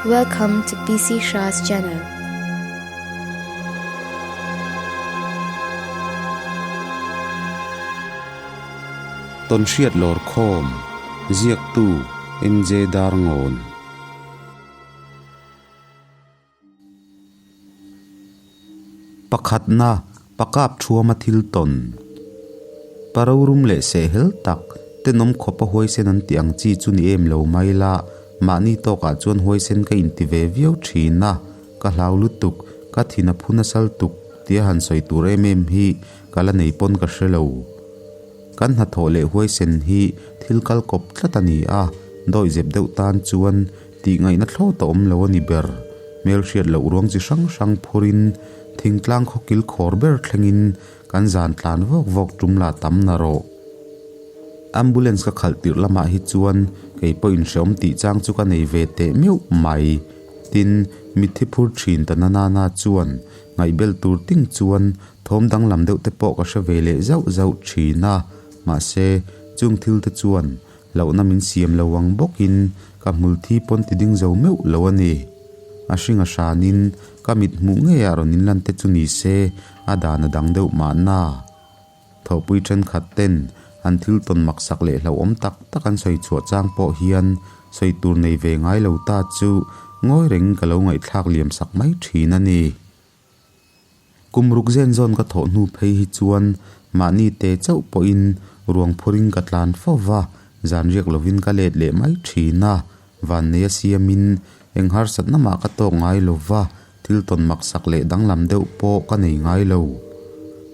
Welcome to PC Shah's channel. Tawnhriat Lawrkhawm, Ziaktu, MJ Darngawn. Pakhatna, Pakap thuama thil tawn. Parorum leh sehhel tak, tenawm khawpa huaisen an tih ang chi chu ni em lo mai la, mahni tawkah chuan huaisen ka inti ve viau thin a, ka hlau lutuk, ka thin a phu nasal tuk tia han sawi tur em em hi ka la nei pawn ka hre lo. Kan hnathawh leh huaisen hi thil kal kawp tlat a ni a, dawihzep deuh tan chuan Tih ngaihna thlawt a awm lo a ni ber. Hmelhriat loh ruang chi hrang hrang phurin thingtlang khaw kil khawr ber thlengin kan zan tlan vawk vawk tum lah tam na rawh. Ambulance ka khalh tirh lamah hi chuan kei pawh inhreawm tih chang chu ka nei ve teh meuh mai. Tin, mitthi phur thin ta na na na chuan ngaihbel tur ting chuan thawm danglam deuh te pawh ka hre ve leh zauh zauh thin a. Mahse, chung thil te chuan Hlauhna min siam lo ang bawkin ka hmul thi pawn ti ding zo meuh lo a ni. A hring a hranin ka mit hmuh ngeiah rawn inlan te chu ni se a dan a dang deuh mahna. Thawhpui thenkhat ten an thil tawn maksak leh hlauhawm tak tak an sawi chhuah chang pawh hian sawi tur nei ve ngai lo ta chu ngawi rengin ka lo ngaihthlak liam sak mai thin a ni. Kum ruk zen zawn ka thawh hnu phei hi chuan mahni te chauh pawhin ruang phurin ka tlan fo va, zan riak lovin ka let leh mai thin a, vanneia siamin eng harsatna mah ka tawk ngai lo va, thil tawn maksak leh danglam deuh pawh ka nei ngai lo.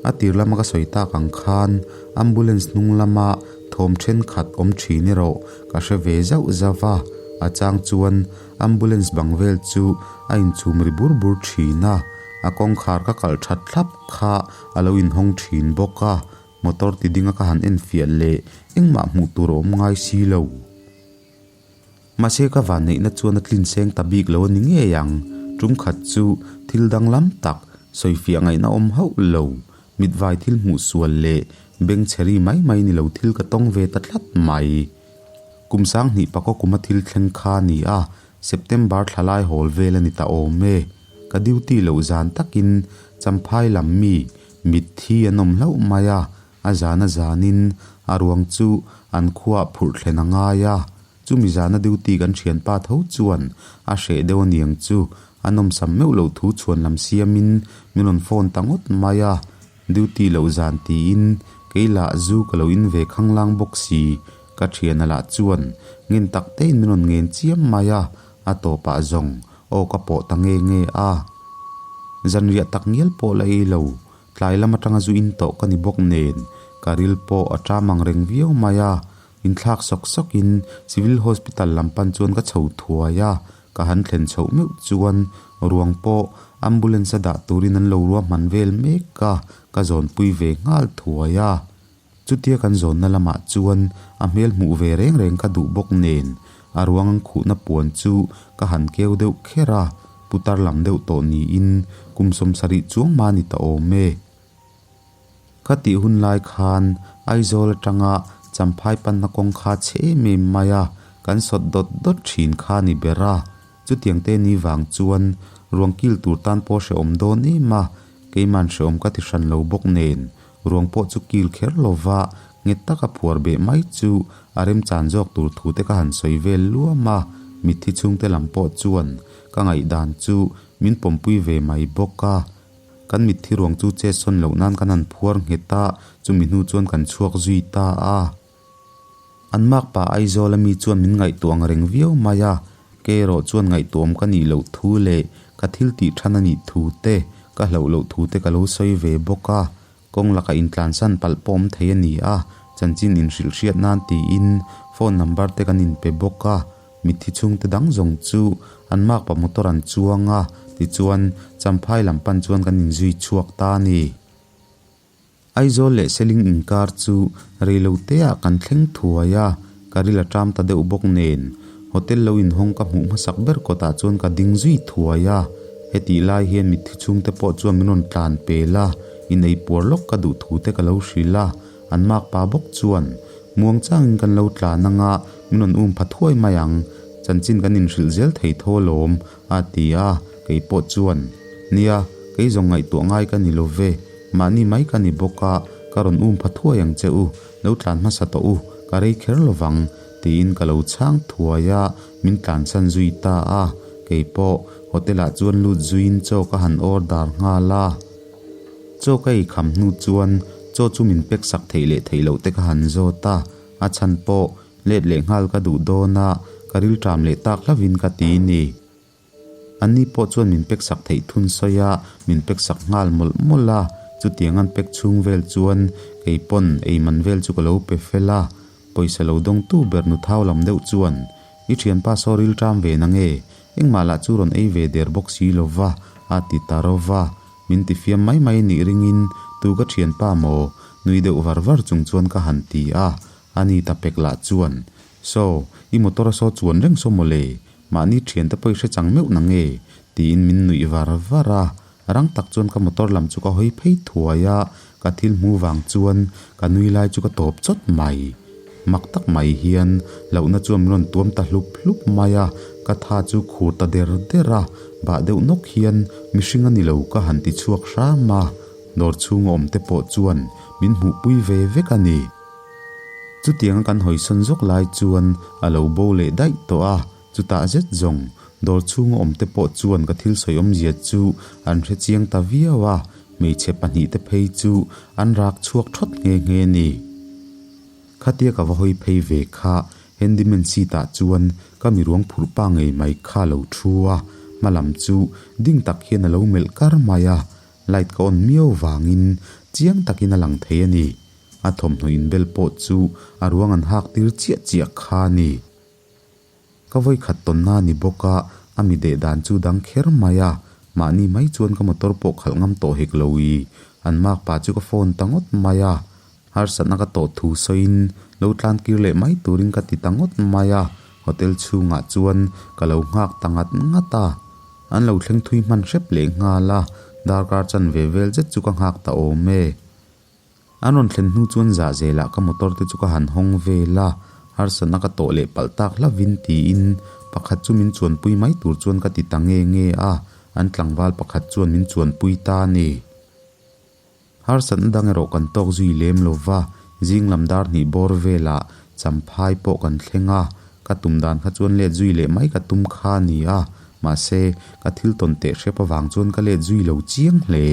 A tir lama ka sawi tak ang khan ambulance hnung lama thawm thenkhat awm thin erawh ka hre ve zauh zauh a, a chang chuan Ambulance bang vel chu a inchhum ri bur bur thin a, a kawngkhar ka kalh that thlap kha a lo inhawng thin bawk a, motor ti dinga ka han enfiah leh engmah hmuh tur a awm ngai si lo. Mahse ka vanneihna chuan a tlin seng ta bik lo a ni ngei ang, tum khat chu thil danglam tak sawifiah ngaihna awm hauh lo, mitvai thil hmuh sual leh bengchheri mai mai ni lo thil ka tawng ve ta tlat mai. Kum sanghnih pakaw kuma thil thleng kha a ni a, September thla lai hawl vel a ni ta awm e. Ka duty loh zan takin Champhai lam mi mitthi an awm hlauh mai a, a zana zanin a ruang chu an khuaah phurh thlen a ngai a. Chumi zana duty kan thianpa tho chuan a hreh deuh aniang chu a nawmsam meuh loh thu chhuan lam siamin min rawn phone ta ngawt mai a. Duty loh zan tiin kei lah zu ka lo in ve khanglang bawk si. Ka thiana lah chuan ngen tak tein min rawn ngen chiam mai a, a tawpah zawng aw ka pawh ta nge nge a. Zanriah tak ngial pawh la ei lo, tlai lam atanga zu in tawh ka ni bawk nen ka ril pawh a ṭam ang reng viau mai a. Inthlak sawk sawkin Civil Hospital lam pan chuan ka chho thuai a, ka han thlen chhoh meuh chuan ruang pawh ambulance a dah turin an lo ruahman vel mek a, ka zawnpui ve nghal thuai a. Chutia kan zawnna lamah chuan a hmel hmuh ve reng reng ka duh bawk nen a ruang ang khuhna puan chu ka han keu deuh kher a, putar lam deuh tawh niin kum sawmsarih chuang mah a ni ta awm e. Ka tih hun lai khan Aizawl atanga Champhai panna kawng kha chhe em em mai a, kan sawt dawt dawt thin kha a ni ber a. Chutiang te ni vang chuan ruang kil tur tan pawh hrehawm dawn em a, keiman hrehawm ka ti hran lo bawk nen Ruang pawh chu kil kher lova nghet taka phuar beh mai chu a remchan zawk tur thu te ka han sawi vel luam a, mitthi chhungte lam pawh chuan ka ngaihdan chu min pawmpui ve mai bawk a. Kan mitthi ruang chu chet sawn loh nan kan han phuar nghet a, chumi hnu chuan kan chhuak zui ta a. An makpa Aizawl ami chuan min ngaihtuah ang reng viau mai a, kei erawh chuan ngaihtuahawm ka nih loh thu leh ka thil tih than a nih thu te, ka hlauh loh thu te ka lo sawi ve bawk a, kawng lakah intlansan palh pawh awm thei a ni a, chanchin inhrilh hriat nan tiin phone number te kan inpe bawk a, mitthi chhungte dang zawng chu an makpa motor an chuang a, tichuan Champhai lam pan chuan kan inzui chhuak ta a ni. Aizawl leh Seling inkar chu reiloteah kan thleng thuai a, ka ril a ṭam ta deuh bawk nen hotel lo inhawng ka hmuh hmasak ber kawtah chuan ka ding zui thuai a, hetih lai hian mitthi chhungte pawh chuan min rawn tlan pel a, inei puar lawk ka duh thu te ka lo hrilh a, an makpa bawk chuan muang changin kan lo tlan anga min rawn um pha thuai mai ang. Chanchin kan inhrilh zel thei tho alawm, a ti a, kei pawh chuan, Nia, kei zawng ngaihtuah ngai ka ni lo ve, mahni mai ka ni bawk a, ka rawn um pha thuai ang che u, lo tlan hmasa tawh u, ka rei kher lo vang, tiin ka lo chhang thuai a, min tlansan zui ta a, kei pawh hotel ah chuan lut zuiin chaw ka han order nghal a. Chaw ka ei kham hnu chuan chaw chu min pek sak theih leh theih loh te ka han zawt a, a chhan pawh let leh nghal ka duh dawn a, ka rilṭam leh tak hlavin ka ti ni. Anni pawh chuan min pek sak theih thun sawi a, min pek sak nghal mawlh mawlh a, chutiang an pek chhung vel chuan kei pawn ei man vel chu ka lo pe fel a, pawisa lo dawngtu ber nu thau lam deuh chuan, I thianpa saw rilṭam ve na nge? Engmah lah chu rawn ei ve der bawk si lo va, a ti ta ro va. Min ti fiam mai mai nih ringin tu ka thianpa maw? Nui deuh var var chung chuan ka han ti a, ani ta pek lah chuan, Saw, i motor a saw chuan reng saw mawle, mahni thiante pawh i hre chang meuh na nge? tiin min nuih var var a, rang tak chuan ka motor lam chu ka hawi phei thuai a, ka thil hmu vang chuan ka nui lai chu ka tawp chawt mai. Mak tak mai hian hlauhna chuan min rawn tuam ta hlup hlup mai a, ka tha chu khur ta der der a, bah deuh nawk hian mihring a ni lo ka han ti chhuak hram a, dawr chhunga awm te pawh chuan min hmuhpui ve vek a ni. Chutianga kan hawisawn zawk lai chuan a lo bo leh daih tawh a, chutah zet zawng dawr chhunga awm te pawh chuan ka thil sawi awmzia chu an hre chiang ta viau a, hmeichhe pahnihte phei chu an rak chhuak thawt nghe nghe a ni. Khatia ka va hawi phei ve kha handyman seat ah chuan ka miruang phurh pa ngei mai kha lo thu a, hma lam chu ding tak hian a lo melh kar mai a, light ka on miau vangin chiang takin a lang thei a ni. A thawmhnaw inbel pawh chu a ruang an hak tir chiah chiah kha a ni. Ka vawi khat tawnna a ni bawk a, a mi deh dan chu dang kher mai a, mahni mai chuan ka motor pawh khalh ngam tawh hek lo i, an makpa chu ka phone ta ngawt mai a, harsatna ka tawh thu sawiin lo tlan kir leh mai turin ka ti ta ngawt mai a, hotel chhungah chuan ka lo nghak ta ngat ngat a, an lo thleng thui hman hrep leh nghal a, darkar chanve vel zet chu ka nghak ta awm e. An rawn thlen hnu chuan zah zelah ka motor te chu ka han hawng vel a, harsatna ka tawh leh palh tak hlavin tiin pakhat chu min chuanpui mai tur chuan ka ti ta nge nge a, an tlangval pakhat chuan min chuanpui ta a ni. Harsatna dang erawh kan tawk zui lem lo va, zing lam dar hnih bawr velah champhai pawh kan thleng a, ka tum dan kha chuan let zui leh mai ka tum kha a ni a, mahse ka thil tawn teh hrep avang chuan ka let zui lo chiang hle.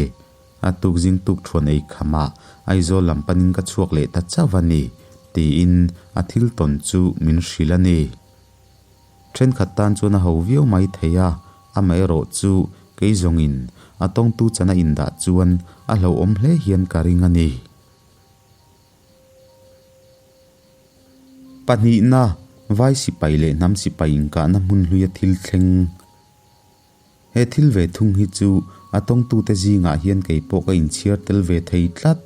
A tuk zing tuk thuan ei khamah Aizawl lam panin ka chhuak leh ta chauh a ni, tiin a thil tawn chu min hrilh a ni. Thenkhat tan chuan a ho viau mai thei a, amaherawh chu kei zawngin a tawngtu chana indah chuan a hlauhawm hle hian ka ring a ni. Pahnihna, Vai sipai leh hnam sipai inkahna hmun hluia thil thleng. He thil ve thung hi chu a tawngtute zingah hian kei pawh ka inchhiar tel ve thei tlat.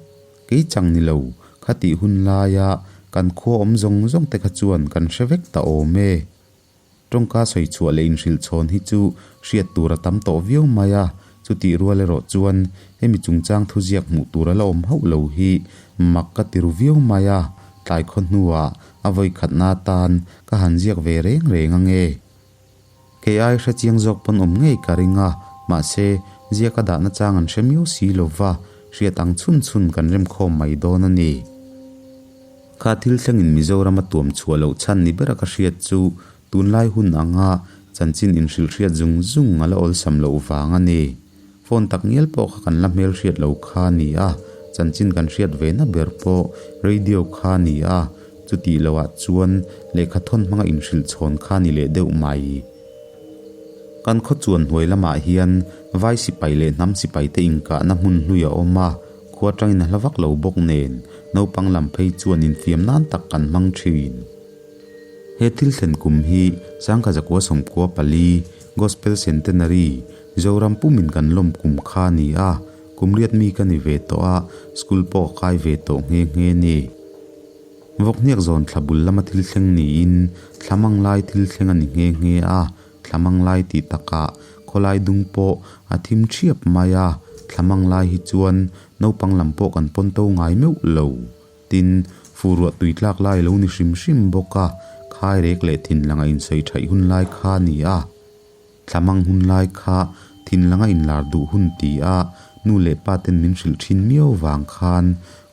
Kei chang ni lo, khatih hun laia kan khua awm zawng zawng te kha chuan kan hre vek ta awm e. Tawngka sawi chhuah leh inhrilh chhawn hi chu hriat tur a tam tawh viau mai a, chutih rual erawh chuan hemi chungchang thuziak hmuh tur a la awm hauh lo hi mak ka ti ru viau mai a, tlai khaw hnuah a vawikhatna atan ka han ziak ve reng reng ange. Kei ai hre chiang zawk pawn awm ngei ka ring a, mahse, ziaka dahna chang an hre miau si lo va, hriat ang chhun chhun kan remkhawm mai dawn a ni. Kha thil thlengin Mizoram a tuam chhuah loh chhan ni bera ka hriat chu tunlai hun anga chanchin inhrilh hriat zung zung a la awlsam loh vang a ni. Phone tak ngial pawh kha kan la hmel hriat lo kha a ni a, chanchin kan hriat ve na ber pawh radio kha a ni a, chutih loh ah chuan lehkha thawn hmanga inhrilh chhawn kha a ni leh deuh mai. Kan khaw chuan hnuai lamah hian vai sipai leh hnam sipai te inkahna hmun hlui a awm a, khua tangin a hla vak lo bawk nen naupang lam phei chuan infiam nan tak kan hmang thin. He thil thlen kum hi Sangkha Zakua 14 Gospel Centenary Zoram pumin kan lawm kum kha a ni a, kum riat mi ka ni ve tawh a, school pawh ka kai ve tawh nghe nghe ni. Vawkhniak zawn thla bul lama thil thleng niin thla mang lai thil thleng a ni nghe nghe a, thla mang lai tih takah khawlai dung pawh a thim thiap mai a, thla mang lai hi chuan naupang lam pawh kan pawn to ngai meuh lo. Tin, fuh ruah tui tlak lai a lo ni hrim hrim bawk a, kha. Khairek leh thinlanga insawi thaih hun lai kha a ni a. Thlamang hun lai kha thinlanga inlar duh hun ti a nu leh pa ten min hrilh thin miau vang khan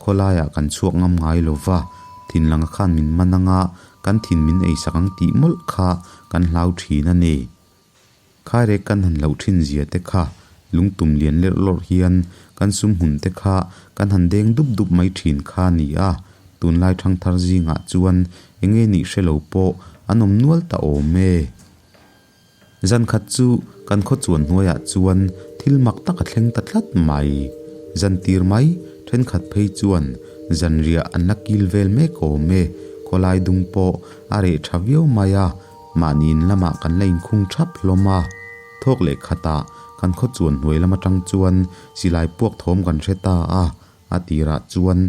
khawlaiah kan chhuak ngam ngai lo va, thinlanga khan min man anga kan thin min eisak ang tih mawlh kha kan hlau thin a ni. Khairek kan han hlauh thin zia te kha lungtum lian lerh lawrh hian kan sum hmun te kha kan han deng dup dup mai thin kha a ni a, tunlai thangthar zingah chuan enge nih hre lo pawh an awm nual ta awm e. Zan khat chu kan khaw chuan hnuaiah chuan thil mak tak a thleng ta tlat mai. Zan tir mai thenkhat phei chuan zanriah an la kil vel mek awm e, khawlai dung pawh a reh tha viau mai a, mahni in lamah kan la inkhung thap hlawm a. Thawk leh khatah kan khaw chuan hnuai lam atang chuan silai puak thawm kan hre ta a, a tirah chuan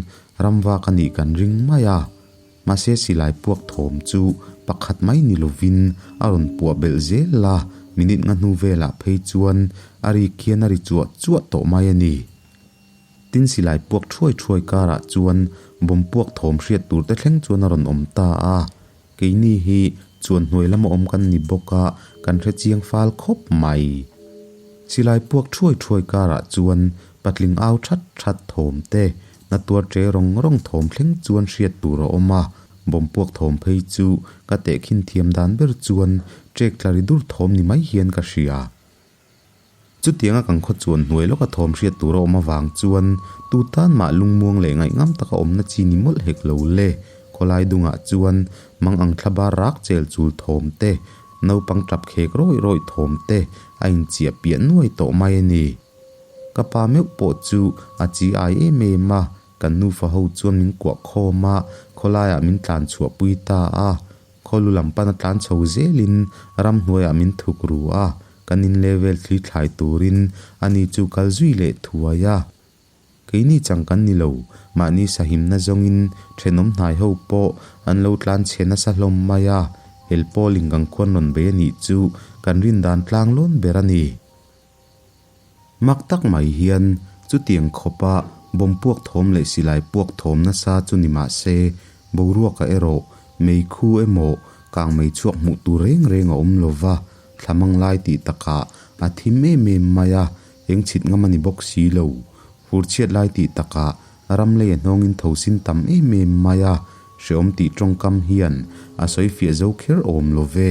ramvak a nih kan ring mai a. Mahse silai puak thawm chu pakhat mai ni lovin a rawn puah belh zel a, minute nga hnu velah phei chuan a rik hian a ri chuah chuah tawh mai a ni. Tin silai puak thuai thuai karah chuan bawm puak thawm hriat tur te thleng chuan a rawn awm ta a, keini hi chuan hnuai lama awm kan ni bawk a, kan hre chiang fal khawp mai. Silai puak thuai thuai karah chuan patling au that that thawm te Na tuar che rawng rawng thawm thleng chuan hriat tur a awm a, bawm puak thawm phei chu ka tehkhin thiam dan ber chuan ṭek tla ri dur thawm ni mai hian ka hria. Chutianga kan khaw chuan hnuai lawka thawm hriat tur a awm avang chuan tu tan mah lungmuang leh ngaihngam taka awmna chi ni mawlh hek lo le. Khawlai dungah chuan mang ang thla bar rak chel chul thawm te, naupang ṭap khek rawih rawih thawm te a inchiah piah nuai tawh mai a ni. Ka pa meuh pawh chu a chi ai em em a, kan nufa ho chuan min kuah khawm a, khawlaiah min tlan chhuah pui ta a. Khawlu lam pana tlan chho zelin ramhnuaiah min thuk ru a, kan in level thli thlai turin ani chu kal zui leh thuai a. Keini chang kan ni lo, mahni sahimna zawngin thenawm hnai ho pawh an lo tlan chhe nasa hlawm mai a, helpawl in kan khuan rawn bei anih chu kan rindan tlang lawn ber a ni. Mak tak mai hian chutiang khawpa bawm puak thawm leh silai puak thawm nasa chu ni mah se, boruaka erawh meikhu emaw kang mei chhuak hmuh tur reng reng a awm lo va, thlamang lai tih takah a thim em em mai a, eng chhit ngam a ni bawk si lo. Fur chhiat lai tih takah ram lei a hnawngin tho sin tam em em mai a, hreawm tih tawngkam hian a sawi fiah zo kher awm lo ve.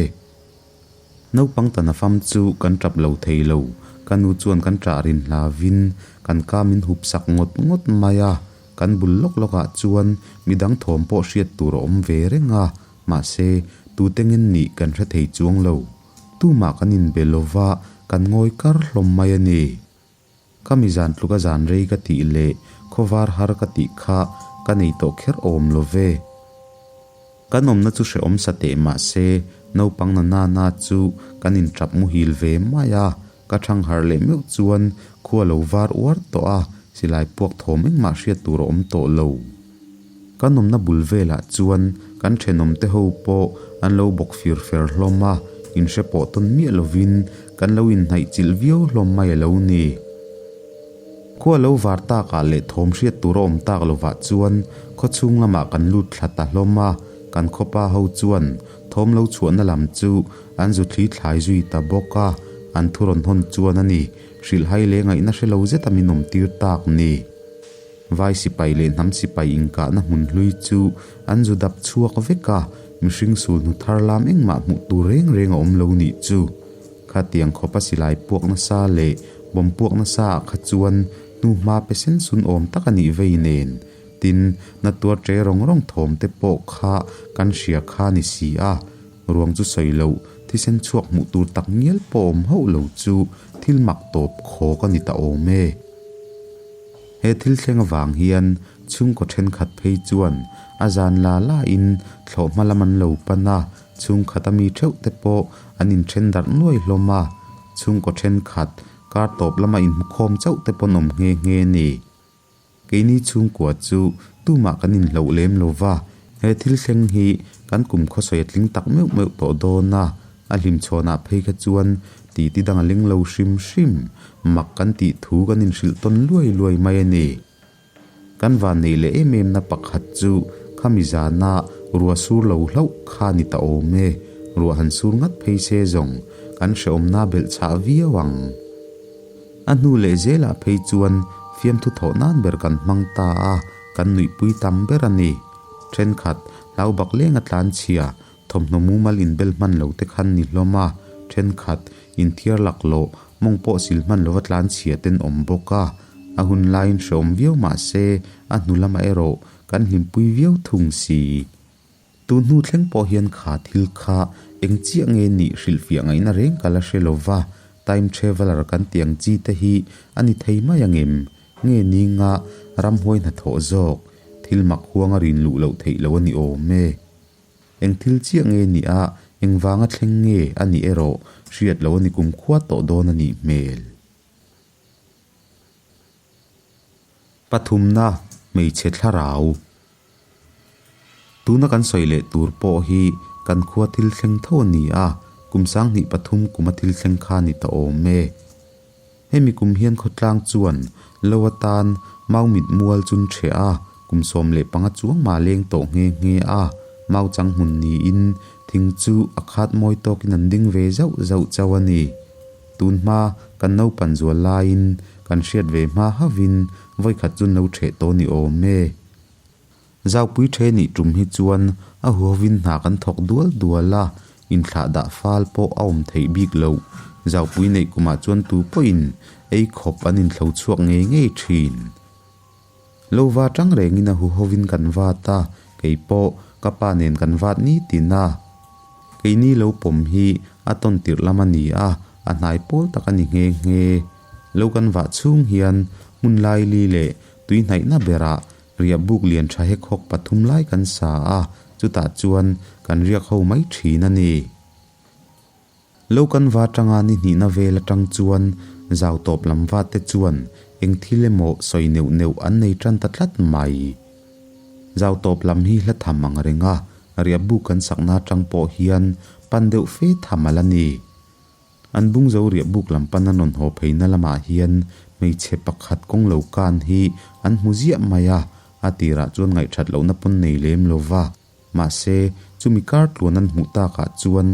Naupang tana fam chu kan tap lo thei lo, ka nu chuan kan ṭah rin hlavin kan ka min hup sak ngawt ngawt mai a, kan bul lawk lawkah chuan midang thawm pawh hriat tur a awm ve reng a, mahse tute ngen nih kan hre thei chuang lo. Tumah kan inbe lova kan ngawi kar hlawm mai a ni. Ka mi zan tluka zan rei ka tih leh khawvar har ka tih kha ka nei tawh kher awm lo ve. Kan awmna chu hrehawm sa teh mah se naupang na na na chu kan inṭap muhil ve mai a, ka thang harh leh meuh chuan khua lo var uar tawh a, silai puak thawm engmah hriat tur a awm tawh lo. Kan awmna bul velah chuan kan thenawm te ho pawh an lo bawk fir fer hlawm a, inhre pawh tawn miah lovin kan lo inhnaih chilh viau hlawm mai a lo ni. Khua lo var takah leh thawm hriat tur a awm tak lovah chuan khaw chhung lamah kan lut thla ta hlawm a, kan khawpa ho chuan thawm lo chhuahna lam chu an zu thli thlai zui ta bawk a, an thu rawn hawn chuan a ni, hrilhhai leh ngaihna hre lo zeta min awm tir tak ni. Vai sipai leh hnam sipai inkahna hmun hlui chu an zu dap chhuak vek a, mihring sul hnu thar lam engmah hmuh tur reng reng a awm lo nih chu. Khatiang khawpa silai puak nasa leh bawm puak nasa ah kha chuan hnu hma pe sen sun awm tak a nih vei nen. Tin, na tuar che rawng rawng thawm te pawh kha kan hria kha ni si a, ruang chu sawi loh thisen chhuak hmuh tur tak ngial pawh awm hauh lo chu thil mak tawp khawk a ni ta awm e. He thil thleng avang hian chhungkaw thenkhat phei chuan a zan la la in thlawhhma lam an lo pan a, chhungkhat a mi theuh te pawh an inthen darh nuai hlawm a, chhungkaw thenkhat kar tawp lama inhmukhawm chauh te pawn awm nghe nghe a ni. Keini chhungkua chu tumah kan inhloh lem lo va, he thil thleng hi kan kum khawsawi a tling tak meuh meuh tawh dawn a, A hlimchhawnah phei kha chuan titi dang a ling lo hrim hrim, mak kan tih thu kan inhrilh tawn luai luai mai a ni. Kan van neih leh em em na pakhat chu khami zana Ruah sur lo hlauh kha ni ta awm e, ruah han sur ngat phei se zawng kan hrehawmna belh chhah viau ang. A hnu leh zelah phei chuan fiamthu thawh nan ber kan hmang ta a, kan nuihpui tam ber a ni. Thenkhat, hlau bak lenga tlanchhia, thawmhnaw mumal inbel hman lo te khan ni hlawm a, thenkhat, inthiar laklawh, mawng pawh sil hman lova tlanchhia ten awm bawk a. A hun laiin hrehawm viau mah se, a hnu lamah erawh kan hlimpui viau thung si. Tun hnu thleng pawh hian kha thil kha eng chiah nge nih hrilhfiah ngaihna reng ka la hre lo va, time traveller kan tih ang chi te hi a ni thei mai angem? Nge ninga ramhuai hnathawh zawk, thil mak huanga rin luh loh theih loh a ni awm e. Eng thil chiah nge nih a, eng vanga thleng nge a nih erawh hriat loh a ni kumkhua tawh dawn a nih hmel. Pathumna, hmeichhe thlarau. Tuna kan sawi leh tur pawh hi kan khua thil thleng tho a ni a, kum sanghnih pathum kuma thil thleng kha ni ta awm e. Hemi kum hian khawtlang chuan lo atan mau mit mual chun ṭheh a, kum 15 chuang mah leng tawh nghe nghe a, mau chang hmun niin thing chu a khat mawi tawkin an ding ve zauh zauh chauh a ni. Tun hma kan naupan zual laiin kan hriat ve hma hauhin vawikhat chun lo ṭheh tawh ni awm e. Zaupui ṭhe nih ṭum hi chuan a huhovin hna kan thawk dual dual a, inthlah dah fal pawh a awm theih bik loh. Zaupui neih kumah chuan tu pawhin ei khawp an inthlo chhuak ngei ngei ṭhin. Lo va ṭang rengin a huhovin kan vat a, kei pawh ka pa nen kan vat nitin a. Keini lo pawm hi a tawn tirh lam a ni a, a hnai pawl tak a ni nghe nghe. Lo kan vah chhung hian hmun laili leh tui hnaihna berah Riah buk lian tha hek hawk pathum lai kan sa a, chutah chuan kan riak ho mai thin a ni. Lo kan va tanga ni hnihna vel atang chuan zau tawp lam va te chuan eng thil emaw sawi neuh neuh an nei tan ta tlat mai. Zau tawp lam hi hla tham ang reng a, riah buk kan sakna atang pawh hian pan deuh fe tham a la ni. An bung zo riah buk lam pan a rawn haw pheina lamah hian hmeichhe pakhat kawng lo kan hi an hmu ziah mai a, a tirah chuan ngaihthat lohna pawn nei lem lo va. Mahse, chumi kar tluan an hmuh takah chuan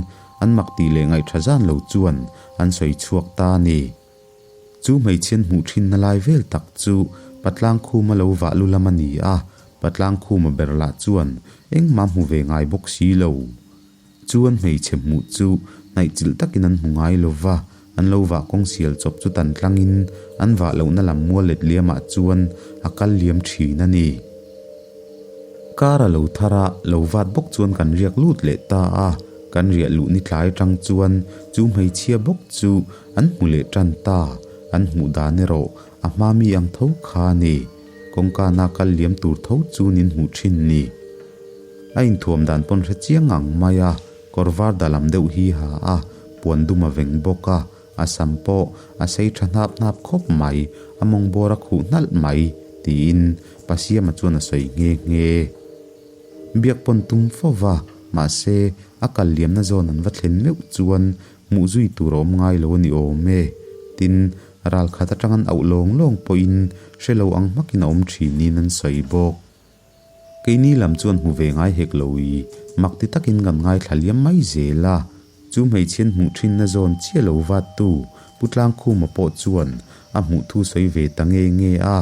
an mak tih leh ngaihtha zan lo chuan an sawi chhuak ta a ni. Chu hmeichhian hmuh thinna lai vel tak chu Patlang Khuma lo vah lu lam a ni a, Patlang Khuma ber lah chuan engmah hmu ve ngai bawk si lo. Chuan hmeichhe hmuh chu hnaihchilh takin an hmu ngai lo va, an lo vah kawng sial chawp chu tan tlangin an vah lohna lam mual let liamah chuan a kal liam thin a ni. Kar a lo thar a, lo vat bawk chuan kan riak lut leh ta a, kan riah luh ni tlai atang chuan chu hmeichhia bawk chu an hmu leh tan ta, an hmuh dan erawh a hma mi ang tho kha a ni. Kawngkana kal liam tur tho chu nin hmuh thin ni. A inthuam dan pawn hre chiang ang mai a, kawr var da lam deuh hi ha a, puan dum a veng bawk a, a sam pawh a sei tha hnap hnap khawp mai, a mawng bawr a khuh hnalh mai, tiin Pasiama chuan a sawi nghe nghe. Biak pawn tum fo va, mahse a kal liamna zawn an va thlen meuh chuan hmuh zui tur a awm ngai lo a ni awm e. Tin, ral khat atang an auh lawng lawng pawhin hre lo ang hmakin a awm thinin an sawi bawk. Keini lam chuan hmu ve ngai hek lo i, mak ti takin kan ngaithla liam mai zel a. Chu hmeichhian hmuh thinna zawn chiah lo vattu Pu Tlangkhuma pawh chuan a hmuh thu sawi ve ta nge nge a,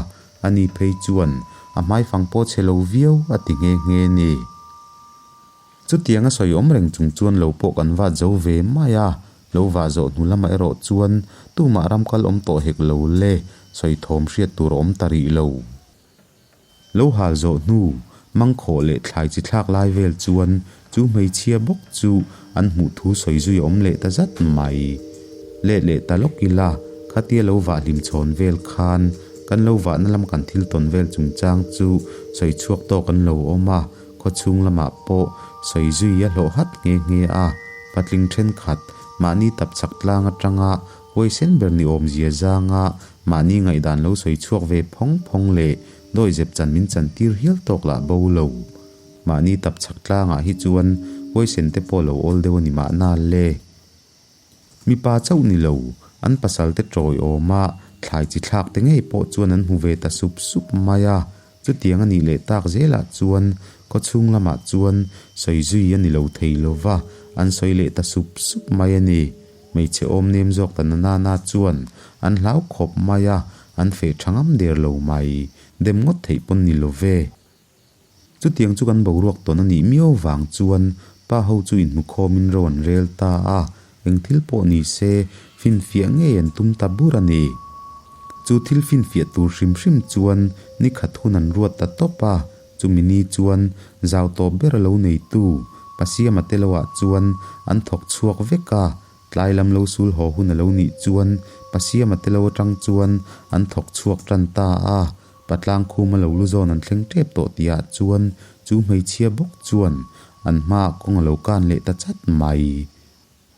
ani phei chuan a hmaifang pawh chhe lo viau a ti nghe nghe ni. Chutianga sawi awm reng chung chuan lo pawh kan vat zo ve mai a, lo vah zawh hnu lamah erawh chuan tumah ram kal awm tawh hek lo le, sawi thawm hriat tur a awm ta rih lo. Lo hal zawh hnu, mangkhawh leh thlai chi thlak lai vel chuan chu hmeichhia bawk chu an hmuh thu sawi zui a awm leh ta zat mai. Let leh ta lawk ila, khatia lo vah hlim chhawn vel khan kan lo vahna lam kan thil tawn vel chungchang chu sawi chhuak tawk an lo awm a, khawchhung lamah pawh sawi zui a hlawh hat nghe nghe a, patling thenkhat mahni tapchhak tlang atanga huaisen ber ni awmzia zanga Mahni ngaihdan lo sawi chhuak ve phawng phawng leh dawihzep chan min chan tir hial tawk lah bo lo. Mahni tap chhak tlangah hi chuan huaisen te pawh lo awl deuh a ni mahna le. Mipa chauh ni lo, an pasal te tawi awma thlai chi thlak te ngei pawh chuan an hmu ve ta sup sup mai a. Chutiang a nih leh tak zelah chuan Khawchhung lamah chuan sawi zui a ni lo thei lo va, an sawi leh ta sup sup mai a ni. Hmeichhe awm nem zawk ta na na na chuan an hlau khawp mai a, an feh tha ngam der lo mai. Dem ngawt theih pawn ni lo ve. Chutiang chu kan boruak tawn a nih miau vang chuan pa ho chu inhmukhawmin ro an rel ta a, eng thil pawh ni se finfiah ngei an tum ta bur a ni. Chu thil finfiah tur hrim hrim chuan ni khat hun an ruat ta tawp a, chumi ni chuan zau tawp ber a lo neitu Pasiama te loah chuan an thawk chhuak vek a, tlai lam lo sul haw hun a lo nih chuan Pasiama te lo atang chuan an thawk chhuak tan ta a. Patlang khuma lo lu zawn an thleng tep tawh tihah chuan chu hmeichhia bawk chuan an hmaah kawng a lo kan leh ta chat mai.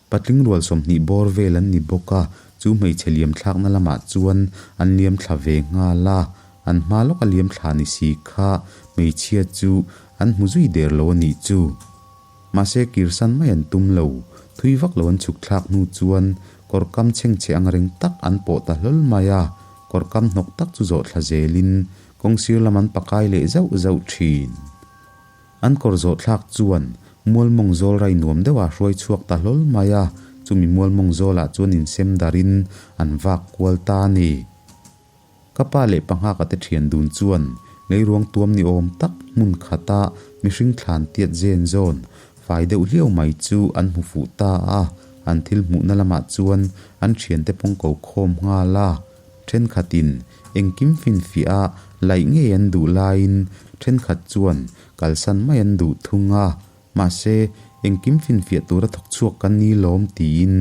Patling rual 20 bawr vel an ni bawk a, chu hmeichhe liam thlakna lamah chuan an liam thla ve nghal a, an hma lawka liam thla ni si kha hmeichhia chu an hmu zui der lo a nih chu. Mahse kirsan mai an tum lo, thui vak lo an chhuk thlak hnu chuan kawr kam chhengchhe ang reng tak an pawh ta hlawl mai a, kawr kam hnawk tak chu zawh thla zelin kawng sir lam an pakai leh zauh zauh thin. An kawr zawh thlak chuan mualmawng zawl rai nuam deuha hruai chhuak ta hlawl mai a, chumi mualmawng zawlah chuan insem darin an vak kual ta a ni. Ka pa leh panghaka te thian dun chuan leiruang tuam ni awm tak hmun khata mihring thlan tiat zen zawn fai deuh hliau mai chu an hmu fuh ta a, an thil hmuhna lamah chuan an thiante pawng ko khawm nghal a. Thenkhatin engkim finfiah a laih ngei an duh laiin thenkhat chuan kalsan mai an duh thung a, mahse engkim finfiah tura thawk chhuak kan ni lawm tiin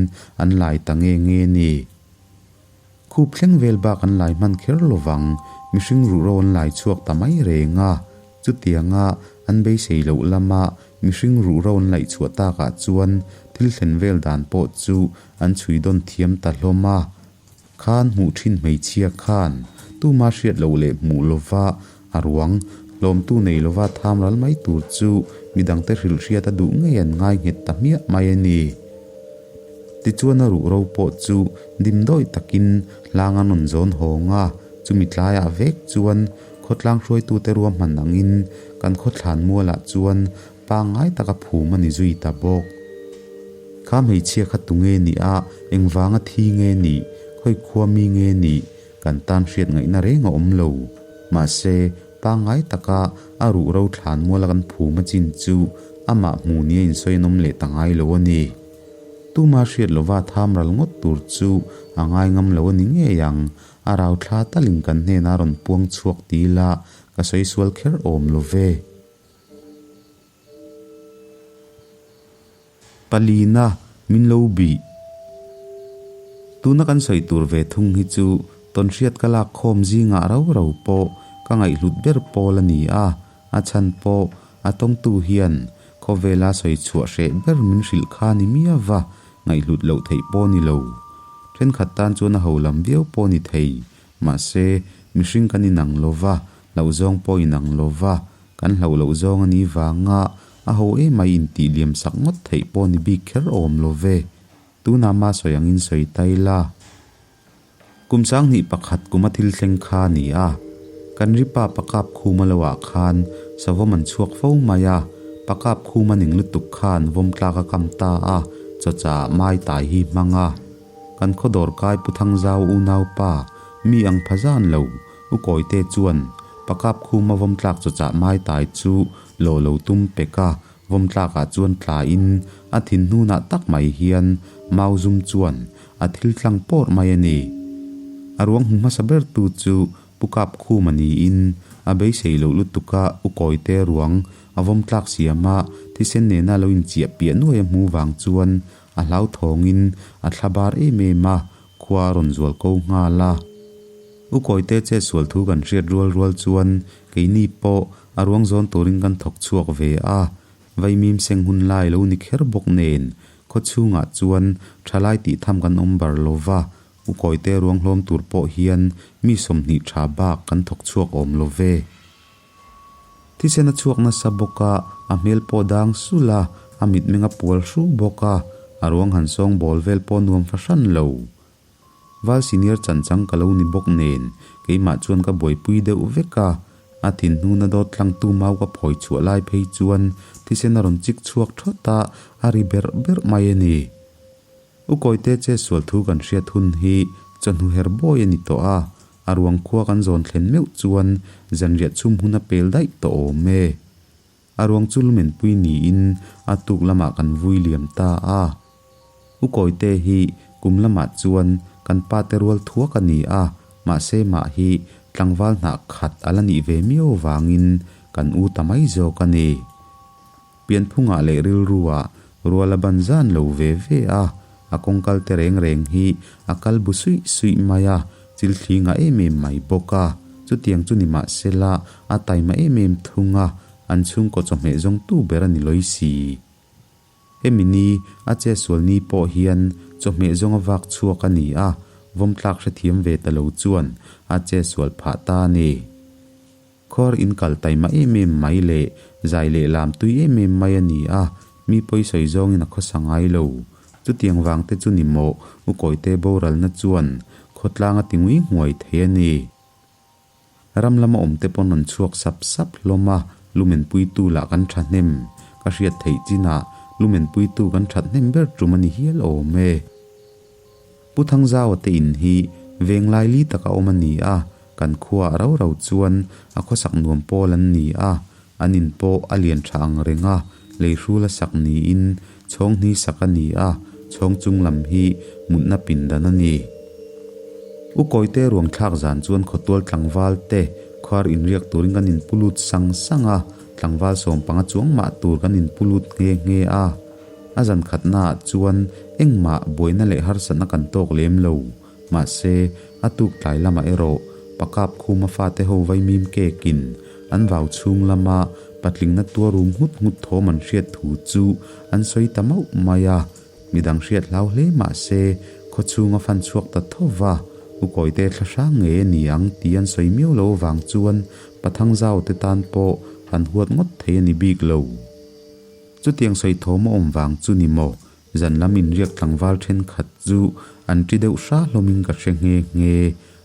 an lai ta nge nge ni. Khup thleng vel bak an lai hman kher lovang, mihring ruhro an lai chhuak ta mai reng a. Chutianga an beisei loh lama mihring ruhro an laih chhuah takah chuan thil thlen vel dan pawh chu an chhui dawn thiam ta hlawm a. Khan hmuh thin hmeichhia khan tuma hriat loh leh hmuh lova a ruang hlawmtu nei lova tham ral mai tur chu midangte hrilh hriat a duh ngei an ngai nghet ta hmiah mai a ni. Tichuan a ruh ro pawh chu dim dawih takin hlang an rawn zawn hawng a, chumi tlaiah vek chuan khawtlang hruaitute ruahman angin kan khawthlan mualah chuan pangngai taka phum a ni zui ta bawk. Kha hmeichhia kha tunge ni a, engvanga thi nge ni, khawi khua mi nge ni, kan tan hriat ngaihna reng a awm lo. Mahse, pangngai taka a ruh ro thlan muala kan phum a chin chu amah hmu nia insawi an awm leh ta ngai lo a ni. Tuma hriat lova tham ral ngawt tur chu a ngai ngam lo a ni ngei ang. A rau thla talin kan hnenah a rawn puang chhuak ti ila ka sawi sual kher awm lo ve. Palina, min lo bih. Tuna kan sawi tur ve thung hi chu tawnhriat ka lak khawm zingah rau rau pawh ka ngaihhlut ber pawl a ni a, a chhan pawh a tawngtu hian khawvela sawi chhuah hreh ber min hrilh kha ni miau va, ngaihhlut loh theih pawh ni lo. Thenkhat tan chuan a ho lam viau pawh ni thei, mahse mihring kan inang lo va, hlauhzawng pawh inang lo va, Kan hlauh loh zawng a nih vanga a ho emai intih liam sak ngawt theih pawh ni bik kher awm lo ve. Tunah ma sawi angin sawi ta ila. Kum 21 kuma thil thleng kha a ni a. Kan ri pa pakap khuma lo ah khan savawm an chhuak fo mai a. Pakap khuma ning lutuk khan vawm tlak a kam ta a, chawcha mai tai hi hmang a. Kan khaw dawrkai Pu Thangzau unaupa mi ang pha zan lo U Kawite chuan pakap khuma vawm tlak chawchah mai tai chu law lo tum pek a, vawm tlakah chuan tlain a thin hnunah tak mai hian mau zum chuan a thil tlang pawr mai a ni. A ruang hmu hmasa bertu chu Pu Kap Khuma niin a beisei loh lutuka U Kawite ruang a vawm tlak siama thisen nena lo inchiah piah nuai a hmu vang chuan a hlauthawngin a thla bar em em a, khua a rawn zual ko nghal a. U Kawite che sual thu kan hriat rual rual chuan keini pawh a ruang zawn turin kan thawk chhuak ve a, vaimim seng hun lai lo ni kher bawk nen khaw chhungah chuan thalai tih tham kan awm bar lo va, U Kawite ruang hlawm tur pawh hian mi 20 tha bak kan thawk chhuak awm lo ve. Thisen a chhuak nasa bawk a, a hmel pawh dang sul a, a mitmeng a pual hru bawk a, a ruang han sawng bawl vel pawh nuam fahran lo. Val senior chanchang ka lo ni bawk nen, keimah chuan ka buaipui deuh vek a. A thin hnuna dawt tlangtu mau ka phawi chhuah lai phei chuan thisen a rawn chik chhuak thawt a, a ri berh berh mai a ni. U Kawite che sual thu kan hriat hun hi chawhnu her bawi a ni tawh a, a ruang khua kan zawn thlen meuh chuan zanriah chhum hun a pel daih tawh awm e. A ruang chu lumenpui niin a tuk lamah kan vui liam ta a. U Kawite hi kum lamah chuan kan pa te rual thuak a ni a, mahse mah hi tlangval hnah khat a la nih ve miau vangin kan u ta mai zawk a ni. Pianphungah leh rilruah rual a ban zan lo ve ve a, a kawngkal te reng reng hi a kal bu suih suih mai a, chil thli ngah em em mai bawk a. Chutiang chu ni mah sela a taima em em thung a, an chhungkaw chawhmeh zawngtu ber a ni lawi si. Hemi ni a chetsual ni pawh hian chawhmeh zawnga vak chhuak a ni a, vawmtlak hrethiam ve ta lo chuan a chetsual phah ta a ni. Khawr in kal taima em em mai leh zai leh lam tui em em mai a ni a, mi pawi sawi zawngin a khawsa ngai lo. Chutiang vang te chu ni maw U Kawite boralna chuan khawtlang a ti ngui nghuai thei a ni. Ram lama awm te pawn rawn chhuak sap sap hlawm a, lumen puitu lah kan tha hnem. Ka hriat theih chinah lumen puitu kan that hnem ber tum a ni hial awm e. Pu Thangzaua te in hi venglai li taka awm a ni a, kan khuaah rau rau chuan a khawsak nuam pawl an ni a, an in pawh a lian tha ang reng a, lei hrul a sak niin chhawng hni sak a ni a, chhawng chung lam hi mutna pindan a ni. U Kawite ruang thlak zan chuan khawtual tlangval te khuar inriak turin kan inpu lut sang sang a, tlangval sawmpanga chuang mah tur kan inpu lut nghe nghe a. A zan khatnaah chuan engmah buaina leh harsatna kan tawk lem lo. Mahse, a tuk tlai lamah erawh pakap khuma fate ho vaimim kekin an vau chhung lama patlingna tuar rum nghut nghut thawm an hriat thu chu an sawi ta mauh mai a. Midang hriat hlau hle mahse, khaw chhunga fan chhuak ta tho va, U Kawite thla hrang ngei a ni ang tih an sawi miau lo vang chuan Pathang Zaute tan pawh han huat ngawt thei a ni bik lo. Chutiang sawi thawm a awm vang chu ni maw? Zan lam inriak tlangval thenkhat chu an ṭi deuh hra hlawmin ka hre nghe nghe,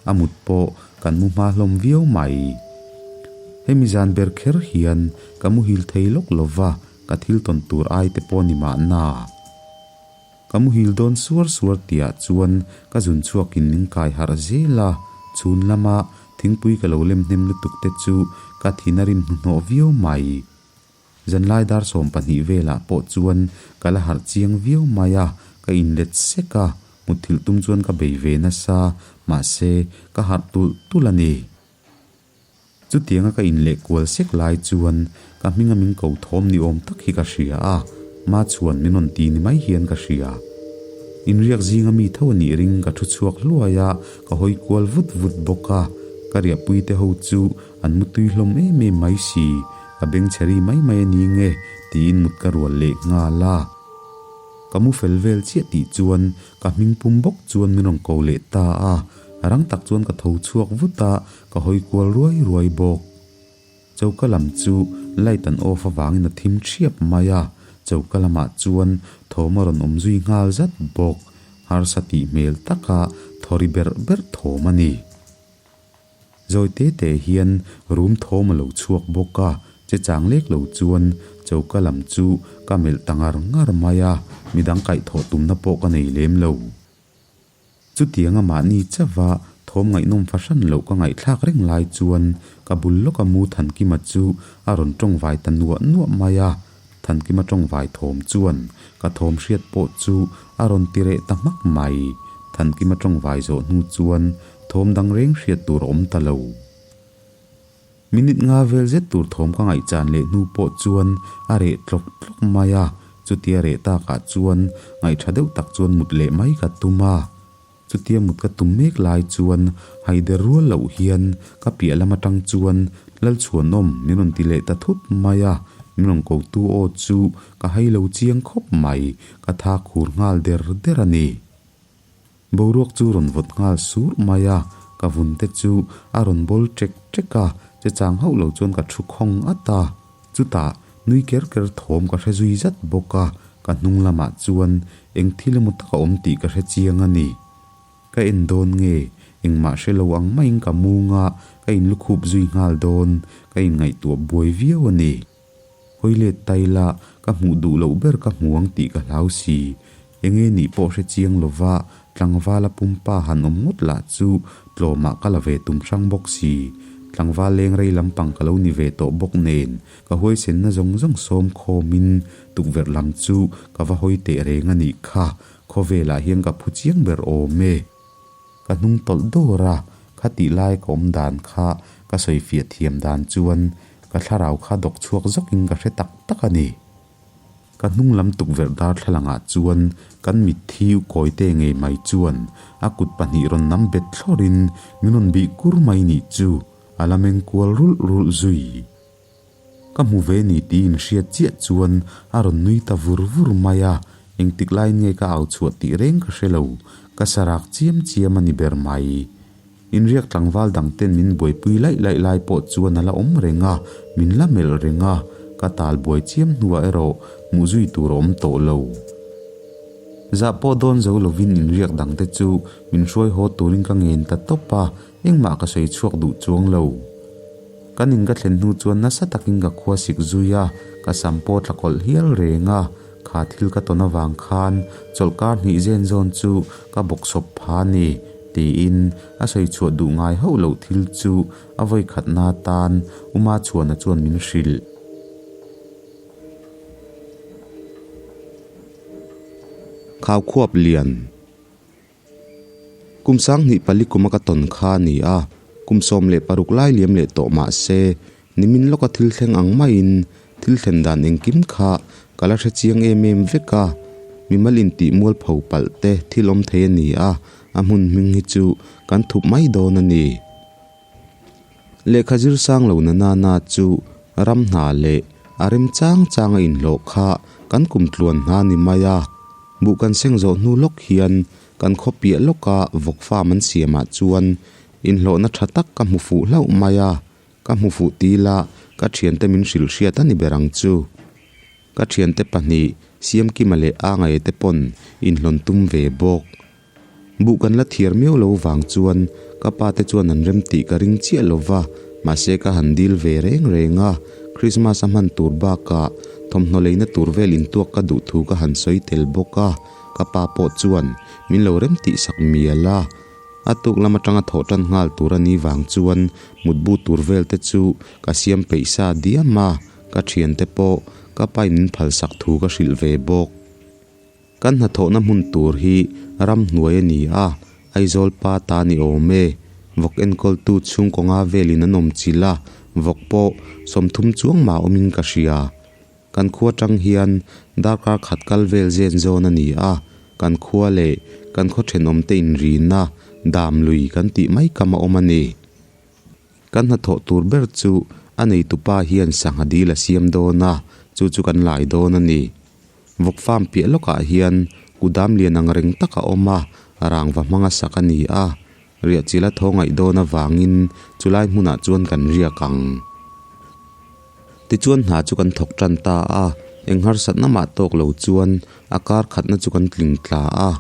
a mut pawh kan mu hma hlawm viau mai. Hemi zan ber kher hian ka muhil thei lawk lo va, ka thil tawn tur ai te pawh ni mahna. Ka muhil dawn suar suar tihah chuan ka zun chhuakin min kai harh zel a, chhun lama thingpui ka lo lem hnem lutuk te chu ka thin a rim hnuhnawh viau mai. Zanlai dar 12 velah pawh chuan ka la harh chiang viau mai a, ka inlet sek a, mutthilh tum chuan ka bei ve nasa, mahse ka harh tulh tulh a ni. Chutianga ka inleh kual sek lai chuan ka hminga min ko thawm ni awm tak hi ka hria a, ma chuan min rawn ti ni mai hian ka hria. Inriak zinga mi tho a nih ring ka thu chhuak hluai a, ka hawi kual vut vut bawk a, ka riahpui te ho chu an mutui hlawm em em mai si. Ka beng chhe ri mai mai a ni nge tiin mut ka rual leh nghal a. Ka mu fel vel chiah tih chuan ka hming pum bawk chuan min rawn ko leh ta a, rang tak chuan ka tho chhuak vut a, ka hawi kual ruai ruai bawk. Choka lam chu light an off avangin a thim thiap mai a, choka lamah chuan thawm a rawn awm zui nghal zat bawk. Harsa tih hmel taka thaw ri berh berh thawm a ni. Zawi te te hian room thawm a lo chhuak bawk a, che chang lek lo chuan choka lam chu ka melh ta ngar ngar mai a, midang kaihthawh tumna pawh ka nei lem lo. Chutianga mahni chauha thawm ngaihnawm fahran loh ka ngaihthlak reng lai chuan ka bul lawka mu Thankima chu a rawn tawngvai ta nuah nuah mai a, Thankima tawngvai thawm chuan ka thawm hriat pawh chu a rawn ti reh ta hmak mai. Thankima tawngvai zawh hnu chuan thawm dang reng hriat tur a awm ta lo. Minute nga vel zet tur thawm ka ngaihchan leh hnu pawh chuan a reh tlawk tlawk mai a, chutia reh takah chuan ngaihṭha deuh tak chuan mut leh mai ka tum a. Chutia mut ka tum mek lai chuan haider rual loh hian ka piah lam atang chuan Lalchhuanawm min rawn ti leh ta thut mai a, min rawn kotu aw chu ka hai lo chiang khawp mai, ka tha khur nghal der der a ni. Boruak chu rawn vawt nghal sur mai a, ka vun te chu a rawn bawl ṭek ṭek a, che chang hauh lo chuan ka thu khawng at a. Chutah nui ker ker thawm ka hre zui zat bawk a, ka hnung lamah chuan eng thil emaw tak a awm tih ka hre chiang a ni. Ka en dawn nge? Engmah hre lo ang maiin ka mung a, ka inlukhup zui nghal dawn, ka inngaihtuah buai viau a ni. Hawi let tai la, ka hmuh duh loh ber ka hmu ang tih ka hlau si. Enge nih pawh hre chiang lova tlangvala pumpa han awm ngawt lah chu tlawmah ka la ve tum hrang bawk si. Tlangval leng rei lampang ka lo ni ve tawh bawk nen, ka huaisenna zawng zawng sawm khawmin tukverh lam chu ka va hawi teh reng a nih kha, khawvelah hian ka phu chiang ber awm e. Ka hnung tawlh dawr a, kha tih lai ka awm dan kha ka sawi fiah thiam dan chuan ka thlarau kha dawk chhuak zawkin ka hre tak tak a ni. Ka hnung lam tukverh darthlalangah chuan kan mitthi u kawite ngei mai chuan a kut pahnih rawn nam bet thlawrin min rawn bih kur mai nih chu a la meng kual rulh rulh zui. Ka hmu ve ni tiin hriat chiah chuan a rawn nui ta vur vur mai a, engtik laiin nge ka au chhuah tih reng ka hre lo, ka sarak chiam chiam a ni ber mai. Inriak tlangval dang ten min buaipui laih laih lai pawh chuan a la awm reng a, min la melh reng a, ka tal buai chiam hnuah erawh hmuh zui tur a awm tawh lo. Zah pawh dawn zo lovin inriak dang te chu min hruai haw turin ka ngen ta tawp a, engmah ka sawi chhuak duh chuang lo. Kan in ka thlen hnu chuan nasa takin ka khua sik zui a, ka sam pawh tla kawlh hial reng a, kha thil ka tawn avang khan chawlhkar hnih zen zawn chu ka bawksawp pha a ni, tiin a sawi chhuah duh ngai hauh loh thil chu a vawi khatna atan Uma Chhuana chuan min hrilh. Khaukhuap lian. Kum sanghnih pali kuma ka tawn kha a ni a, kum 16 lai liam leh tawh mah se, nimin lawka thil thleng ang maiin thil thlen dan engkim kha ka la hre chiang em em vek a, mimal intih mualpho palh te thil awm thei a ni a, a hmun hming hi chu kan thup mai dawn a ni. Lehkha zir sang lo na nana chu ram hna leh a rem chang chang a inhlawh kha kan kum tluan hna ni mai a. Buh kan seng zawh hnu lawk hian kan khaw piah lawka vawk farm an siamah chuan inhlawhna tha tak ka hmu fuh hlauh mai a, ka hmu fuh tila ka thiante min hrilh hriat a ni ber ang chu. Ka thiante pahnih Siamkima leh Angaia te pawn inhlawn tum ve bawk. Buh kan la thiar miau lo vang chuan ka pa te chuan an rem tih ka ring chiah lo va, mahse ka han dil ve reng reng a, Christmas a hman tur bakah thawmhnaw leina tur vel intuak ka duh thu ka han sawi tel bawk a, ka pa pawh chuan min lo rem tih sak mial a. A tuk lam atanga thawh tan nghal tur a ni vang chuan mutbu tur vel te chu ka siam peih sa diam a, ka thiante pawh ka pain min phalsak thu ka hrilh ve bawk. Kan hnathawhna hmun tur hi ramhnuai a ni a, Aizawl pa ta ni awm e. Vawk enkawltu chhungkaw nga velin an awm chilh a, vawk pawh 30 chuang mah awmin ka hria. Kan khua tang hian darkar khat kal vel zen zawn a ni a, kan khua leh kan khaw thenawmte inrina dam lui kan tih mai kam a awm a ni. Kan hnathawh tur ber chu a neitupa hian sangha dil a siam dawn a, chu chu kan lai dawn a ni. Vawk farm piah lawkah hian kudam lian ang reng tak a awm a, rangva hmanga sak a ni a. Riah chila thaw ngaih dawn avangin chulai hmunah chuan kan riak ang. Tichuan hna chu kan thawk tan ta a, eng harsatna mah tawk lo chuan a kar khatna chu kan tling tla a.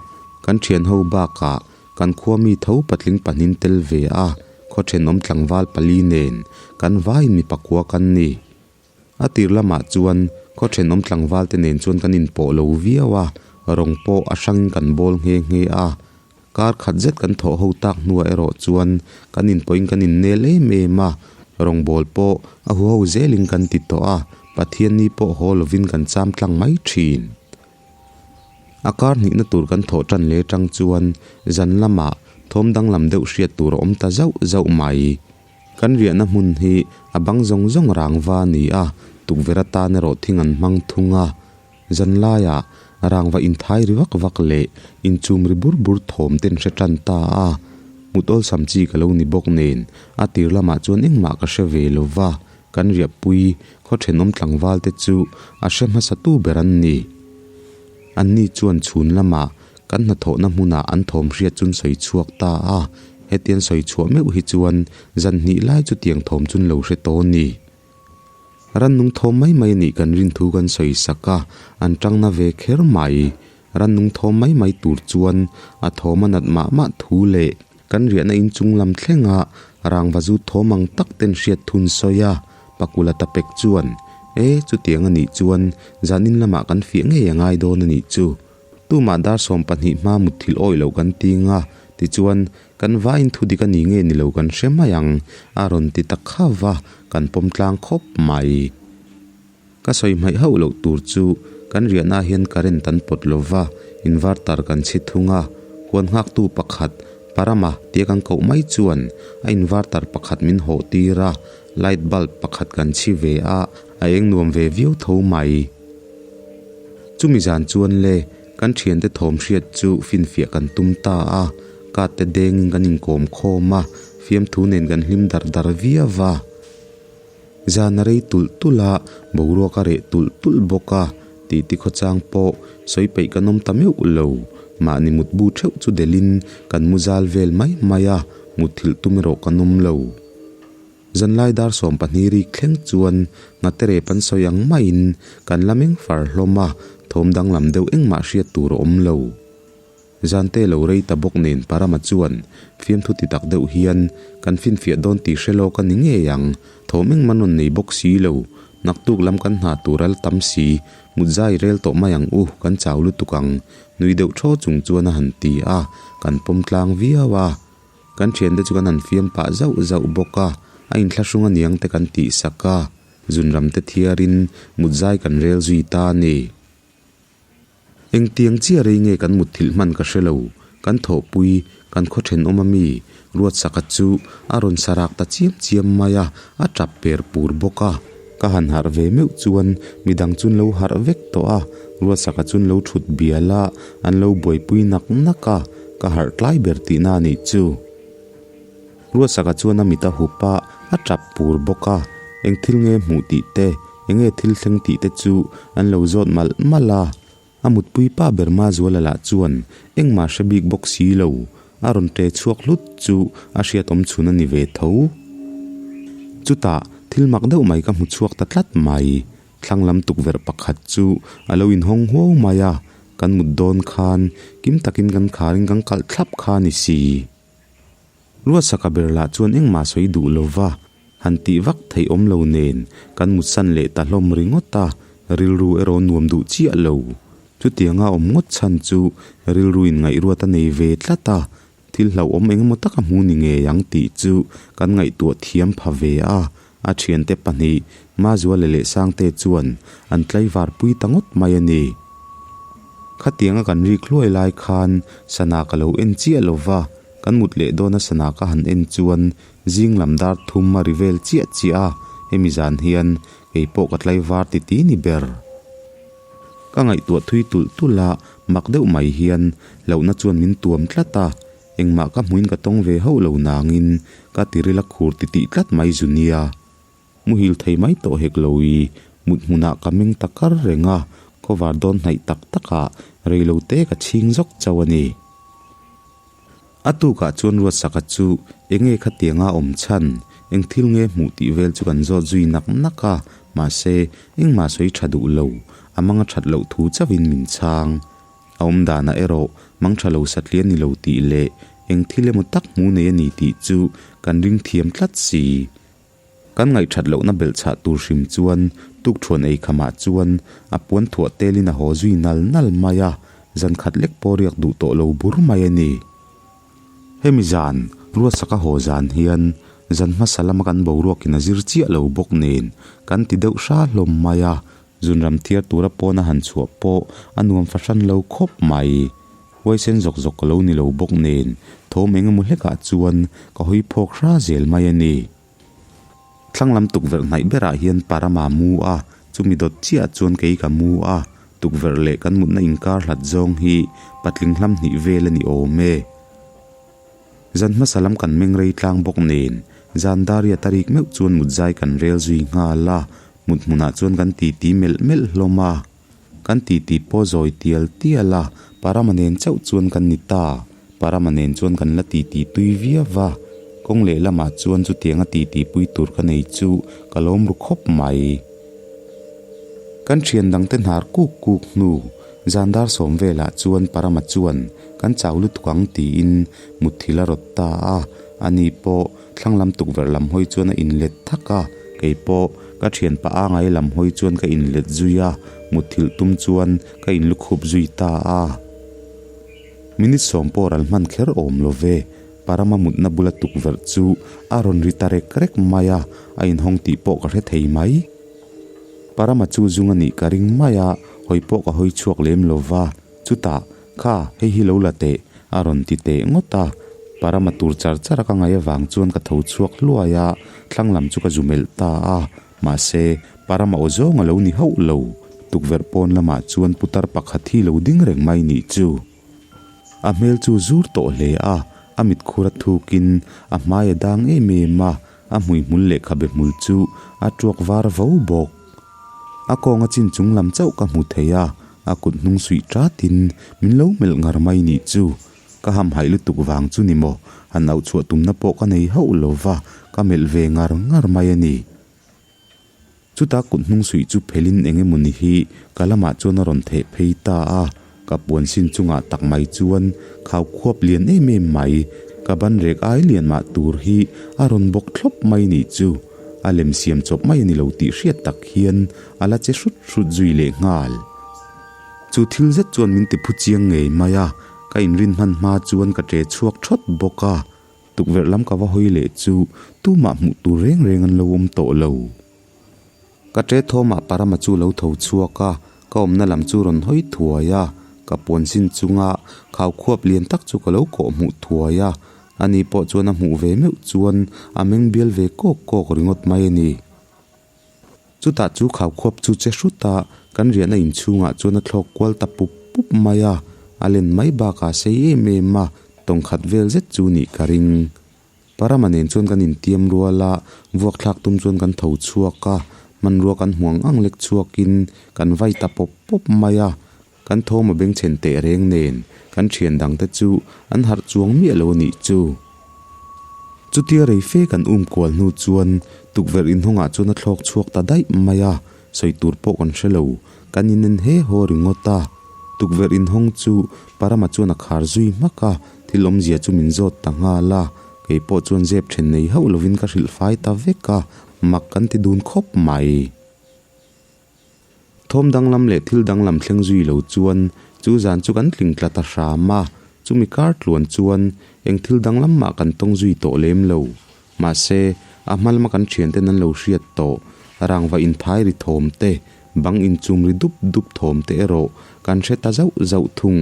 Kan thianho bakah Kan khua mi tho patling pahnin tel ve a, khaw thenawm tlangval pali nen kan vaiin mi pakua kan ni. A tir lamah chuan khaw thenawm tlangval te nen chuan kan inpawh lo viau a, rawng pawh a hrangin kan bawl nghe nghe a. Kar khat zet kan thawh ho tak hnuah erawh chuan kan inpawhin kan innel em em a, rawngbawl pawh a huho zelin kan ti tawh a, Pathianni pawh haw lovin kan cham tlang mai thin. A kar hnihna tur kan thawh tan leh atang chuan zan lamah thawm danglam deuh hriat tur a awm ta zauh zauh mai. Kan riahna hmun hi a bang zawng zawng rangva a ni a, tukverh atan erawh thing an hmang thung a. Zan laiah rangva inthai ri vak vak leh inchum ri bur bur thawm te an hre tan ta a. Mut awlsam chi ka lo ni bawk nen a tir lamah chuan engmah ka hre ve lo va. Kan riahpui khaw thenawm tlangval te chu a hre hmasa tu ber an ni. Anni chuan chhun lamah kan hnathawhna hmunah an thawm hriat chun sawi chhuak ta a, hetiang sawi chhuah meuh hi chuan zan hnih lai chu tiang thawm chun lo hre tawh ni. Rannung thawm mai mai anih kan rin thu kan sawi sak a, an tangna ve kher mai. Rannung thawm mai mai tur chuan a thawm a nat mah mah thu leh. Kan riahna inchung lam thlenga rangva zut thawm ang tak ten hriat thun sawi a, Pakula ta pek chuan, E, chutiang a nih chuan zanin lamah kan fiah ngei a ngai dawn a nih chu. Tumah dar 12 hma mutthilh awih loh kan ting a, tichuan kan vaiin thu dik a ni nge ni lo kan hre mai ang, a rawn ti ta khauh va, kan pawm tlang khawp mai. Ka sawi hmaih hauh loh tur chu kan riahnaah hian current an pawt lo va, inverter kan chhi thung a, huan nghaktu pakhat, Parama tia kan koh mai chuan a inverter pakhat min hawh tir a, light bulb pakhat kan chhi ve a, a eng nuam ve viau tho mai. Chumi zan chuan le kan thiante thawm hriat chu finfiah kan tum ta a, kat te dengin kan inkawm khawm a, fiamthu nen kan hlim dar dar viau va. Zan a rei tulh tulh a, boruak a reh tulh tulh bawk a, titi khawchang pawh sawi peih kan awm ta meuh lo. Mahni mutbu theuh chu delhin kan mu zal vel mai mai a, mutthilh tum erawh kan awm lo. Zanlai dar 12 rik thleng chuan ngate rep an sawi ang maiin kan la meng far hlawm a, thawm danglam deuh engmah hriat tur a awm lo. Zante lo rei ta bawk nen Parama chuan fiamthu ti tak deuh hian kan finfiah dawn tih hre lawk a ni ngei ang, thawm engmah rawn nei bawk si lo, naktuk lam kan hna tur a la tam si, mut zai rel tawh mai ang u, kan chau lutuk ang, nui deuh thaw chung chuan a han ti a, kan pawm tlang viau a. Kan thiante chu kan han fiam pah zauh zauh bawk a, a inthlahrung aniang te kan tih sak a, zunram te thiarin mut zai kan rel zui ta a ni. Engtiang chiah rei nge kan mutthilh hman ka hre lo, kan thawhpui, kan khaw thenawm ami, Ruatsaka chu a rawn sa rak ta chiam chiam mai a, a tap per pur bawk a. Ka han harh ve meuh chuan midang chun lo harh vek tawh a, Ruatsaka chun lo thut bial a, an lo buaipui nak nak a, ka harh tlai ber tihna a nih chu. Ruatsaka chuan a mit a hup a, a tap pur bawk a, eng thil nge hmuh tih te, eng nge thil thleng tih te chu an lo zawt malh malh a. A mutpui pa ber Mazuala lah chuan engmah hre bik bawk si lo, a rawn ṭe chhuak hlut chu a hriat awm chhun a ni ve tho. Chutah thil mak deuh mai ka hmu chhuak ta tlat mai. Thlang lam tukverh pakhat chu a lo inhawng huau mai a, kan mut dawn khan kim takin kan kharin kan kalh thlap kha a ni si. Ruatsaka ber lah chuan engmah sawi duh lo va, han tih vak theih awm lo nen kan mutsan leh ta hlawm ringawt a, rilru erawh nuam duh chiah lo. Chutianga awm ngawt chhan chu rilru in ngaihruat a nei ve tlat a, thil hlauhawm eng emaw taka hmu ni ngei ang tih chu kan ngaihtuah thiam pha ve a, a thiante pahnih Mazuala leh Sangte chuan an tlaivar pui ta ngawt mai a ni. Khatianga kan rik hluai lai khan sana ka lo en chiah lo va, kan mut leh dawna sana ka han en chuan zing lam dar thum a ri vel chiah chiah a, hemi zan hian kei pawh ka tlaivar ti ti ni ber. Ka ngaihtuah thui tulh tulh a, mak deuh mai hian hlauhna chuan min tuam tlat a, engmah ka hmuin ka tawng ve hauh lo nangin ka tiril a khur ti tih tlat mai zu nia. Muhil thei mai tawh hek lo i, mut hmunah ka meng ta kar reng a, khawvar dawn hnaih tak takah rei lo te ka chhing zawk chauh a ni. A tukah chuan Ruatsaka chu enge khatianga awm chhan, eng thil nge hmuh tih vel chu kan zawt zui nak nak a, mahse engmah sawi tha duh lo, a mang a that loh thu chauhin min chhang. A awm danah erawh mang tha lo satliah ni lo tih leh eng thil emaw tak hmu nei a ni tih chu kan ring thiam tlat si. Kan ngaihthat lohna belhchhah tur hrim chuan tukthuan ei khamah chuan a puan thuah telin a haw zui nal nal mai a, zan khat lek pawh riak duh tawh lo bur mai a ni. Hemi zan, Ruatsaka haw zan hian zan hmasa lama kan boruakin a zir chiah lo bawk nen kan ti deuh hra hlawm mai a, zunram thiar tura pawna han chhuah pawh a nuam fahran lo khawp mai. Huaisen zawk zawk ka lo ni lo bawk nen thawm eng emaw hlekah chuan ka hawi phawk hra zel mai a ni. Thlang lam tukverh hnaih berah hian Parama mu a, chumi dawt chiah chuan kei ka mu a, tukverh leh kan mutna inkar hlat zawng hi patling hlam hnih vel a ni awm e. Zan hmasa lam kan meng rei tlang bawk nen zan daria tarik meuh chuan mut zai kan rel zui nghal a, mut hmunah chuan kan titi melh melh hlawm a. Kan titi pawh zawi tial tial a, Parama nen chauh chuan kan ni ta. Parama nen chuan kan la titi tui viau va, kawng lehlamah chuan chutianga titi pui tur ka nei chu ka lawm ru khawp mai. Kan thian dangte hnar kuk kuk hnu, zan dar sawm velah chuan Parama chuan Kan chau lutuk ang tiin mutthilh a rawt ta a, ani pawh thlang lam tukverh lam hawi chuan a inlet thak a, kei pawh ka thianpa angai lam hawi chuan ka inlet zui a, mutthilh tum chuan ka inlukhup zui ta a. Minute sawm pawh ral hman kher awm lo ve, Parama mutna bula tukverh chu a rawn ri ta rek rek mai a, a inhawng tih pawh ka hre thei mai. Parama chu zung a nih ka ring mai a, hawi pawh ka hawi chhuak lem lo va, chutah, Kha, hei hi lo la teh, a rawn ti teh ngawt a. Parama tur char char a ka ngaih avang chuan ka tho chhuak hluai a, thlang lam chu ka zu melh ta a. Mahse, Parama aw zawng a lo ni hauh lo. Tukverh pawn lamah chuan putar pakhat hi lo ding reng mai nih chu. A hmel chu zur tawh hle a, a mit khur a thukin a hmai a dang em em a, a hmuihmul leh khabe hmul chu a tuak var vo bawk. A kawnga chin chung lam chauh ka hmu thei a, a kut hnung suih tatin min lo melh ngar mai nih chu. Ka hamhaih lutuk vang chu ni maw, han auhchhuah tumna pawh ka nei hauh lo va, ka melh ve ngar ngar mai a ni. Chuta kut hnung suih chu phelin eng emawni hi ka lamah chuan a rawn theh phei ta a, ka puan sin chungah tak mai chuan khau khuap lian em em mai, ka ban rek ai lian mah tur hi a rawn bawk thlawp mai nih chu. A lem siam chawp mai a ni lo tih hriat tak hian a la che hrut hrut zui leh nghal. Chu thil zet chuan min ti phu chiang ngei mai a, ka inrin hman hma chuan ka ṭe chhuak ṭhawt bawk a. Tukverh lam ka va hawi leh chu tumah hmuh tur reng reng an lo awm tawh lo. Ka ṭe thawmah Parama chu lo tho chhuak a, ka awmna lam chu rawn hawi thuai a, ka puan sin chunga khau khuap lian tak chu ka lo kawh hmuh thuai a, ani pawh chuan a hmuh ve meuh chuan a meng bial ve kawk kawk ringawt mai a ni. Chutah chu khaukhuap chu che hrut a, kan riahna inchhungah chuan a thlawk kual ta pup pup mai a, a len mai bakah sei em em a, tawng khat vel zet chu nih ka ring. Parama nen chuan kan intiam rual a, vuak thlak tum chuan kan tho chhuak a, hmanrua kan hmuang ang lek chhuakin kan vai ta pawp pawp mai a, kan thawm a bengchhen teh reng nen kan thian dangte chu an harh chuang miah lo a nih chu. Chutia rei fe kan um kual hnu chuan tukverh inhawngah chuan a thlawk chhuak ta daih mai a, sawi tur pawh kan hre lo, kan inen he haw ringawt a. Tukverh inhawng chu Parama chuan a khar zui hmak a, thil awmzia chu min zawt ta nghal a, kei pawh chuan zep then nei hauh lovin ka hrilh fai ta vek a, mak kan ti dun khawp mai. Thawm danglam leh thil danglam thleng zui lo chuan chu zan chu kan tling tla ta hram a, chumi kar tluan chuan eng thil danglam mah kan tawng zui tawh lem lo. Mahse, a hma lama kan thianten an lo hriat tawh, rangva inphai ri thawm te, bang inchum ri dup dup thawm te erawh kan hre ta zauh zauh thung.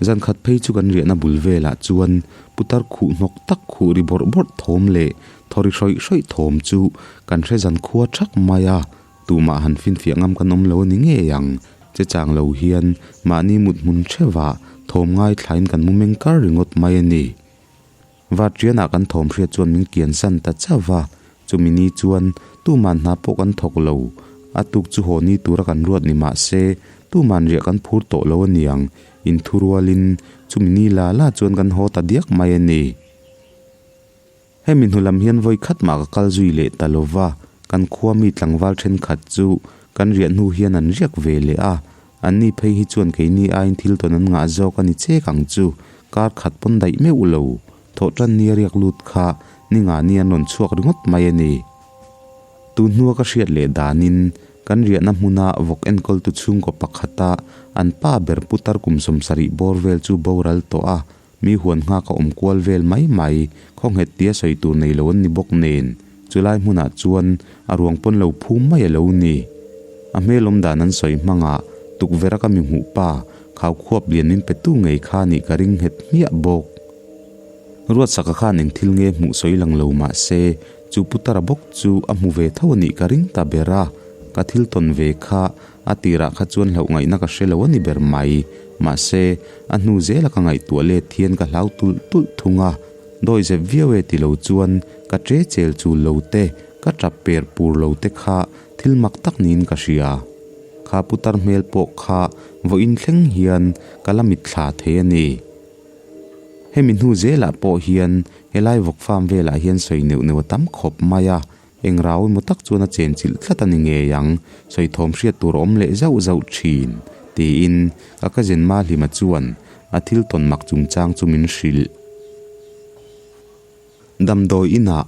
Zan khat phei chu kan riahna bul velah chuan putar khuh hnawk tak khuh ri bawrh bawrh thawm leh thaw ri hrawih hrawih thawm chu kan hre zan khua thak mai a, tumah han finfiah ngam kan awm lo a ni ngei ang. Che chang lo hian mahni mut hmun theuhah thawm ngaithlain kan mu meng kar ringawt mai a ni. Vatrianah kan thawm hriat chuan min kian san ta chauh va, chumi ni chuan tuman hna pawh kan thawk lo. A tuk chu haw ni tura kan ruat ni mah se, tuman riah kan phur tawh lo aniang, inthu rualin chumi ni la la chuan kan haw ta diak mai a ni. Hemi hnu lam hian vawi khat mah ka kal zui leh ta lo va, kan khua mi tlangval thenkhat chu kan riah hnu hian an riak ve leh a, Anni phei hi chuan keini aiin thil tawn an ngah zawk a ni chek ang chu, kar khat pawn daih meuh lo. Thawh tan ni a riak lut kha ni ngah ni an rawn chhuak ringawt mai a ni. Tun hnua ka hriat leh danin kan riahna hmuna vawk enkawltu chhungkaw pakhata an pa ber putar kum 70 bawr vel chu boral tawh a, mi huan nghak a awm kual vel mai mai, khaw nghet tia sawi tur nei lo an ni bawk nen, chulai hmunah chuan a ruang pawn lo phum mai a lo ni. A hmel awm dan an sawi hmangah tukverh a ka mi hmuh pa, khau khuap lian min pe tu ngei kha nih ka ring nghet hmiah bawk. Ruatsaka khan eng thil nge hmuh sawi lang lo mah se, chu Putara bawk chu a hmu ve tho a nih ka ring ta ber a, ka thil tawn ve kha A tirah kha chuan hlauh ngaihna ka hre lo a ni ber mai. Mahse, a hnu zela ka ngaihtuah let hian ka hlau tulh tulh thung a. Dawi zep viau e ti lo chuan ka ṭe chel chul lo te, ka ṭap per pur lo te kha thil mak tak niin ka hria. Kha putar hmel pawh kha vawiin thleng hian ka la mitthla thei a ni. Hemi hnu zelah pawh hian helai vawk farm velah hian sawi neuh neuh a tam khawp mai a. Eng rau emaw tak chuan a chenchilh tlat a ni ngei ang, sawi thawm hriat tur a awm leh zauh zauh thin, tiin ka cousin Mahlima chuan a thil tawn mak chungchang chu min hrilh. Damdawi inah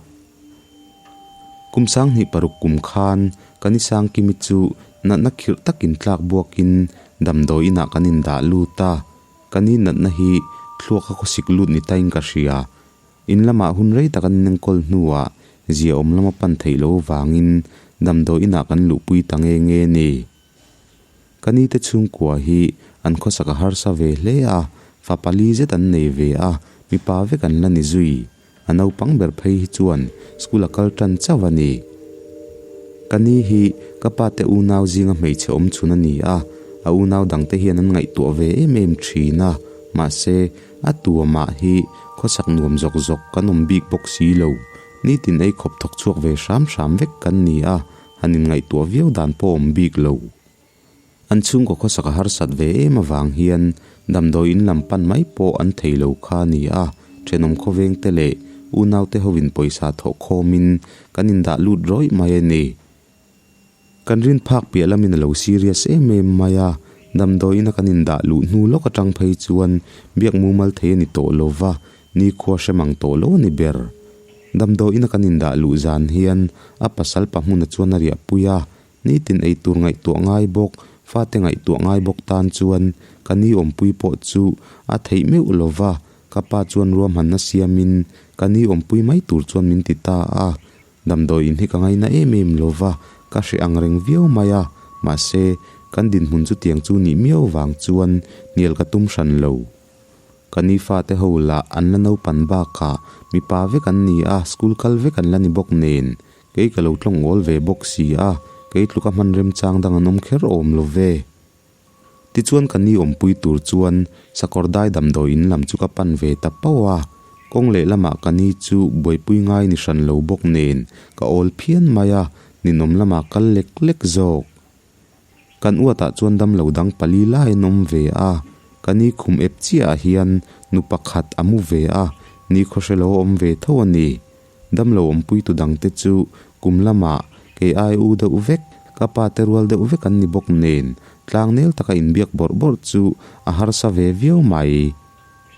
kum 26 kum khan ka ni Sangkimi chu natna khirh takin tlak buakin damdawi inah kan indah lut a, ka ni natna hi thluak a khawsik lut ni tain ka hria. In lamah hun rei tak an inenkawl hnuah ziaawm lama pan theih loh avangin damdawi inah kan luhpui ta nge nge ni. Ka ni te chhungkua hi an khawsak a harsa ve hle a, fa pali zet an nei ve a, mipa vek an la ni zui. A naupang ber phei hi chuan school a kal tan chauh a ni. Ka ni hi ka pa te unau zinga hmeichhe awm chhun a ni a, a unau dangte hian an ngaihtuah ve em em thin a, mahse a tuamah hi khawsak nuam zawk zawk kan awm bik bawk si lo. Nitin ei khawp thawk chhuak ve hram hram vek kan ni a, han inngaihtuah viau dan pawh awm bik lo. An chhungkaw khawsak a harsat ve em avang hian damdawi in lam pan mai pawh an thei lo kha a ni a, thenawm khawveng te leh unaute hovin pawisa thawh khawmin kan indah lut rawih mai a ni. Kan rin phak piah lamin a lo serious em em mai a, damdawi ina kan indah luh hnu lawk atang phei chuan biak mumal thei a ni tawh lo va, nikhua hre mang tawh lo a ni ber. Damdawi ina kan indah luh zan hian a pasal pa hmuna chuan a riahpui a, nitin ei tur ngaihtuah ngai bawk, fate ngaihtuah ngai bawk tan chuan ka ni awmpui pawh chu a theih meuh lo va, ka pa chuan ruahmanna siamin ka ni awmpui mai tur chuan min ti ta a. Damdawi in hi ka ngaina em em lo va, ka hreh ang reng viau mai a, mahse kan dinhmun chutiang chu nih miau vang chuan hnial ka tum hran lo. Ka ni fate ho lah an la naupan bakah mipa vek an ni a, school kal vek an la ni bawk nen, kei ka lo tlawng awl ve bawk si a, kei tluka hman remchang dang an awm kher awm lo ve. Tichuan ka ni awmpui tur chuan sakawr dai damdawi in lam chu ka pan ve ta pauh a, kawng lehlamah ka ni chu buaipui ngai ni hran lo bawk nen ka awl phian mai a, ninawm lamah kal lek lek zawk. Kan uatah chuan damlo dang pali lai an awm ve a, ka ni khum ep chiahah hian nu pakhat a mu ve a, ni khawhrelo a awm ve tho a ni. Damlo awmpuitu dangte chu kum lamah kei ai u deuh vek, ka pa te rual deuh vek an ni bawk nen, tlangnel taka inbiak bawrh bawrh chu a harsa ve viau mai.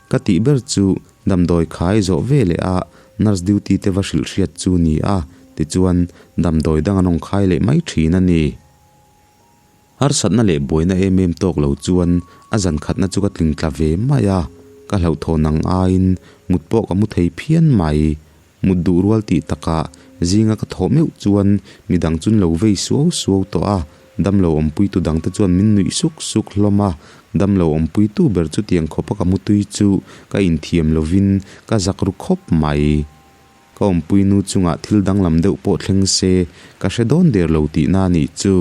Ka tih ber chu damdawi khai zawh ve leh a nurse duty te va hrilh hriat chu ni a, tichuan damdawi dang an awng khai leh mai thin a ni. Harsatna leh buaina em em tawk lo chuan a zan khatna chu ka tling tla ve mai a, ka hlauhthawn ang aiin mut pawh ka mu thei phian mai. Mut duh rual tih takah zinga ka thawh meuh chuan midang chun lo vei suau suau tawh a, damlo awmpuitu dangte chuan min nuih suk suk hlawm a, damlo awmpuitu ber chutiang khawpa ka mutui chu ka inthiam lovin ka zak ru khawp mai. Ka awmpuinu chungah thil danglam deuh pawh thleng se ka hre dawn der lo tihna a nih chu.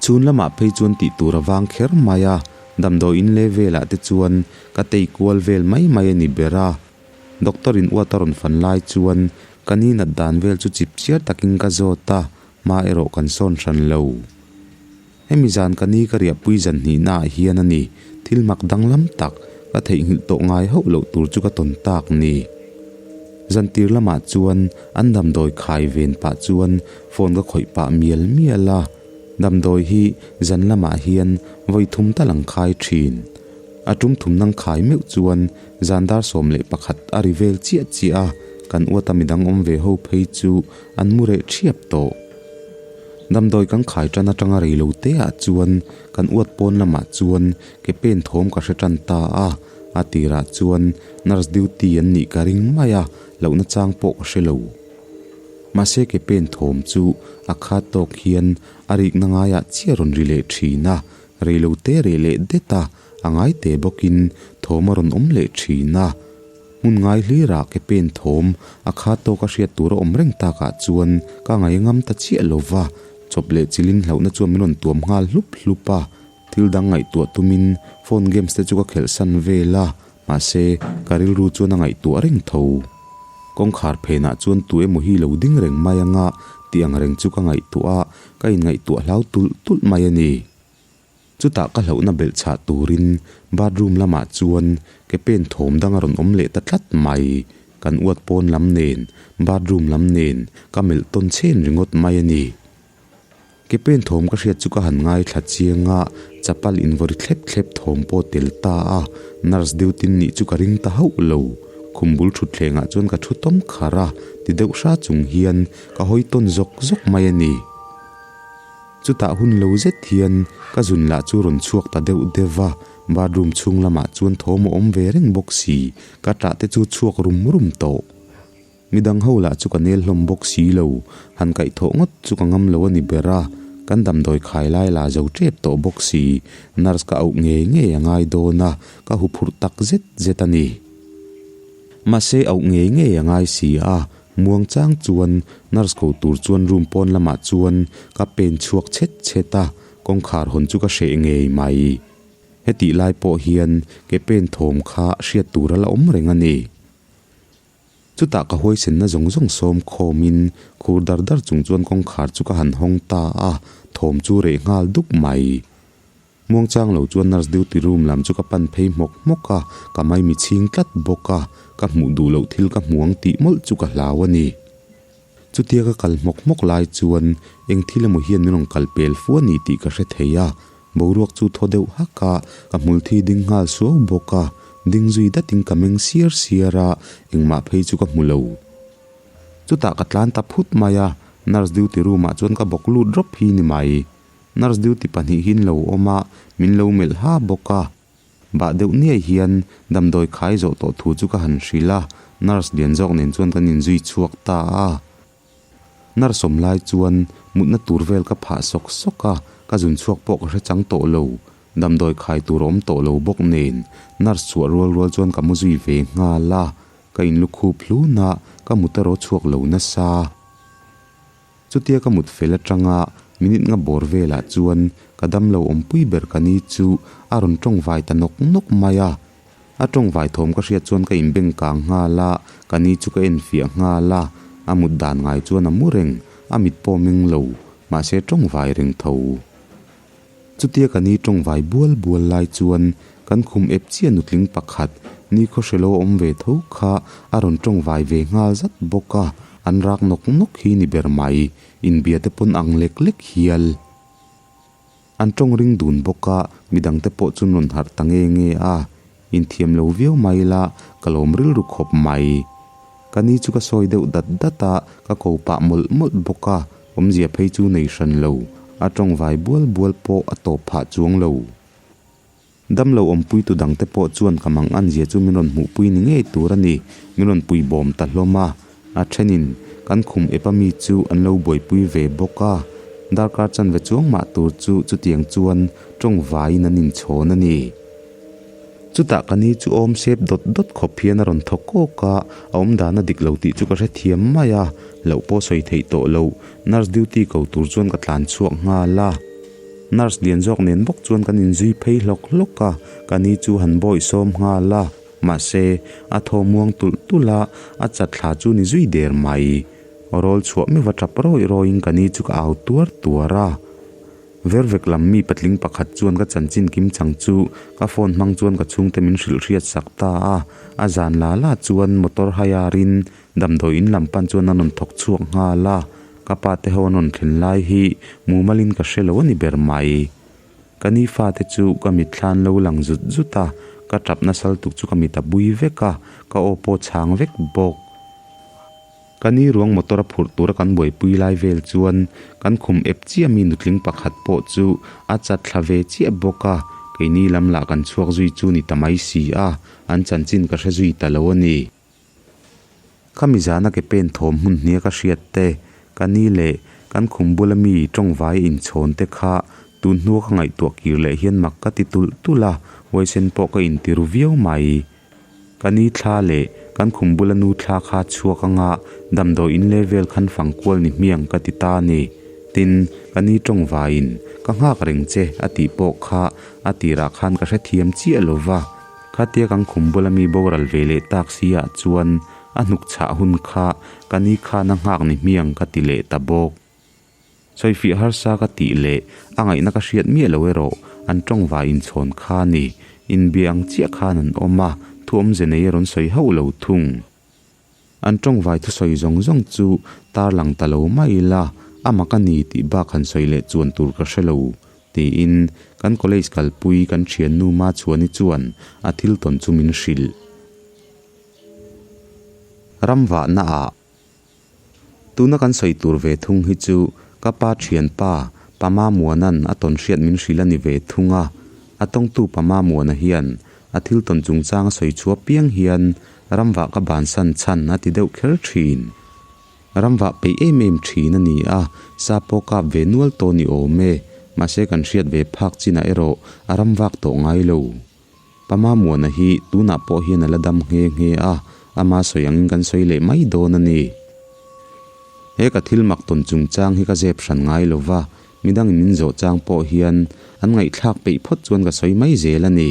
Chhun lamah phei chuan tih tur a vang kher mai a, damdawi in leh velah te chuan ka tei kual vel mai mai a ni ber a. Doctor in uat a rawn fan lai chuan ka ni nat dan vel chu chip chiar takin ka zawt a, hma erawh kan sawn hran lo. Hemi zan ka ni ka riahpui zan hnihna ah hian a ni, thil mak danglam tak, ka theihnghilh tawh ngai hauh loh tur chu ka tawn tak ni. Zan tir lamah chuan an damdawi khai ven pah chuan phone ka khawih pah mial mial a, damdawi hi zan lamah hian vawi thum tal ang khai thin. A tum thum nang khai meuh chuan zan dar 11 a ri vel chiah chiah a, kan uata midang awm ve ho phei chu an mu reh thiap tawh. Damdawi kan khai tan atanga rei lo te ah chuan kan uat pawn lamah chuan ke pen thawm ka hre tan ta a, a tirah chuan nurse duty an nih ka ring mai a, lohna chang pawh ka hre lo. Mahse ke pen thawm chu a khat tawk hian a rikna ngaiah chiah rawn ri leh thin a, rei lo te reh leh det a, a ngai te bawkin thawm a rawn awm leh thin a. Hmun ngai hlirah ke pen thawm a khat tawk a hriat tur a awm reng takah chuan ka ngai ngam ta chiah lo va, chawp leh chilin hlauhna chuan min rawn tuam nghal hlup hlup a, thil dang ngaihtuah tumin phone games te chu ka khelh san vel a, mahse ka rilru chuan a ngaihtuah reng tho. Kawngkhar phenah chuan tu emaw hi lo ding reng mai anga tih ang reng chu ka ngaihtuah a, ka inngaihtuah hlau tulh tulh mai a ni. Chutah ka hlauhna belh chhah turin bathroom lamah chuan ke pen thawm dang a rawn awm leh ta tlat mai. Kan uat pawn lam nen, bathroom lam nen ka melh tawn chhen ringawt mai a ni. Ke pen thawm ka hriat chu ka han ngaithla chiang a, chapal invawri thlep thlep thawm pawh tel ta a, nurse duty nih chu ka ring ta hauh lo. Khum bul thutthleng ah chuan ka thu tawm khar a, ti deuh hra chung hian ka hawi tawn zawk zawk mai a ni. Chutah hun lo zet hian ka zun lah chu rawn chhuak ta deuh deuh a, bathroom chhung lamah chuan thawm a awm ve reng bawk si, ka ṭah te chu chhuak rum rum tawh. Midang ho lah chu ka nel hlawm bawk si lo, han kaihthawh ngawt chu ka ngam lo a ni ber a, kan damdawi khai lai la zo tep tawh bawk si, nurse ka auh ngei ngei a ngai dawn a, ka huphurh tak zet zet a ni. Mahse auh ngei ngei a ngai si a, muang chang chuan nurse ko tur chuan room pawn lamah chuan ka pen chhuak chhet chhet a, kawngkhar hawn chu ka hreh ngei mai. Hetih lai pawh hian ke pen thawm kha hriat tur a la awm reng a ni. Chutah ka huaisenna zawng zawng sawm khawmin khur dar dar chung chuan kawngkhar chu ka han hawng ta a, thawm chu reh nghal dup mai. Muangchang lo chuan nurse duty room lam chu ka pan phei hmawk hmawk a, ka maimi chhing tlat bawk a, ka hmuh duh loh thil ka hmu ang tih mawlh chu ka hlau a ni. Chutia ka kal hmawk hmawk lai chuan eng thil emaw hian min rawn kal pel fu a ni tih ka hre thei a, boruak chu thaw deuh hak a, ka hmul thi ding nghal suau bawk a, ding zui datin ka meng siar siar a, engmah phei chu ka hmu lo. Chutah ka tlan ta phut mai a, nurse duty room ah chuan ka bawk lut rawp hi ni mai. Nurse duty pahnih hi an lo awm a, min lo melh ha bawk a. Bah deuh niai hian damdawi khai zawh tawh thu chu ka han hrilh a, nurse lian zawk nen chuan kan inzui chhuak ta a. Nurse awm lai chuan mutna tur vel ka phah sawk sawk a, ka zun chhuak pawh ka hre chang tawh lo. Damdawi khai tur a awm tawh lo bawk nen nurse chhuah rual rual chuan ka mu zui ve nghal a, ka inlukhup hlun a, ka mut erawh chhuak lo nasa. Chutia ka mut fel atanga minute nga bawr velah chuan ka damlo awmpui ber ka ni chu a rawn tawng vai ta nawk nawk mai a. A tawng vai thawm ka hriat chuan ka inbeng kang nghal a, ka ni chu ka enfiah nghal a, a mut dan ngai chuan a mu reng, a mit pawh meng lo, mahse tawng vai reng tho. Chutia ka ni tawng vai bual bual lai chuan kan khum ep chiah nutling pakhat ni khawhrelo awm ve tho kha a rawn tawng vai ve nghal zat bawk a, an rak nawk nawk hi ni ber mai, inbia te pawn ang lek lek hial. An tawng ring dun bawk a, midang te pawh chu rawn harh ta nge nge a, inthiam lo viau mai la ka lawm rilru khawp mai. Ka ni chu ka sawi deuh dat dat a, ka ko pah mawlh mawlh bawk a, awmzia phei chu nei hran lo, a tawng vai bual bual pawh a tawp phah chuang lo. Damlo awmpuitu dangte pawh chuan ka mang anzia chu min rawn hmuhpui ni ngei tur a ni, min rawn pui bawm ta hlawm a, a thenin kan khum ep ami chu an lo buaipui ve bawk a, darkar chanve chuang mah tur chu chutiang chuan tawng vaiin an inchhawn a ni. Chutah ka ni chu awm sep dawt dawt khawp hian a rawn thaw kawk a, a awm dan a dik lo tih chu ka hrethiam mai a, loh pawh sawi theih tawh lo, nurse duty ko tur chuan ka tlan chhuak nghal a. Nurse lian zawk nen bawk chuan kan inzui phei hlawk hlawk a, ka ni chu han bawih sawm nghal a, mahse a thaw muang tulh tulh a, a chat thla chu ni zui der mai. Rawl chhuah meuh a tap rawih rawihin ka ni chu ka au tuar tuar a. Vervek lam mi patling pakhat chuan ka chanchin kim chang chu ka phone hmang chuan ka chhungte min hrilh hriat sak ta a, a zan la la chuan motor hire in damdawi in lam pan chuan a rawn thawk chhuak nghal a, ka pa te ho an rawn thlen lai hi mumal in ka hre lo a ni ber mai. Ka ni fate chu ka mitthla an lo lang zut zut a, ka tap nasal tuk chu ka mit a bui vek a, ka aw pawh chhang vek bawk. Ka ni ruang motor a phurh tura kan buaipui lai vel chuan kan khum ep chiah mi nutling pakhat pawh chu a chat thla ve chiah bawk a, keini lam lah kan chhuak zui chu ni ta mai si a, an chanchin ka hre zui ta lo a ni. Khami zana ke pen thawm hmun hnia ka hriat te, ka ni leh kan khum bula mi tawngvai inchhawn te kha tun hnua ka ngaihtuah kir leh hian mak ka ti tulh tulh a, huaisen pawh ka intiru viau mai. Ka ni thla leh kan khum bula nu thla kha chhuak anga damdawi in leh vel khan fang kual ni hmiang ka ti ta ni. Tin, ka ni tawng vaiin ka nghak reng che a tih pawh kha a tirah khan ka hrethiam chiah lo va. Khatia kan khum bula mi boral ve leh tak si ah chuan a hnuk chhah hun kha ka ni khan a nghak ni hmiang ka ti leh ta bawk. Sawifiah harsa ka tih leh a ngaihna ka hriat miah lo erawh an tawngvai inchhawn kha a ni. Inbia ang chiah khan an awm a, thu awmze nei a rawn sawi hauh lo thung. An tawngvai thusawi zawng zawng chu tarlang ta lo mai ila, A mak a ni tih bak han sawi leh chuan tur ka hre lo, tiin kan college kalpui kan thiannu Machhuani chuan a thil tawn chu min hrilh. Ramvahna ah Tuna kan sawi tur ve thung hi chu ka pa thianpa Pama Muana'n a tawn hriat min hrilh a ni ve thung a, a tawngtu Pama Muana hian a thil tawn chungchang a sawi chhuah piang hian ramvah ka bansan chhan a ti deuh kher thin. Ramvah peih em em thin a ni a, sa pawh kap ve nual tawh ni awm e, mahse kan hriat ve phak chinah erawh a ramvak tawh ngai lo. Pama Muana hi tunah pawh hian a la dam nghe nghe a, ama sawi angin kan sawi leh mai dawn a ni. He ka thil mak tawn chungchang hi ka zep hran ngai lo va, midangin min zawh chang pawh hian an ngaihthlak peih phawt chuan ka sawi mai zel a ni.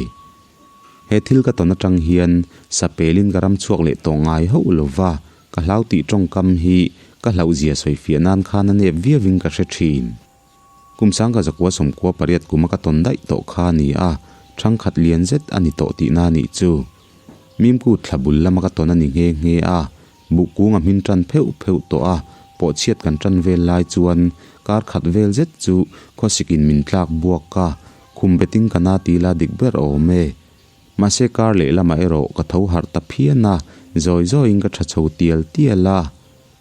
He thil ka tawn atang hian sapelin ka ram chhuak leh tawh ngai hauh lo va, ka hlau tih tawngkam hi ka hlauhzia sawifiah nan khan a nep viauin ka hre thin. Kum sangka zakua sawmkua pariat kuma ka tawn daih tawh kha a ni a, thangkhat lian zet a ni tawh tihna a nih chu. Mimku thla bul lama ka tawn a ni nghe nghe a, buh kung a hmin tan pheuh pheuh tawh a, pawhchhiat kan tan vel lai chuan kar khat vel zet chu khawsikin min tlak buak a, khum betin ka na ti la dik ber awm e. Mahse kar lehlamah erawh ka tho harh ta phian a, zawi zawiin ka tha chho tial tial a.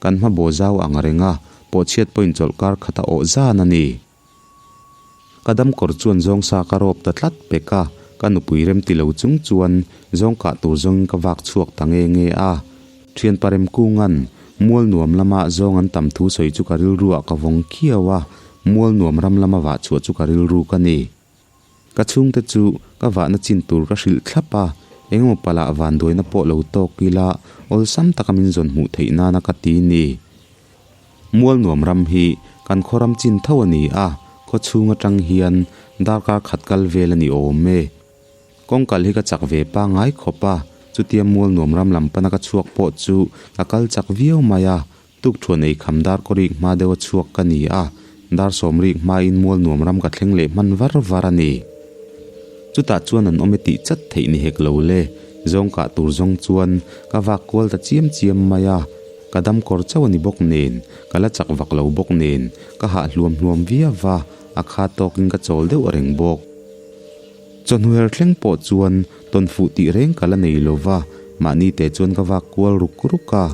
Kan hma baw zau ang reng a, pawhchhiat pawhin chawlh kar khat a awh zan a ni. Ka dam kawr chuan zawng sa ka rawp ta tlat pek a, ka nupui rem ti lo chung chuan zawng kah tur zawngin ka vak chhuak ta nge nge a. Thian parem kungan mual nuam lama zawng an tam thu sawi chu ka rilruah ka vawng khiau a, mual nuam ram lama vah chhuah chu ka rilru ka ni. Ka chhungte chu ka vahna chin tur ka hrilh thlap a, engemaw palah vanduaina pawh lo tawk ila awlsam taka min zawn hmuh theih nana ka ti ni. Mual nuam ram hi kan khaw ram chin tho a ni a, khaw chhung atang hian darkar khat kal vel a ni awm e. Kawngkal hi ka chak ve pangngai khawp a, chutia mual nuam ram lam pana ka chhuak pawh chu ka kal chak viau mai a, Tukthuan ei kham dar kaw rik hma deuh a chhuak ka ni a, dar sawm rik hmain mual nuam ram ka thleng leh hman var var a ni. Chutah chuan an awm e tih chat theih ni hek lo le, zawng kah tur zawng chuan ka vak kual ta chiam chiam mai a, ka dam kawr chauh a ni bawk nen, ka la chak vak lo bawk nen, ka hah hluam hluam viau va, a kha tawkin ka chawl deuh reng bawk. Chawhnu her thleng pawh chuan tawn fuh tih reng ka la nei lo va, mahni te chuan ka vak kual ruk ruk a.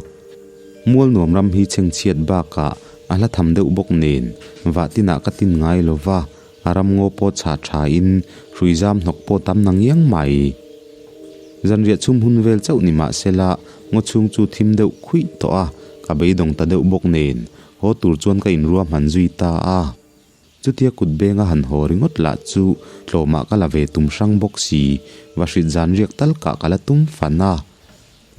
Mual nuam ram hi chhengchhiat bakah a hla tham deuh bawk nen vah tinah ka tin ngai lo va, a ram ngaw pawh chhah thain hrui zam hnawk pawh tam na ngiang mai. Zanriah chhum hun vel chauh ni mah sela ngaw chhung chu thim deuh khuih tawh a, ka beidawng ta deuh bawk nen haw tur chuan ka inruahman zui ta a. Chutia kut benga han haw ringawt lah chu tlawmah ka la ve tum hrang bawk si, va hrit zan riak tal kah ka la tum fan a.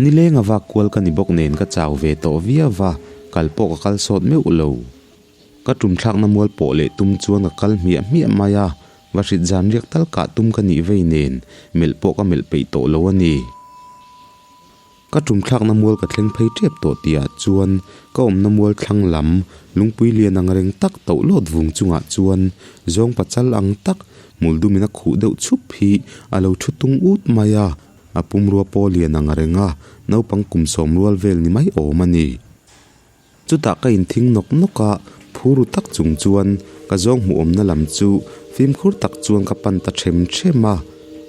Nilenga vak kual ka ni bawk nen ka chau ve tawh viau va, kal pawh ka kal sawt meuh lo. Ka tum thlakna mual pawh leh tum chuan ka kal hmiah hmiah mai a, va hrit zan riak tal kah tum ka nih vei nen melh pawh ka melh peih tawh lo a ni. Ka tum thlakna mual ka thleng phei tep tawh tihah chuan ka awmna mual thlang lam lungpui lian ang reng tak toh lawt vung chungah chuan zawng pachal ang tak hmul dumin a khuh deuh chhup hi a lo thu tung ut mai a, a pumrua pawh lian ang reng a, naupang kum sawm rual vel ni mai awm a ni. Chutah ka inthing nawk nawk a, phuru tak chung chuan ka zawng hmuhawmna lam chu fimkhur tak chuan ka pan ta ṭhem ṭhem a.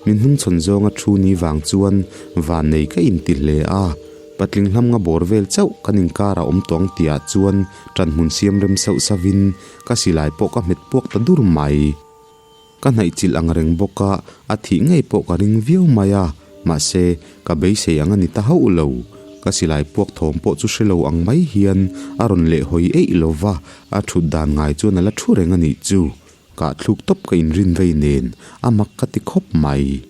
Min hnungchhawn zawnga thu ni vang chuan van nei ka inti hle a, patling hlam nga bawr vel chauh kan inkar a awm tawng tihah chuan ṭanhmun siam rem sauh sauhin ka silai pawh ka hmet puak ta dur mai. Ka hnaihchilh ang reng bawk a, a thih ngei pawh ka ring viau mai a, mahse, ka beisei ang a ni ta hauh lo. Ka silai puak thawm pawh chu hre lo ang mai hian a rawn leh hawi eih lo va, a thut dan ngai chuan a la thu reng a nih chu. Kah thluk tawp ka inrin vei nen, a mak ka ti khawp mai.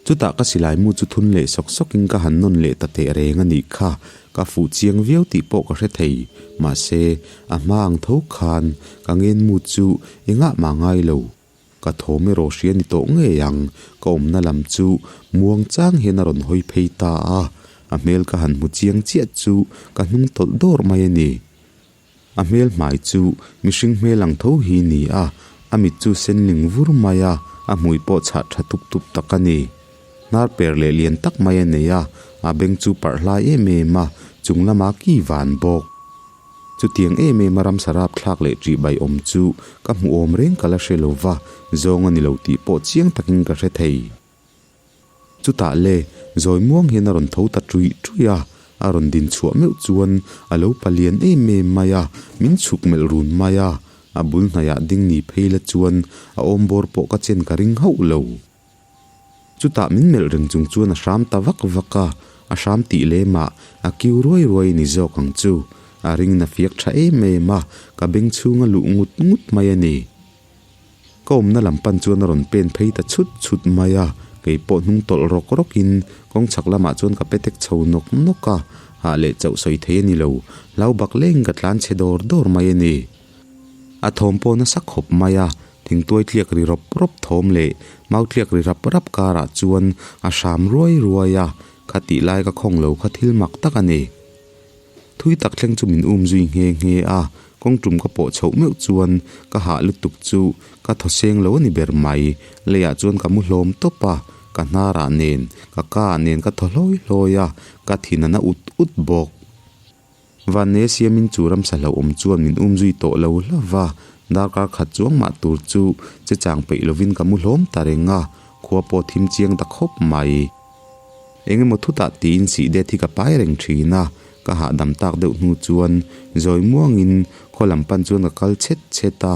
Chutah ka silai mu chu thun leh sawk sawkin ka han nawn leh ta teh reng a nih kha, ka fuh chiang viau tih pawh ka hre thei. Mahse, a hma ang tho khan ka ngen mu chu engah mah ngai lo. Ka thawm erawh hria ni tawh ngei ang, ka awmna lam chu muang chang hian a rawn hawi phei ta a, a hmel ka han hmu chiang chiah chu ka hnung tawlh dawr mai a ni. A hmel hmai chu mihring hmel ang tho hi ni a, a mit chu sen ling vur mai a, a hmui pawh chhah tha tup tup tak a ni. Hnar per leh lian tak mai a nei a, a beng chu parh hlai em em a, chung lama ki van bawk. Chutiang em em a ramsa rapthlak leh ṭihbai awm chu ka hmu awm reng ka la hre lo va, zawng a ni lo tih pawh chiang takin ka hre thei. Chutah le, zawi muang hian a rawn tho ta ṭuih ṭuih a, a rawn din chhuah meuh chuan a lo palian em em mai a, min chhuk melh run mai a, a bul hnaiah ding ni phei la chuan a awm bawr pawh ka chen ka ring hauh lo. Chutah min melh reng chung chuan a hram ta vak vak a, a hram tih lemah a kiu ruai ruai a ni zawk ang chu. A ringin a fiak tha em em a, ka beng chhung a luh ngut ngut mai a ni. Ka awmna lam pan chuan a rawn pen phei ta chhut chhut mai a, kei pawh hnung tawlh rawk rawkin kawng chhak lamah chuan ka petek chho nawk nawk a, hah leh chauh sawi thei a ni lo, hlau bak leng ka tlan chhe dawr dawr mai a ni. A thawm pawh nasa khawp mai a, thingtuai tliak ri rawp rawp thawm leh mau tliak ri rap rap karah chuan a hram ruai ruai a, khatih lai ka khawng lo kha thil mak tak a ni. Thui tak thleng chu min um zui nghe nghe a, kawng tum ka pawh chhoh meuh chuan ka hah lutuk chu ka thaw seng lo a ni ber mai. Leiah chuan ka mu hlawm tawp a, ka hnarah nen, ka kaah nen ka thaw hlawi hlawi a, ka thin a na ut ut bawk. Vanne siamin chu ramsa hlauhawm chuan min um zui tawh lo hlauh va, darkar khat chuang mah tur chu che chang peih lovin ka mu hlawm ta reng a, khua pawh thim chiang ta khawp mai. Eng emaw thutah tiin sih det hi ka pai reng thin a, ka hahdam tak deuh hnu chuan zawi muangin khaw lam pan chuan ka kal chhet chhet a,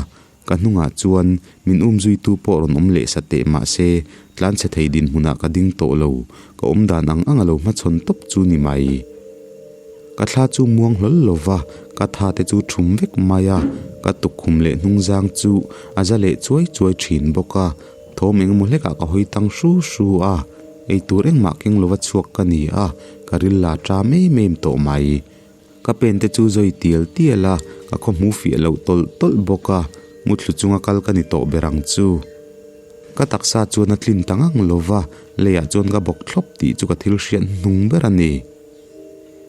ka hnungah chuan min um zuitu pawh rawn awm leh sa teh mah se tlanchhe thei dinhmunah ka ding tawh lo, ka awm dan ang ang a lo hmachhawn tawp chu ni mai. Ka thla chu muang hlawl lo va, ka tha te chu thum vek mai a, ka tukkhum leh hnungzang chu a za leh chuai chuai thin bawk a. Thawm engemaw hlekah ka hawi tang hru hru a, eitur engmah keng lova chhuak ka ni a, ka ril la ṭam em em tawh mai. Ka pen te chu zawi tial tial a, ka khaw hmu fiah loh tawlh tawlh bawk a, muthlu chunga kal ka ni tawh ber ang chu. Ka taksa chuan a tlin ta ngang lova, leiah chuan ka bawk thlawp tih chu ka thil hriat hnung ber a ni.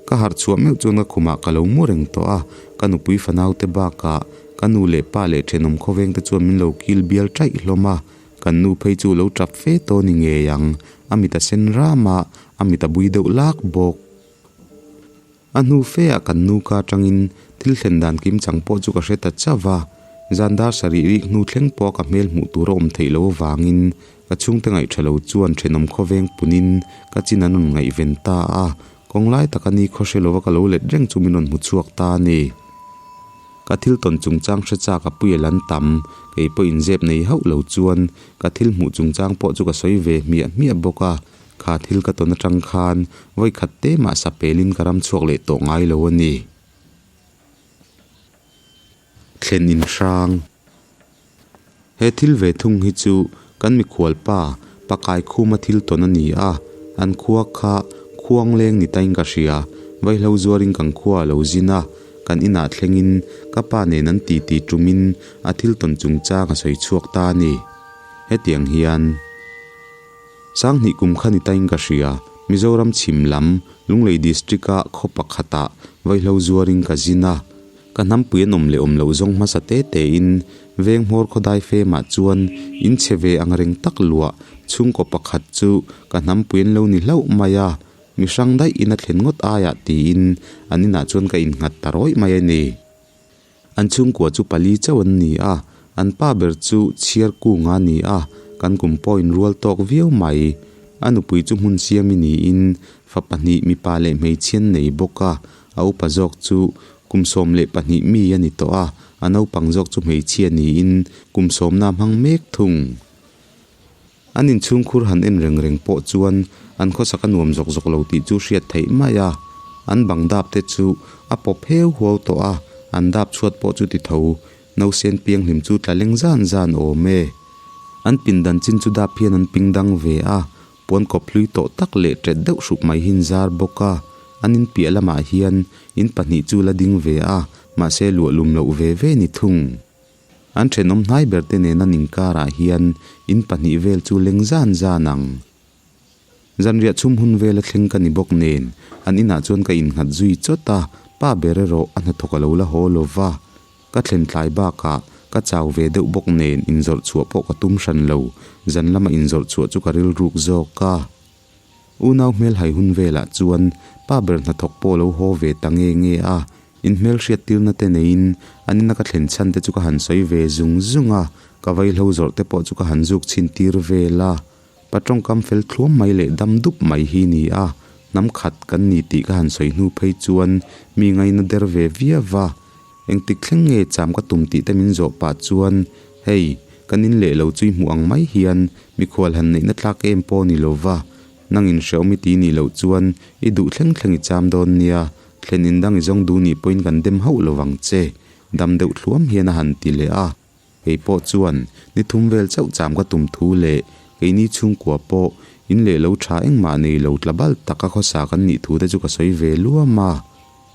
Ka harh chhuah meuh chuan ka khumah ka lo mu reng tawh a, ka nupui fanaute bakah ka nu leh pa leh thenawm khawveng te chuan min lo kil bial ṭaih hlawm a, kan nu phei chu lo ṭap fe tawh ni ngei ang, a mit a sen ram a, a mit a bui deuh lak bawk. A hnu fe ah kan nu ka atangin thil thlen dan kim chang pawh chu ka hre ta chauh a, zan dar sarih rik hnu thleng pawh a ka hmel hmuh tur a awm theih loh avangin Ka chhungte ngaih tha lo chuan thenawm khawveng punin ka chin an rawn ngaihven ta a, kawng lai taka ni khaw hre lova ka lo let reng chu min rawn hmu chhuak ta a ni. Ka thil tawn chungchang hre chak a puia lan tam, kei pawh inzep nei hauh lo chuan ka thil hmuh chungchang pawh chu ka sawi ve hmiah hmiah bawk a, kha thil ka tawn atang khan vawi khat te mah sapelin ka ram chhuak leh tawh ngai lo a ni. Thlen inhrang. He thil ve thung hi chu kan mikhual pa Pakai khuma thil tawn a ni a, an khua kha khuang leng ni tain ka hria, vaihlo zuarin kan khua a lo zin a, kan inah thlengin ka pa nen an titi tumin a thil tawn chungchang a sawi chhuak ta a ni. Hetiang hian Sanghnih kum kha ni tain ka hria, Mizoram chhim lam Lunglei District-a khaw pakhatah vaihlo zuarin ka zin a, Ka hnampui an awm leh awm loh zawng hmasa te tein veng hmawr khawdai femah chuan in chhe ve ang reng tak luah chhungkaw pakhat chu ka hnampui an lo ni hlauh mai a, mi hrang daih in a thlen ngawt aiah tiin an inah chuan ka innghat ta rawih mai a ni. An chhungkua chu pali chauh an ni a, an pa ber chu chhiar kunga a ni a, kan kum pawh inrual tawk viau mai. A nupui chu hmun siami niin fa pahnih mipa leh hmeichhia an nei bawk a, A upa zawk chu kum 12 mi a ni tawh a, a naupang zawk chu hmeichhia niin kum sawmna hmang mek thung. An inchhungkhur han en reng reng pawh chuan an khawsak a nuam zawk zawk lo tih chu hriat theih mai a. An bang dap te chu a pawp heu huau tawh a, an dap chhuat pawh chu ti tho, nausen pianghlim chu tla leng zan zan awm e. An pindan chin chu dap hian an ping dang ve a, Puan kawp hlui tawh tak leh ṭet deuh hruk mai hi an zar bawk a, an in piah lamah hian in pahnih chu la ding ve a, mahse luah lum loh ve ve ni thung. An ṭhenawm hnai ber te nen an inkarah hian in pahnih vel chu leng zan zan ang. Zanriah chhum hun vela thleng ka ni bawk nen an inah chuan ka innghat zui chawt a, pa ber erawh a hnathawk a lo la haw lo va. Ka thlen tlai bakah ka chau ve deuh bawk nen inzawrh chhuah pawh ka tum hran lo, zan lama inzawrh chhuah chu ka rilruk zawk a. Unau hmelhai hun velah chuan pa ber hnathawk pawh lo haw ve ta nge nge a, Inhmelhriattirna te neiin an ina ka thlen chhan te chu ka han sawi ve zung zung a, ka vaihlo zawrh te pawh chu ka han zuk chhin tir vel a. Pa tawngkam fel thluam mai leh dam dup mai hi ni a, hnam khat kan ni tih ka han sawi hnu phei chuan mi ngaina der ve viau va. Engtik thleng nge cham ka tum tih te min zawh pah chuan, Hei, kan in leh lo chu i hmuh ang mai hian mikhual han neihna tlak em pawh ni lo va, nang in hrehawm i ti nih loh chuan i duh thleng thleng i cham dawn nia, thlen in dang i zawng duh nih pawhin kan dem hauh lo vang che, dam deuh thluam hian a han ti leh a. Kei pawh chuan ni thum vel chauh cham ka tum thu leh keini chhungkua pawh in leh lo tha engmah nei lo tla bal taka khawsa kan nih thu te chu ka sawi ve luam a.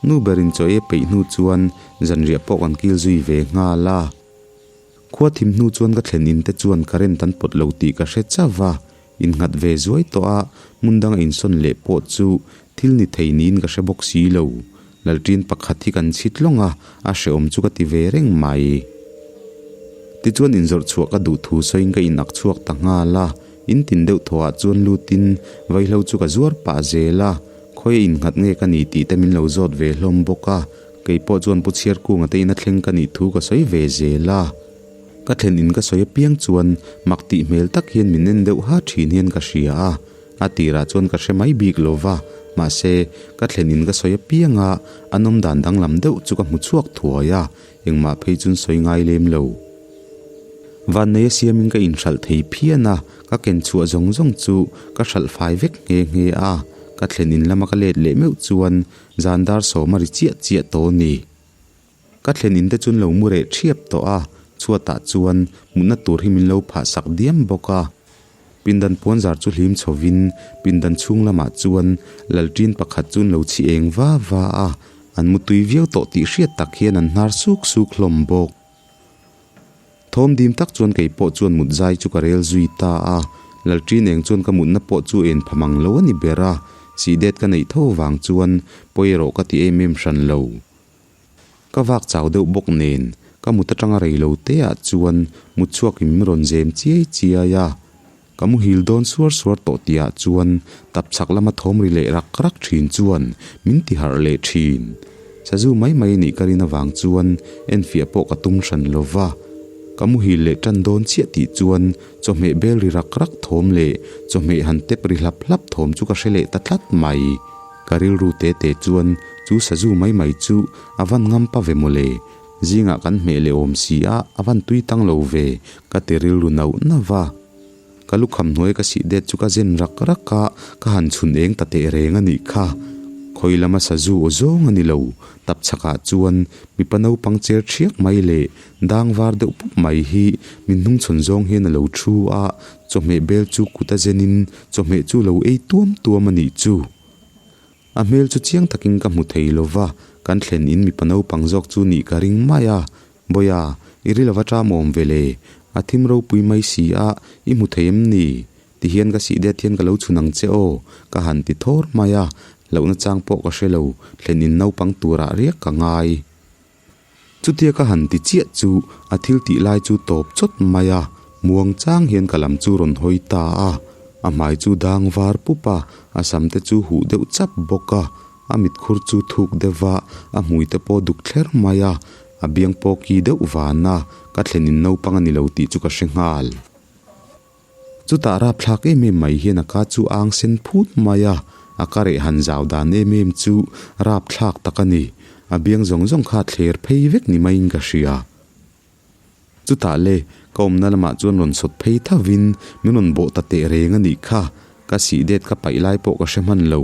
Nu berin chaw ei a peih hnu chuan zanriah pawh kan kil zui ve nghal a. Khua thim hnu chuan ka thlen in te chuan current an pawt lo tih ka hre chauh a, innghat ve zuai tawh a, hmun danga insawn leh pawh chu thil ni thei niin ka hre bawk si lo. Lalṭin pakhat hi kan chhit lawng a, a hrehawm chu ka ti ve reng mai. Tichuan inzawrh chhuah ka duh thu sawiin ka inak chhuak ta nghal a, in tin deuh thawhah chuan lutin vaihlo chu ka zuar pah zel a, khawi a innghat nge ka ni tih te min lo zawt ve hlawm bawk a, kei pawh chuan Pu Chhiarkunga te ina thleng ka nih thu ka sawi ve zel a. Ka thlen in ka sawi apiang chuan mak tih hmel tak hian min en deuh ha thin hian ka hria a, a tirah chuan ka hre mai bik lo va, mahse ka thlen in ka sawi apiang a, an awm dan danglam deuh chu ka hmu chhuak thuai a, engmah phei chuan sawi ngai lem lo. Vannei a siamin ka inhralh thei phian a, ka ken chhuah zawng zawng chu ka hralh fai vek nghe nghe a, ka thlen in lama ka let leh meuh chuan zan dar sawm a ri chiah chiah tawh a ni. Ka thlen in te chuan lo mu reh thiap tawh a, chhuatah chuan mutna tur hi min lo phah sak diam bawk a. Pindan puanzar chu hlim chhovin pindan chhung lamah chuan lalṭin pakhat chu an lo chhi eng va va a, an mutui viau tawh tih hriat tak hian an hnar suk suk hlawm bawk. Thawm dim tak chuan kei pawh chuan mut zai chu ka rel zui ta a, Lalṭin eng chuan ka mutna pawh chu en pha mang lo a ni ber a, sihdet ka neih tho vang chuan pawi erawh ka ti em em hran lo. Ka vak chau deuh bawk nen, ka mut atanga rei lo te ah chuan mut chhuakin min rawn zem chiai chiai a. Ka muhil dawn suar suar tawh tih ah chuan tap chhak lama thawm ri leh rak rak thin chuan min ti harh leh thin. Sazu mai mai anih ka rin avang chuan enfiah pawh ka tum hran lo va. Ka muhil leh tan dawn chiah tih chuan chawhmeh bel ri rak rak thawm leh chawhmeh han tep ri hlap hlap thawm chu ka hre leh ta tlat mai. Ka rilru te te chuan chu sazu mai mai chu a van ngam pa ve mawle, zingah kan hmeh leh awm si a, a van tui tang lo ve, ka ti rilru nauh nauh va. Ka lukham hnuai ka sih det chu ka zen rak rak a, ka han chhun eng ta teh reng a nih kha. Khawi lama sazu aw zawng a ni lo, tap chhakah chuan mipa naupang cher thiak mai leh dang var deuh pup mai hi min hnungchhawn zawng hian a lo thu a, chawhmeh bel chu kut a zenin chawhmeh chu lo ei tuam tuam a nih chu. A hmel chu chiang takin ka hmu thei lo va, kan thlen in mipa naupang zawk chu nih ka ring mai a. Bawiha, i ri lova ṭam awm ve le, a thim ropui mai si a, i hmu thei em ni? Ti hian ka sih det hian ka lo chhun ang che aw, ka han ti thawr mai a, hlauhna chang pawh ka hre lo, thlen in naupang turah riak ka ngai. Chutia ka han ti chiah chu a thil tih lai chu tawp chawt mai a, muang chang hian ka lam chu rawn hawi ta a. A hmai chu dang var pup a, a sam te chu huh deuh chap bawk a, a mitkhur chu thuk deuh va, a hmui te pawh duk thler mai a, a biang pawh ki deuh van a, ka thlen in naupang a ni lo tih chu ka hre nghal. Chutah rapthlak em em mai hian a ka chu ang sen phut mai a, a ka reh han zau dan em em chu rapthlak tak a ni. A biang zawng zawng kha thler phei vek ni maiin ka hria. Chutah le, ka awmna lamah chuan rawn sawt phei thavin min rawn bawh ta teh reng a nih kha. Ka sih det ka paih lai pawh ka hre hman lo.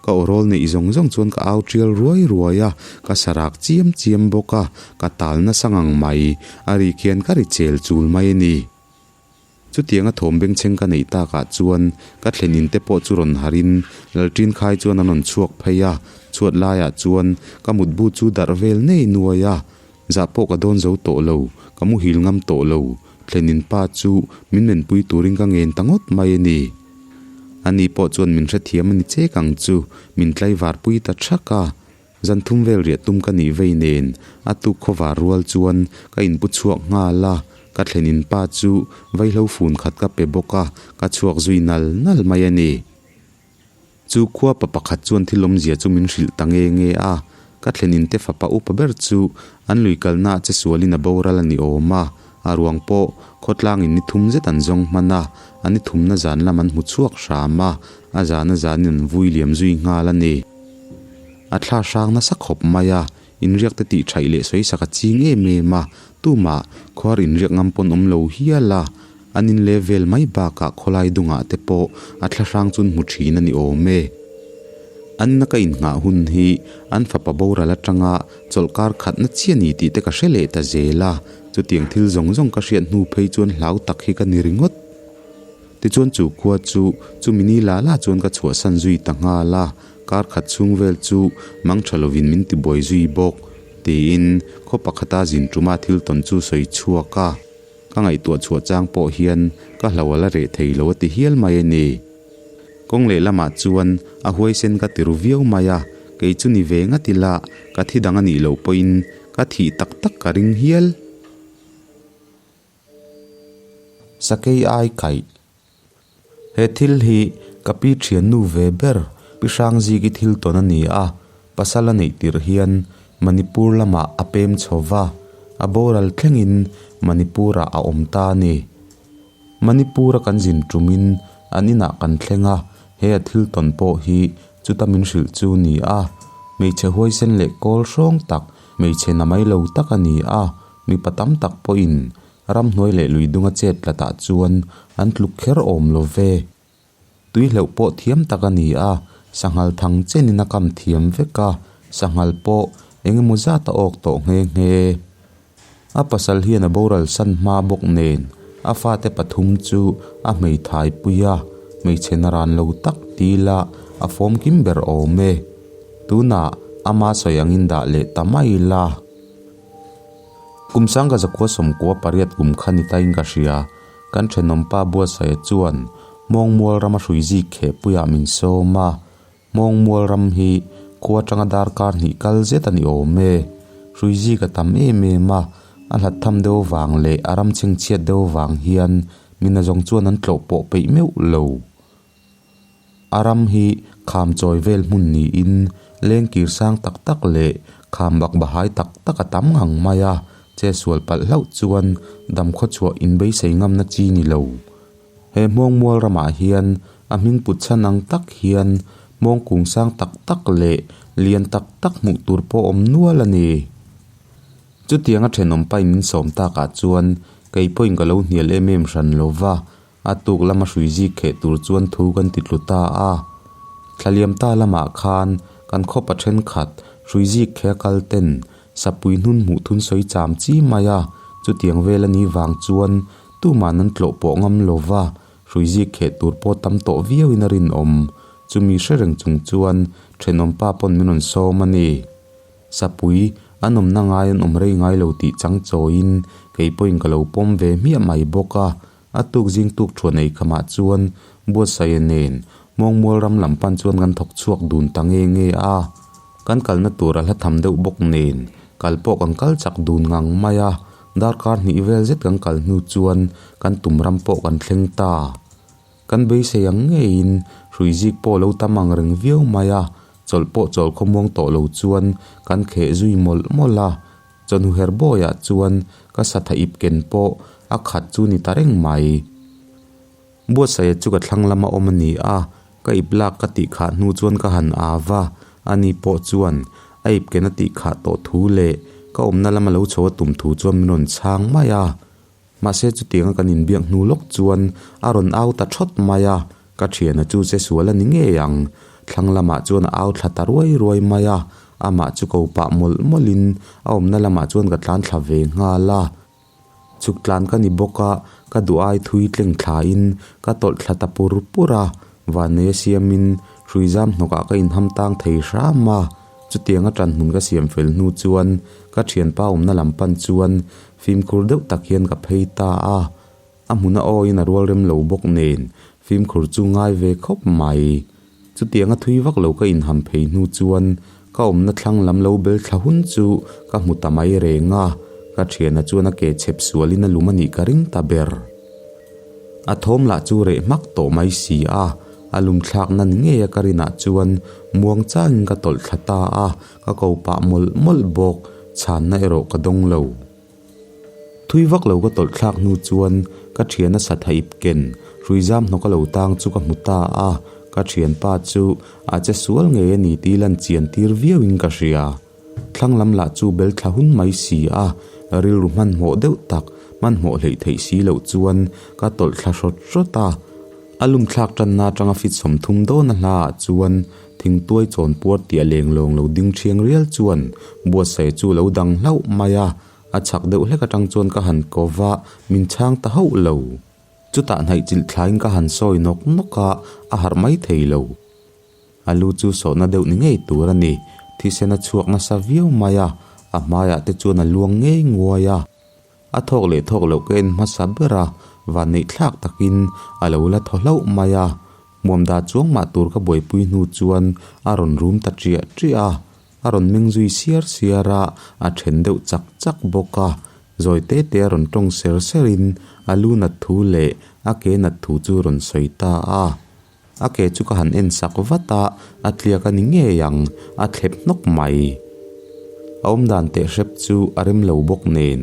Ka awrawl neih zawng zawng chuan ka au tial ruai ruai a, ka sarak chiam chiam bawk a, ka tal nasa ngang mai. A ri khian ka ri chel chul mai a ni. Chutianga thawm bengchheng ka neih takah chuan ka thlen in te pawh chu rawn harin Lalṭin khai chuan an rawn chhuak phei a, chhuat laiah chuan ka mutbu chu darh vel nei nuai a, zah pawh ka dawn zo tawh lo, ka muhil ngam tawh lo, thlen in pa chu min menpui turin ka ngen ta ngawt mai a ni. Ani pawh chuan min hrethiam a ni chek ang chu, min tlaivarpui ta thak a. Zan thum vel riah tum ka nih vei nen a tuk khawvar rual chuan ka inpu chhuak nghal a, ka thlen in pa chu vaihlo fun khat ka pe bawk a, ka chhuak zui nal nal mai a ni. Chu khua pa pakhat chuan thil awmzia chu min hrilh ta nge nge a. Ka thlen in te fapa upa ber chu an lui kalna ah che sualin a boral a ni awm a, a ruang pawh khawtlang in ni thum zet an zawng hman a, a ni thumna zan lam an hmu chhuak hram a, a zan a zanin an vui liam zui nghal a ni. A thla hrang nasa khawp mai a, inriak te tih thaih leh sawi sak a ching em em a, tumah khuar inriak ngam pawn awm lo hial a, an in leh vel mai bakah khawlai dungah te pawh a thla hrang chu an hmu thin a ni awm e. Anna ka innghah hun hi an fapa boral atanga chawlhkar khatna chiah ni tih te ka hre leh ta zel a, chutiang thil zawng zawng ka hriat hnu phei chuan hlau tak hi ka ni ringawt. Tichuan chu khua chu chumi ni la la chuan ka chhuahsan zui ta nghal a, kar khat chhung vel chu mang tha lovin min tibuai zui bawk, tiin khaw pakhata zin tuma thil tawn chu sawi chhuak a. Ka ngaihtuah chhuah chang pawh hian ka hlo a la reh thei lo a ti hial mai a ni. Kawng lehlamah chuan a huaisen ka ti ru viau mai a, kei chu ni ve ngat ila ka thi dang a nih loh pawhin ka thih tak tak ka ring hial. Sakei ai kaih. He thil hi ka pi thiannu ve ber Pi Hrangziki thil tawn a ni a, pasal a neih tirh hian Manipur lamah a pem chho va, a boral thlengin Manipur-ah a awm ta a ni. Manipur-a kan zin tumin an inah kan thleng a, he a thil tawn pawh hi chuta min hrilh chu a ni a, hmeichhe huaisen leh kawl hrawng tak, hmeichhe namai lo tak a ni a, mipa tam tak pawhin Ramhnuai leh lui dunga chet tlatah chuan an tluk kher awm lo ve. Tui hleuh pawh thiam tak a ni a, sanghal thang chenin a kam thiam vek a, sanghal pawh eng emaw zat a awk tawh nghe nghe. A pasal hian a boral san hma bawk nen a fate pathum chu a hmeithai pui a, hmeichhe naran lo tak tila a fawm kim ber awm e. Tunah ama sawi angin dah leh ta mai la. Kum sangka zakua sawmkua pariat kum kha ni tain ka hria. Kan thenawmpa Buatsaia chuan Hmawngmual rama hrui zik khehpuiah min sawm a. Hmawngmual ram hi khua atanga darkar hnih kal zet a ni awm e. Hrui zik a tam em em a, a hlat tham deuh vang leh a ram chhengchhiat deuh vang hian mina zawng chuan an tlawh pawh peih meuh lo. A ram hi kham chawi vel hmun niin lengkir sang tak tak leh kham bak bahai tak tak a tam ngang mai a, che sual palh hlauh chuan dam khawchhuah inbeisei ngamna chi ni lo. He hmawngmual ramah hian a hming put chhan ang tak hian hmawng kung sang tak tak leh lian tak tak hmuh tur pawh awm nual a ni. Chutianga thenawm pain min sawm takah chuan kei pawhin ka lo hnial em em hran lo va, A tuk lama hrui zik kheh tur chuan thu kan ti tlu ta a. Thlaliam ta lamah khan kan khawpa thenkhat hrui zik kheh a kal ten sapui hnun hmuh thun sawi cham chi mai a, chutiang vel a nih vang chuan tuman an tlawh pawh ngam lo va, hrui zik kheh tur pawh tam tawh viauin a rinawm. Chumi hre reng chung chuan thenawmpa pawn min rawn sawm a ni. Sapui, an awmna ngai an awm rei ngai lo tih chang chawiin kei pawhin ka lo pawm ve hmiah mai bawk a. A tuk zing tuk thuan ei khamah chuan Buatsaia nen Hmawngmual ram lam pan chuan kan thawk chhuak dun ta nge nge a. Kan kalna tur a hla tham deuh bawk nen kal pawh kan kal chak dun ngang mai a, darkar hnih vel zet kan kal hnu chuan kan tum ram pawh kan thleng ta. Kan beisei ang ngeiin hrui zik pawh lo tam ang reng viau mai a, chawlh pawh chawl khawmuang tawh lo chuan kan kheh zui mawlh mawlh a. Chawhnu her bawiah chuan ka satha ip ken pawh a khat chu ni ta reng mai. Buatsaia chu ka thlang lama awm a ni a, ka ip lak ka tih khah hnu chuan ka han au va, ani pawh chuan a ip ken a tih khah tawh thu leh ka awmna lama lo chho a tum thu chuan min rawn chhang mai a. Mahse chutianga kan inbiak hnu lawk chuan a rawn au ta thawt mai a, ka thiana chu che sual a ni ngei ang. Thlang lamah chuan a au thla ta ruai ruai mai a, amah chu ko pah mawlh mawlhin a awmna lamah chuan ka tlan thla ve nghal a. Chhuk tlan ka ni bawk a, ka duh ai thui tleng thlain ka tawlh thla ta pur pur a, vannei a siamin hrui zam hnawkah ka inham tang thei hram a. Chutianga tan hmun ka siam fel hnu chuan ka thianpa awmna lam pan chuan fimkhur deuh tak hian ka phei ta a, a hmuna awiin a rual rem lo bawk nen fimkhur chu ngai ve khawp mai. Chutianga thui vak lo ka inham phei hnu chuan ka awmna thlang lam lo bel thla hun chu ka hmu ta mai reng a, ka thiana chuan a ke chhep sualin a lum a nih ka ring ta ber. A thawm lah chu reh hmak tawh mai si a. A lum thlakna ni ngei a ka rinah chuan muang changin ka tawlh thla ta a, ka ko pah mawlh mawlh bawk, chhanna erawh ka dawng lo. Thui vak lo ka tawlh thlak hnu chuan ka thiana satha ip ken hrui zam hnawk a lo tang chu ka hmu ta a, ka thianpa chu a che sual ngei a ni tih lan chian tir viauin ka hria. Thlang lam lah chu bel thla hun mai si a, rilru hmanhmawh deuh tak, hmanhmawh hleih theih si loh chuan ka tawlh thla hrawt hrawt a. A lum thlak tanna atanga fit 30 dawn a hla ah chuan thingtuai chawn puar tih a leng lawng lo ding thiang rial chuan buatsaih chu lo dang hlauh mai a, a chhak deuh hlek atang chuan ka han ko va, min chhang ta hauh lo. Chutah hnaih chilh thlain ka han sawi nawk nawk a, a harh mai thei lo. A lu chu sawhna deuh ni ngei tur a ni. Thisen a chhuak nasa viau mai a, a hmaiah te chuan a luang ngei nguai a. A thawk leh thawk loh ka en hmasa ber a, vanneih thlak takin a lo la thaw hlauh mai a. Hmuam dah chuang mah tur ka buaipui hnu chuan a rawn rum ta ṭiah ṭiah a. A rawn meng zui siar siar a, a then deuh chak chak bawk a. Zawi te te a rawn tawng ser serin a lu nat thu leh a ke nat thu chu rawn sawi ta a. A ke chu ka han en sak vat a, a tliak a ni ngei ang, a thlep hnawk mai. A awmdan teh hrep chu a rem lo bawk nen,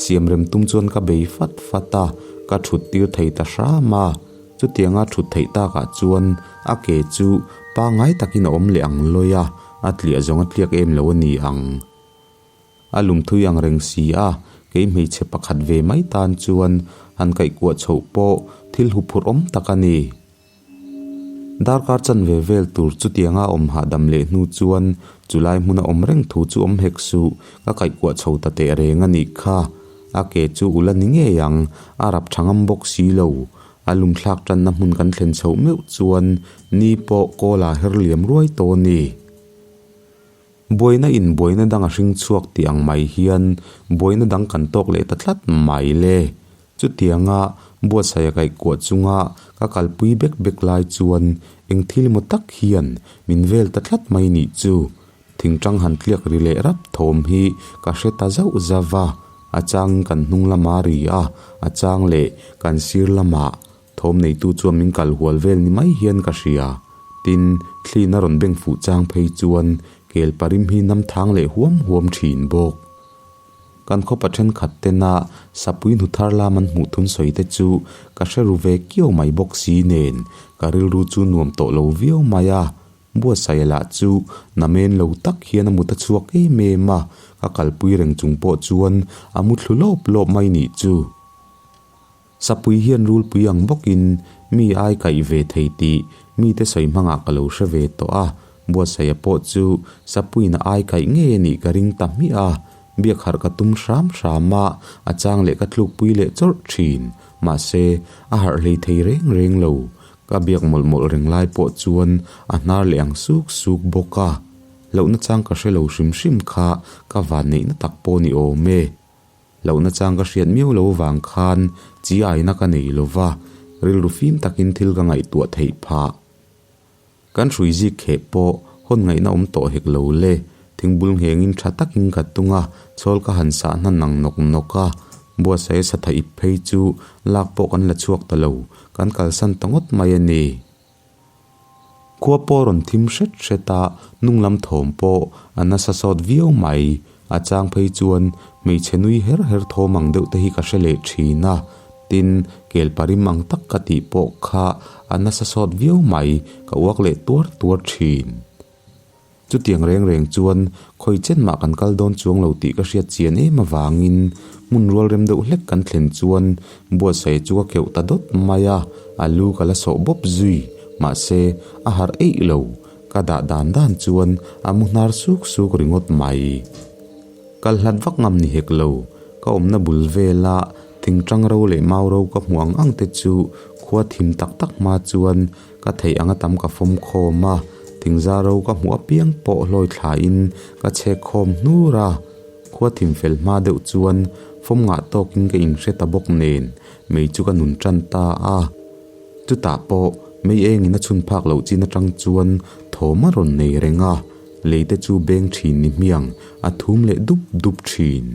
siam rem tum chuan ka bei fat fat a, ka thut tir thei ta hram a. Chutianga thut theih takah chuan a ke chu pangngai takin a awm leh ang lawi a, a tliah zawng a tliak em lo a ni ang. A lumthui ang reng si a, kei hmeichhe pakhat ve mai tan chuan han kaihkuah chhoh pawh thil huphurh awm tak a ni. Darkar chanve vel tur chutianga awm hahdam leh hnu chuan chulai hmuna awm reng thu chu awm hek suh, ka kaihkuah chho ta teh reng a nih kha. A ke chu ula ni ngei ang, a rap tha ngam bawk si lo. A lumthlak tanna hmun kan thlen chhoh meuh chuan ni pawh kawl ah her liam ruai tawh a ni. Buaina in buaina dang a hring chhuak tih ang mai hian buaina dang kan tawk leh ta tlat mai le. Chutianga buatsaih a kaihkuah chunga ka kalpui bek bek lai chuan eng thil emaw tak hian min vel ta tlat mai nih chu. Thingtang han tliak ri leh rap thawm hi ka hre ta zauh zauh a, a changin kan hnung lama ri a, a chang leh kan sir lamah Thawm neitu chuan min kal hual vel ni mai hian ka hria. Tin, thliin a rawn beng fuh chang phei chuan kel parim hi nam thang leh huam huam thin bawk. Kan khawpa thenkhat tena sapui hnu thar lam an hmuh thun sawi te chu ka hre ru ve kiau mai bawk si nen ka rilru chu nuam tawh lo viau mai a. Buatsaia lah chu namen lo tak hian a mut a chhuak em em a, ka kalpui reng chung pawh chuan a mu thlu lawp lawp mai nih chu. Sapui hian rulpui ang bawkin mi ai kaih ve thei tih mite sawi hmangah ka lo hre ve tawh a, Buatsaia pawh chu Sapuiin a ai kaih ngei a nih ka ring ta hmiah a, biak harh ka tum hram hram a, a chang leh ka tlukpui leh chawrh thin. Mahse, a harh hlei thei reng reng lo. Ka biak mawlh mawlh reng lai pawh chuan a hnar leh ang suk suk bawk a, hlauhna chang ka hre lo hrim hrim kha ka vanneihna tak pawh ni awm e. Lohna chang ka hriat miau lo vang khan chi aina ka nei lo va, rilru fim takin thil ka ngaihtuah theih phah. Kan hrui zik kheh pawh hawn ngaihna awm tawh hek lo le, thingbul nghengin tha takin ka tung a, chhawl ka han sah hna nang nawk nawk a, buatsaih satha ip phei chu lak pawh kan la chhuak ta lo, kan kalsan ta ngawt mai a ni. Khua pawh rawn thim hret hret a, hnung lam thawm pawh a nasa sawt viau mai. A chang phei chuan hmeichhe nui her her thawm ang deuh te hi ka hre leh thin a, tin, kel parim ang tak ka tih pawh kha a nasa sawt viau mai, ka uak leh tuar tuar thin. Chutiang reng reng chuan khawi chen mah kan kal dawn chuang lo tih ka hriat chian em avangin hmun rual rem deuh hlek kan thlen chuan buatsaih chu ka keuh ta dawt mai a, a lu ka la sawh bawp zui. Mahse, a harh eih lo. Ka dah dan dan chuan a mu hnar suk suk ringawt mai. Kal hlat vak ngam ni hek lo. Ka awmna bul vela thingtang ro leh mau ro ka hmuh ang ang te chu khua thim tak tak hma chuan Ka theih anga tam ka fawm khawm a, thingza ro ka hmuh apiang pawh hlawi thlain ka chhek khawm hnur a. Khua thim fel hma deuh chuan fawm ngah tawkin ka inhre ta bawk nen mei chu ka nun tan ta a. Chutah pawh mei engin a chhun phak loh chin atang chuan thawm a rawn nei reng a, lei te chu beng thin ni hmiang a thum leh dup dup thin.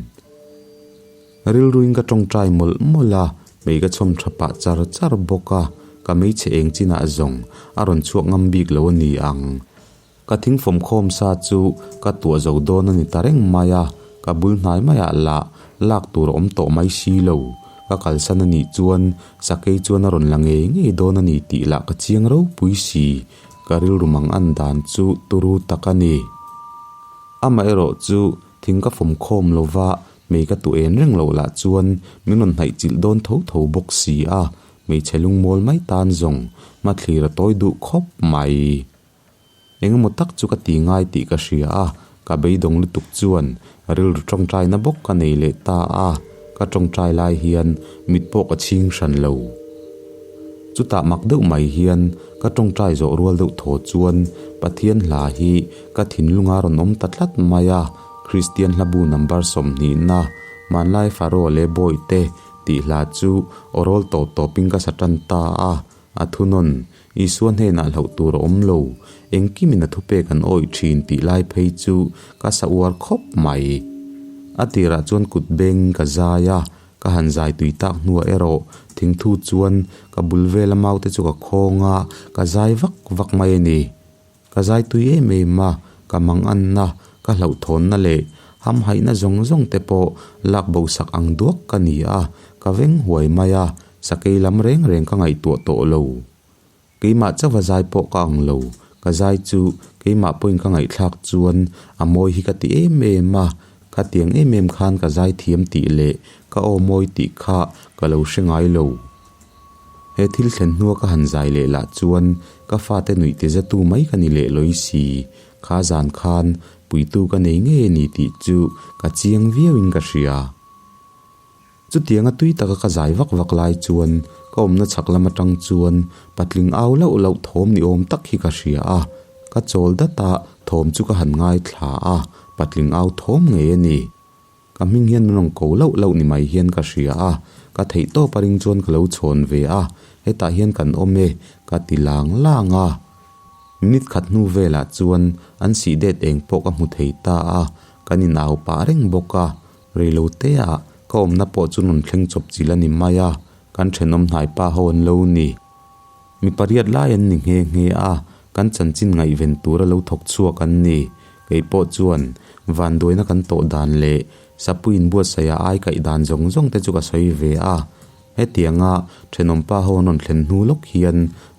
Rilruin ka tawngtai mawlh mawlh a, mei ka chhawm tha pah char char bawk a. Ka hmeichhe eng chinah zawng a rawn chhuak ngam bik lo a ni ang. Ka thingfawm khawm sa chu ka tuah zo dawn a ni ta reng mai a, ka bul hnai maiah lah lak tur a awm tawh mai si lo. Ka kalsan a nih chuan sakei chuan a rawn la ngei ngei dawn a ni tih lah ka chiang ropui si. Ka rilru mang an dan chu turu tak a ni. Amaherawh chu thing ka fawm khawm lo va, mei ka tu en reng loh lah chuan min rawn hnaih chilh dawn tho tho bawk si a, hmeichhe lungmawl mai tan zawng hmathlir a tawi duh khawp mai. Engemaw tak chu ka ti ngai tih ka hria a, ka beidawng lutuk chuan rilru tawngtaina bawk ka nei leh ta a, ka tawngtai lai hian mit pawh ka chhing hran lo. Chutah mak deuh mai hian ka tawngtai zawh rual deuh thaw chuan Pathian hla hi ka thinlunga rawn awm ta tlat mai a, Kristian hlabu number sawmhnihna, Hmanlai Faro leh Bawihte tih hla chu aw rawl tawp tawpin ka sa tan ta a, a thunawn Isua hnenah hlauh tur a awm lo, engkimin a thupek an awih thin tih lai phei chu ka sa uar khawp mai. A tirah chuan kut bengin ka zai a, ka han zai tui tak hnuah erawh thingthu chuan ka bul vela maute chu ka khawng a, ka zai vak vak mai a ni. Ka zai tui em em a, ka manganna, ka hlauhthawnna leh hamhaihna zawng zawng te pawh lak bo sak ang duak ka ni a, ka veng huai mai a, sakei lam reng reng ka ngaihtuah tawh lo. Keimah chauha zai pawh ka ang lo, ka zai chu keimah pawhin ka ngaihthlak chuan a mawi hi ka ti em em a, khatiang em em khan ka zai thiam tih leh ka aw mawi tih kha ka lo hre ngai lo. He thil thlen hnua ka han zai leh lah chuan ka fate nuih ti zatu mai ka ni leh lawi si. Kha zan khan puitu ka nei ngei a ni tih chu ka chiang viauin ka hria. Chutianga tui taka ka zai vak vak lai chuan ka awmna chhak lam atang chuan patling au lauh lauh thawm ni awm tak hi ka hria a. Ka chawl dat a, thawm chu ka han ngaithla a, patling au thawm ngei a ni. Ka hming hian min rawn ko lauh lauh ni mai hian ka hria a, ka theih tawp a ring chuan ka lo chhawn ve a, hetah hian kan awm e, ka ti lang lang a. Minute khat hnu velah chuan an sih det eng pawh ka hmu thei ta a, kan inau pah reng bawk a, reilo te ah ka awmna pawh chu rawn thleng chawp chilh a ni mai a, kan thenawm hnai pa ho an lo ni. Mi pariat lai an ni nghe nghe a, kan chanchin ngaihven tura lo thawk chhuak an ni. Kei pawh chuan vanduaina kan tawh dan leh Sapuiin buatsaih a ai kaih dan zawng zawng te chu ka sawi ve a. Hetianga thenawmpa ho an rawn thlen hnu lawk hian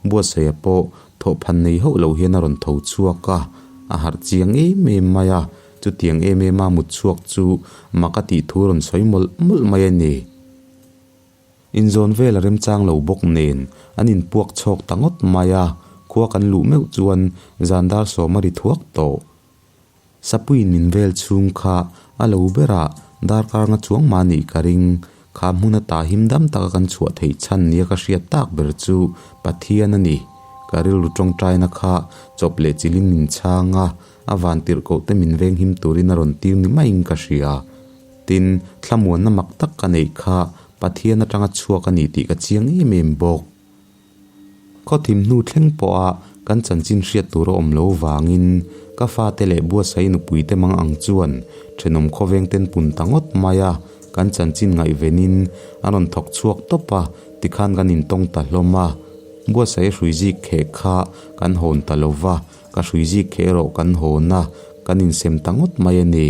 buatsaih a pawh thawhphan nei hauh lo hian a rawn tho chhuak a, a harh chiang em em mai a, chutiang em em a mut chhuak chu mak a tih thu rawn sawi mawlh mawlh mai a ni. Inzawn vel a remchang lo bawk nen an inpuak chhawk ta ngawt mai a, khua kan luh meuh chuan zan dar sawm a ri thuak tawh. Sapuiin min vel chhung kha a lo berah darkar nga chuang mah nih ka ring, kha hmun ata him dam taka kan chhuah theih chhan nia ka hriat tak ber chu Pathian a ni. Ka rilru tawngtaina kha chawp leh chilhin min chhang a, a vantirhkoh te min venghim turin a rawn tir ni maiin ka hria. Tin, thlamuanna mak tak ka neih kha Pathian atanga chhuak a ni tih ka chiang em em bawk. Khaw thim hnu thleng pawha kan chanchin hriat tur a awm lo vangin ka fate leh buatsaih nupuite mang ang chuan thenawm khawveng ten pun ta ngawt mai a, kan chanchin ngaihvenin a rawn thawk chhuak tawp a, tikhan kan intawng ta hlawm a. Buatsaih hruizik kheh kha kan hawn ta lo va, ka hruizik kheh erawh kan hawn a, kan insem ta ngawt mai a ni.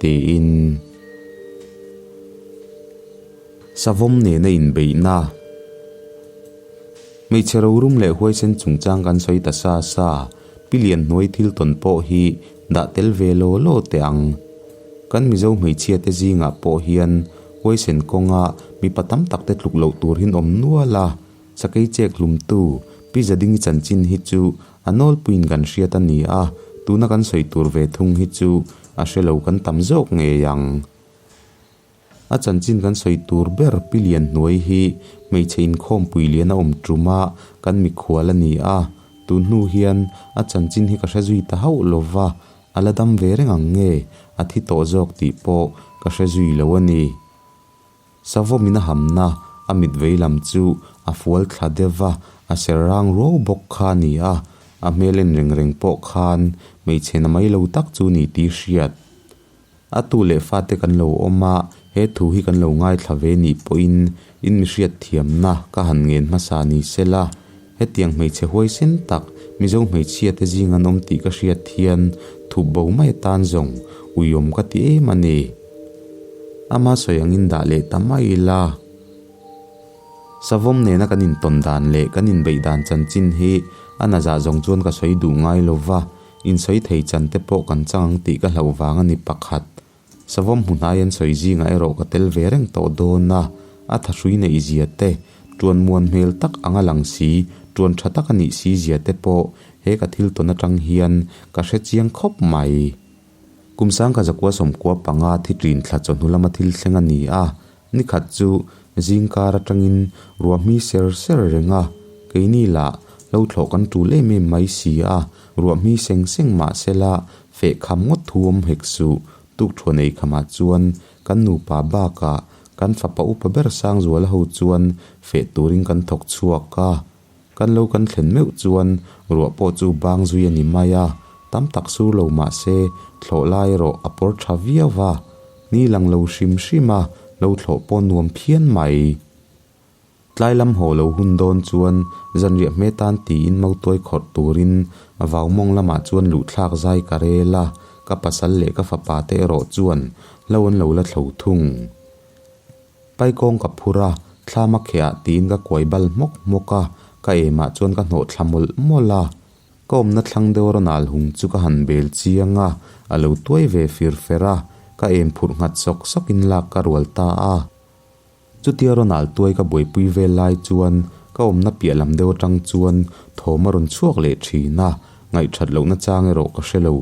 Tiin savawm nena inbeihna, hmeichhe rorum leh huaisen chungchang kan sawi ta sa sa, pi lian hnuai thil tawn pawh hi dah tel ve law law teh ang. Kan Mizo hmeichhia te zingah pawh hian huaisen kawnga mipa tam tak te tluk loh tur hin awm nual a, sakei chek hlumtu Pi Zadingi chanchin hi chu A nawlpuiin kan hriat a ni a, tuna kan sawi tur ve thung hi chu a hre lo kan tam zawk ngei ang. A chanchin kan sawi tur ber Pi Lianhnuai hi hmeichhe inkhawmpui lian a awm tum a, kan mikhual a ni a, tun hnu hian a chanchin hi ka hre zui ta hauh lo va, a la dam ve reng ang nge a thi tawh zawk tih pawh ka hre zui lo a ni. Savawmin a hamna a mit vei lam chu a fual thla deuh va, a ser rang ruau bawk kha a ni a, a hmel en reng reng pawh khan hmeichhe na mai lo tak chu ni tih hriat. A tu leh fate kan lo awm a, he thu hi kan lo ngaithla ve nih pawhin in mi hriat thiamna ka han ngen hmasa ni se la. Hetiang hmeichhe huaisen tak Mizo hmeichhia te zing an awm tih ka hriat hian thup bo mai atan zawng uiawm ka ti em a ni. Ama sawi angin dah leh ta mai ila. Savawm nena kan intawn dan leh kan inbeih dan chanchin hi a nazah zawng chuan ka sawi duh ngai lo va, insawi thei chan te pawh kan chang ang tih ka hlauh vang a ni pakhat. Savawm hmu hnai an sawi zingah erawh ka tel ve reng tawh dawn a, a thahrui neih zia te, tuan muan hmel tak anga lang si, tuan tha tak a nih si zia te pawh he ka thil tawn atang hian ka hre chiang khawp mai. Kum sangkha zakua sawmkua panga thi ṭin thla chawhnu lama thil thleng a ni a, Nikhat chu zingkar atangin ruahmi ser ser reng a, keini lah lo thlawh kan tul em em mai si a, ruahmi seng seng mah sela feh kham ngawt thu awm hek suh, tukthuan ei khamah chuan kan nupa bakah kan fapa upa ber Sangzuala ho chuan feh turin kan thawk chhuak a. Kan lo kan thlen meuh chuan ruah pawh chu bang zui a ni mai a, tam tak sur lo mah se thlawh lai erawh a pawr tha viau va, ni lang lo hrim hrim a lo thlawh pawh nuam phian mai. Tlai lam haw lo hun dawn chuan zanriah hme tan tiin mautuai khawrh turin vau mawng lamah chuan luhthlak zai ka rel a, ka pasal leh ka fapa te erawh chuan hlo an lo la thlo thung. Paikawng ka phur a, thlam a kheh ah tiin ka kuai bal hmawk hmawk a, ka emah chuan ka hnawh thla mawlh mawlh a. Ka awmna thlang deuh rawn al hung chu ka han bel chiang a, a lo tuai ve fir fer a, ka em phurh nghat sawk sawk in lak ka rual ta a. Chutia rawn al tuai ka buaipui vel lai chuan ka awmna piah lam deuh atang chuan thawm a rawn chhuak leh thin a, ngaihthat lohna chang erawh ka hre lo.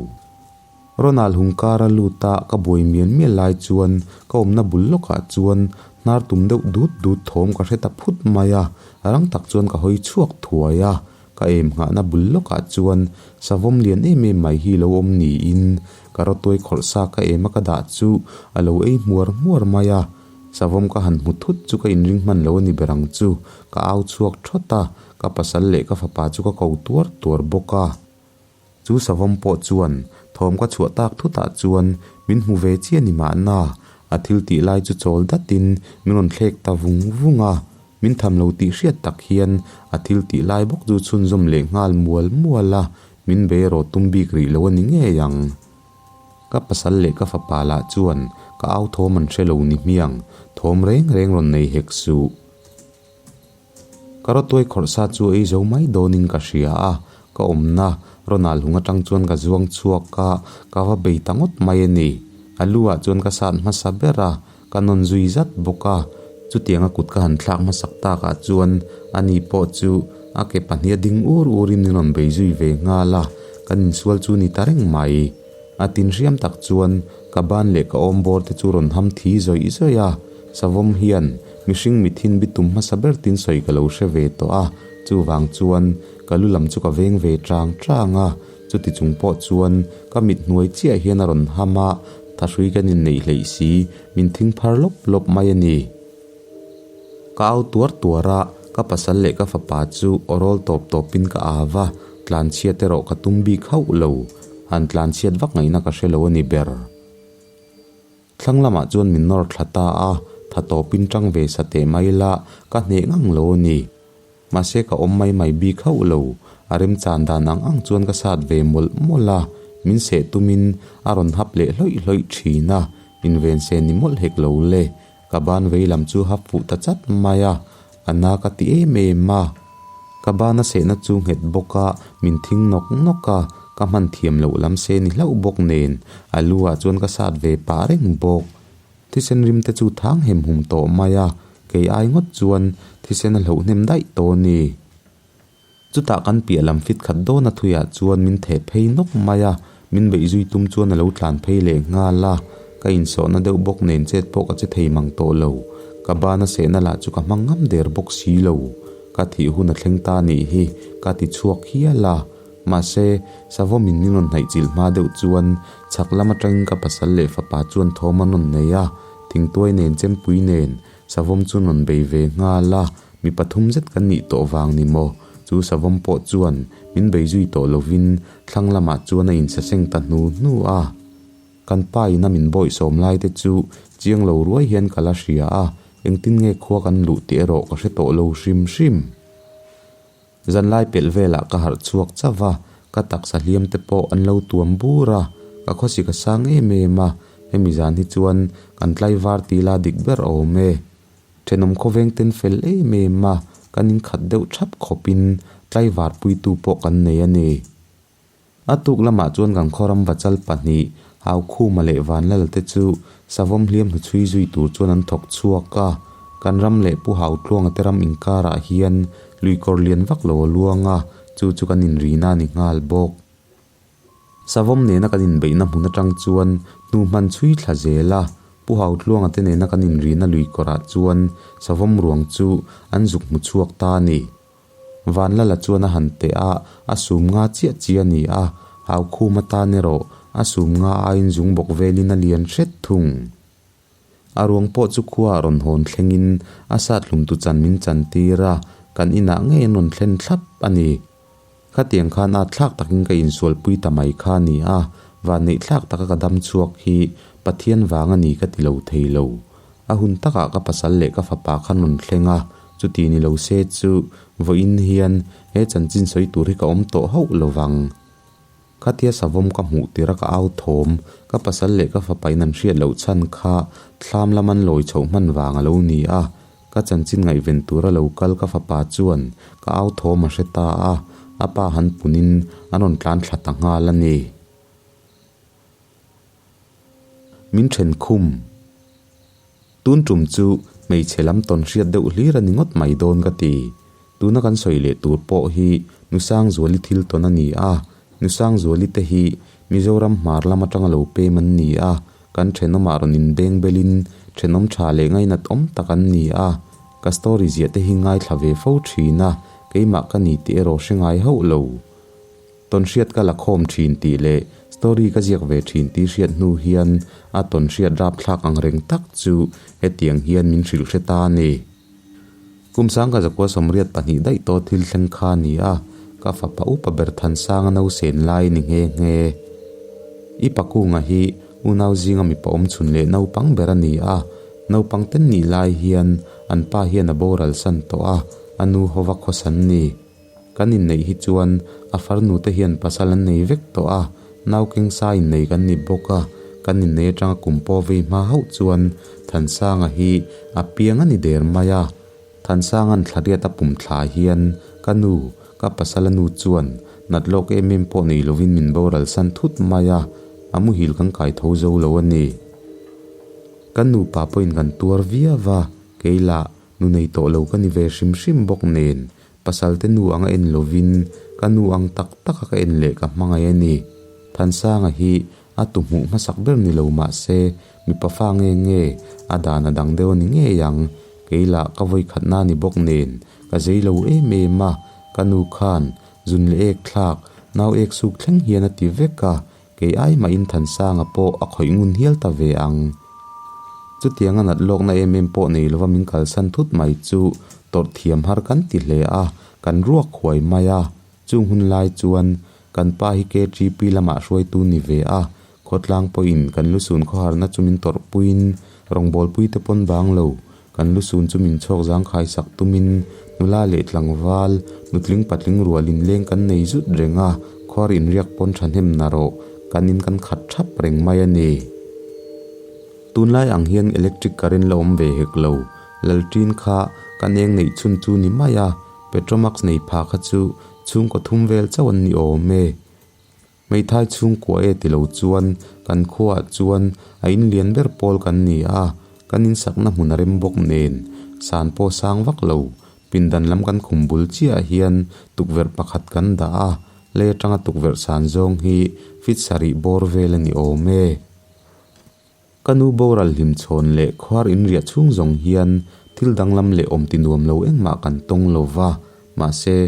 Ronald Hungkara lut a ka buai mial mial lai chuan ka awmna bul lawkah chuan hnar tum deuh dut dut thawm ka hre ta phut mai a, rang tak chuan ka hawi chhuak thuai a, ka em nghahna bul lawkah chuan savawm lian em em mai hi lo awm niin ka rawtuai khawrh sa ka em a ka dah chu a lo ei hmuar hmuar mai a, savawm ka han hmu thut chu ka inring hman lo a ni ber ang chu, ka au chhuak thawt a, ka pasal leh ka fapa chu ka ko tuar tuar bawk a. Chu savawm pawh chuan thawm ka chhuah tak thutah chuan min hmu ve chiah ni mahna, a thil tih lai chu chawl datin min rawn thlek ta vung vung a, min tham lo tih hriat tak hian a thil tih lai bawk chu chhunzawm leh nghal mual mual a, min be erawh tum bik rih lo a ni ngei ang. Ka pasal leh ka fapa lah chuan ka au thawm an hre lo ni hmiang, thawm reng reng rawn nei hek suh. Ka rawtuai khawrh sa chu ei zo mai dawnin ka hria a, ka awmna Ronald hung atang chuan ka zuang chhuak a, ka va bei ta ngawt mai a ni. A lu ah chuan ka sat hmasa ber a, ka nawn zui zat bawk a. Chutianga kut ka han thlak hmasak takah chuan ani pawh chu a ke pahnih a ding ur urin min rawn bei zui ve nghal a, kan insual chu ni ta reng mai. A tin hriam tak chuan ka ban leh ka awm bawr te chu rawn ham thi zawih zawih a, savawm hian mihring mithin bitum hmasa ber tin sawi ka lo hre ve tawh a, chuvang chuan ka lu lam chu ka veng ve chang chang a, chuti chung pawh chuan ka mit hnuai chiah hian a rawn ham a, thahrui kan inneih hleih si, min thing phar lawp lawp mai a ni. Ka au tuar tuar a, ka pasal leh ka fapa chu aw rawl tawp tawpin ka au a, tlanchhiat erawh ka tum bik hauh lo, han tlanchhiat vak ngaihna ka hre lo a ni ber. Thlang lamah chuan min nawr thla ta a, tha tawpin tang ve sa teh mai la, ka hneh ngang lo a ni. Mahse ka awm mai mai bik hauh lo, a remchan dan ang ang chuan ka sat ve mawlh mawlh a, min seh tumin a rawn hap leh hlawih hlawih thin a, invense ni mawlh hek lo le. Ka ban vei lam chu hap fuh ta chat mai a, a na ka ti em em a. Ka ban a sehna chu nghet bawk a, min thing nawk nawk a, ka hman thiam loh lam se ni hlauh bawk nen, a lu ah chuan ka sat ve pah reng bawk. Thisen rim te chu thang hem hum tawh mai a, kei ai ngawt chuan thisen a hloh hnem daih tawh a ni. Chutah kan piah lam fit khat dawn a thuiah chuan min theh phei nawk mai a, min beih zui tum chuan a lo tlan phei leh nghal a, ka insawhna deuh bawk nen chet pawh ka che thei mang tawh lo, ka bana sehna lah chu ka hmang ngam der bawk si lo, ka thih hun a thleng ta nih hi ka ti chhuak hial a, mahse Savawmin min rawn hnaih chilh hma deuh chuan chhak lam atangin ka pasal leh fapa chuan thawm an rawn nei a, thingtuai nen chempui nen Savawm chu rawn bei ve nghal a, mi pathum zet kan nih tawh vang ni maw? Chu savawm pawh chuan min bei zui tawh lovin thlang lamah chuan a insaseng ta hnu hnu a. Kan pa ina min bawih sawm lai te chu chiang lo ruai hian ka la hria a, engtin nge khua kan luh tih erawh ka hre tawh lo hrim hrim. Zanlai pelh velah ka harh chhuak chauh a, ka taksa hliam te pawh an lo tuam bur a, ka khawsik a sang em em a, hemi zan hi chuan kan tlaivar ti la dik ber awm e. Thenawm khawveng ten fel em em a, kan inkhat deuh thap khawpin tlaivar puitu pawh kan nei a ni. A tuk lamah chuan kan khawram vachal pahnih, Haukhuma leh Vanlal te chu savawm hliam hnuchhui zui tur chuan an thawk chhuak a. Kan ram leh Pu Hautluanga te ram inkarah hian luikawr lian vak lo a luang a, chu chu kan inrina a ni nghal bawk. Savawm nena kan inbeihna hmun atang chuan hnu hman chhui thla zel a, Pu Hautluanga te nena kan inrina luikawrah chuan savawm ruang chu an zuk hmu chhuak ta a ni. Vanlala chuan a han teh a, a sum nga chiah chiah a ni a, Haukhum atan erawh a sum nga aiin zung bawk velin a lian hret thung. A ruang pawh chu khua a rawn hawn thlengin a sat hlumtu chan min chan tir a, kan inah ngei an rawn thlen thlap a ni. Khatiang khan at thlak takin ka insualpui ta mai kha a ni a, vanneih thlak taka ka dam chhuak hi Pathian vang a ni ka ti lo thei lo. A hun takah ka pasal leh ka fapa khan rawn thleng a, chuti ni lo se chu vawiin hian he chanchin sawi tur hi ka awm tawh hauh lo vang. Khatia savawm ka hmuh tir a ka au thawm, ka pasal leh ka fapa in an hriat loh chhan kha thlam lam an lawi chhoh hman vang a lo ni a, ka chanchin ngaihven tur a lo kal ka fapa chuan ka au thawm a hre ta a, a pa han punin an rawn tlan thla ta nghal a ni. Min then khum. Tun tum chu hmeichhe lam tawn hriat deuh hlir a ni ngawt mai dawn ka ti. Tuna kan sawi leh tur pawh hi Nusangzuali thil tawn a ni a, Nusangzuali te hi Mizoram hmar lam atanga lo pem an ni a, kan thenawmah rawn inbeng belin thenawm tha leh ngainat awm tak an ni a. Ka story ziah te hi ngaithla ve fo thin a, keimah ka ni tih erawh hre ngai hauh lo. Tawnhriat ka la khawm thin tih leh story ka ziak ve thin tih hriat hnu hian a tawnhriat rapthlak ang reng tak chu hetiang hian min hrilh hre ta a ni. Kum sangka zakua 82 daih tawh thil thleng kha a ni a, ka fapa upa ber Thansanga nausen lai ni nghe nghe. I pakunga hi unau zinga mipa awm chhun leh naupang ber a ni a, naupang ten nih lai hian an pa hian a boral san tawh a, a nu hova khawsan ni. Kan inneih hi chuan a farnu te hian pasal an nei vek tawh a, nau kengsa innei kan ni bawk a, kan innei atanga kum pawh vei hma hauh chuan Thansanga hi a piang a ni der mai a. Thansanga'n thlariat a pum thla hian ka nu, ka pasal a nu chuan nat lawk em em pawh nei lovin min boral san thut mai a, a muhil kan kai tho zo lo a ni. Kan nupa pawhin kan tuar viau a, keilah nu nei tawh lo ka ni ve hrim hrim bawk nen Pasalte nu anga en lovin ka nu ang tak taka ka en leh ka hmangaih a ni. Thansanga hi a tu hmuh hmasak ber ni lo mah se mipa fa nge nge a dan a dang deuh a ni ngei ang. Kei lah ka vawi khatna ni bawk nen ka zei lo em em a, ka nu khan zun leh ek thlak, nau ek suk thleng hian a ti vek a, Kei ai mahin Thansanga pawh a khawih ngun hial ta ve ang. Chutianga nat lawkna em em pawh nei lova min kalsan thut mai chu tawrh thiam har kan ti hle a, kan ruak huai mai a. Chung hun lai chuan kan pa hi KTP lamah hruaitu ni ve a, khawtlang pawhin kan lusun khawharna chu min tawrhpuiin rawngbawlpuite pawn bang lo Kan lusun chu min chhawk zangkhai sak tumin nula leh tlangval, nutling patling rual inleng kan nei zut reng a, khuar inriak pawn thahnem na rawh, kan in kan khat thap reng mai a ni. Tunlai ang hian electric current la awm ve hek lo, Lalṭin kha kan eng neih chhun chu ni mai a, Petromax nei pha kha chu chhungkaw thum vel chauh an ni awm e. Hmeithai chhungkua e ti lo chuan kan khuaah chuan a in lian ber pawl kan ni a, kan insakna hmun a rem bawk nen san pawh sang vak lo. Pindan lam kan khum bul chiahah hian tukverh pakhat kan dah a, lei atanga tukverh san zawng hi feet sarih bawr vel a ni awm e. Ka nu boral hlimchhawn leh khuar inriah chhung zawng hian thil danglam leh awm ti nuam lo engmah kan tawng lo va, mahse,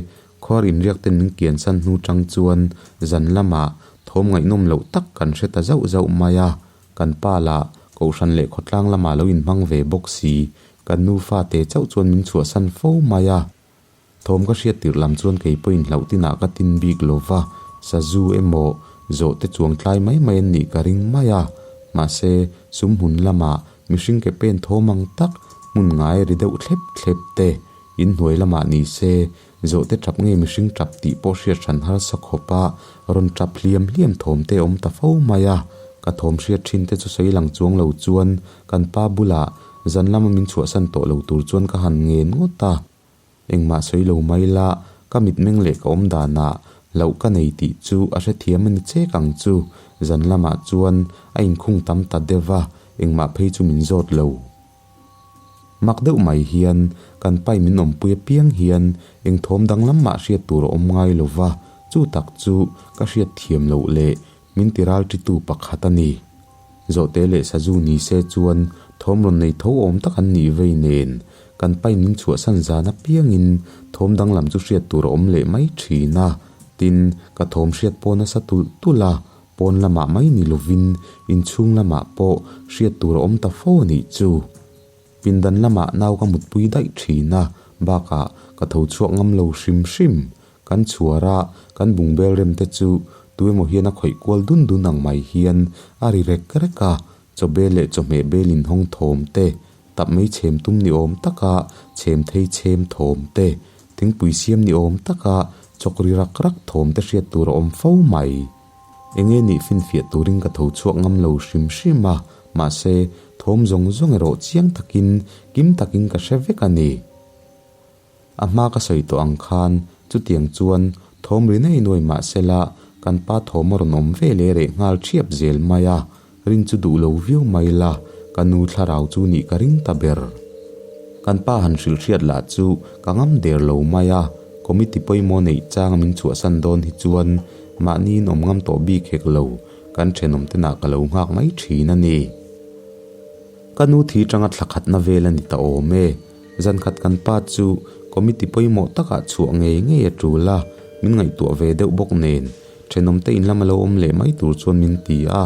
khuar inriak ten min kiansan hnu chang chuan zan lamah thawm ngaihnawm loh tak kan hre ta zauh zauh mai a, kan pa lah kohhran leh khawtlang lamah lo inhmang ve bawk si, kan nu fate chauh chuan min chhuahsan fo mai a. Thawm ka hriat tirh lam chuan kei pawhin hlauh tinah ka tin bik lo va, sazu emaw zawh te chuang tlai mai mai an nih ka ring mai a. Mahse, sum hmun lamah mihring ke pen thawm ang tak hmun ngai ri deuh thlep thlep te, in hnuai lamah ni se, Zawhte tap nge mihring tap tih pawh hriat hran harsa khawp a, rawn tap hliam hliam thawm te a awm ta fo mai a. Ka thawm hriat thin te chu sawi lang chuang lo chuan kan pa bulah zan lama min chhuahsan tawh lo tur chuan ka han ngen ngawt a. Engmah sawi lo mai la, ka mitmeng leh ka awm danah hlauh ka nei tih chu a hrethiam a ni chek ang chu. Zan lamah chuan a inkhung tam ta deuh va, engmah phei chu min zawt lo. Mak deuh mai hian kan pai min awmpui apiang hian eng thawm danglam mah hriat tur a awm ngai lo va, chu tak chu ka hriat thiam loh leh min ti ralṭitu pakhat a ni. Zawhte leh sazu ni se chuan thawm rawn nei tho awm tak an nih vei nen kan pai min chhuahsan zan apiangin thawm danglam chu hriat tur a awm leh mai ṭhin a, tin ka thawm hriat pawh nasa tulh tulh a. Pawn lamah mai ni lovin inchhung lamah pawh hriat tur a awm ta fo a nih chu. Pindan lamah nau ka mutpui daih thin a, bakah ka tho chhuak ngam lo hrim hrim. Kan chhuar a, kan bungbel rem te chu tu emaw hian a khawih kual dun dun ang mai hian a ri rek rek a, chawbel leh chawhmeh bel inhawng thawm te, tap mai chhem tum ni awm taka chhem thei chhem thawm te, thingpui siam ni awm taka chawk ri rak rak thawm te hriat tur a awm fo mai. Enge nih finfiah turin ka tho chhuak ngam lo hrim hrim a, mahse thawm zawng zawng erawh chiang takin kim takin ka hre vek a ni. A hma ka sawi tawh ang khan chutiang chuan thawm ri nei nuai mahsela kan pa thawm a rawn awm ve leh reh nghal thiap zel mai a, rin chu duh lo viau mai la, ka nu thlarau chu nih ka ring ta ber. Kan pa han hrilh hriat lah chu ka ngam der lo mai a, committee pawimawh neih changa min chhuahsan dawn hi chuan mahniin awm ngam tawh bik hek lo, kan thenawm tenah ka lo nghak mai thin a ni. Ka nu thi tanga thla khatna vel a ni ta awm e. Zankhat kan pa chu committee pawimawh takah chhuah ngei ngei a tul a, min ngaihtuah ve deuh bawk nen thenawmte in lama lo awm leh mai tur chuan min ti a,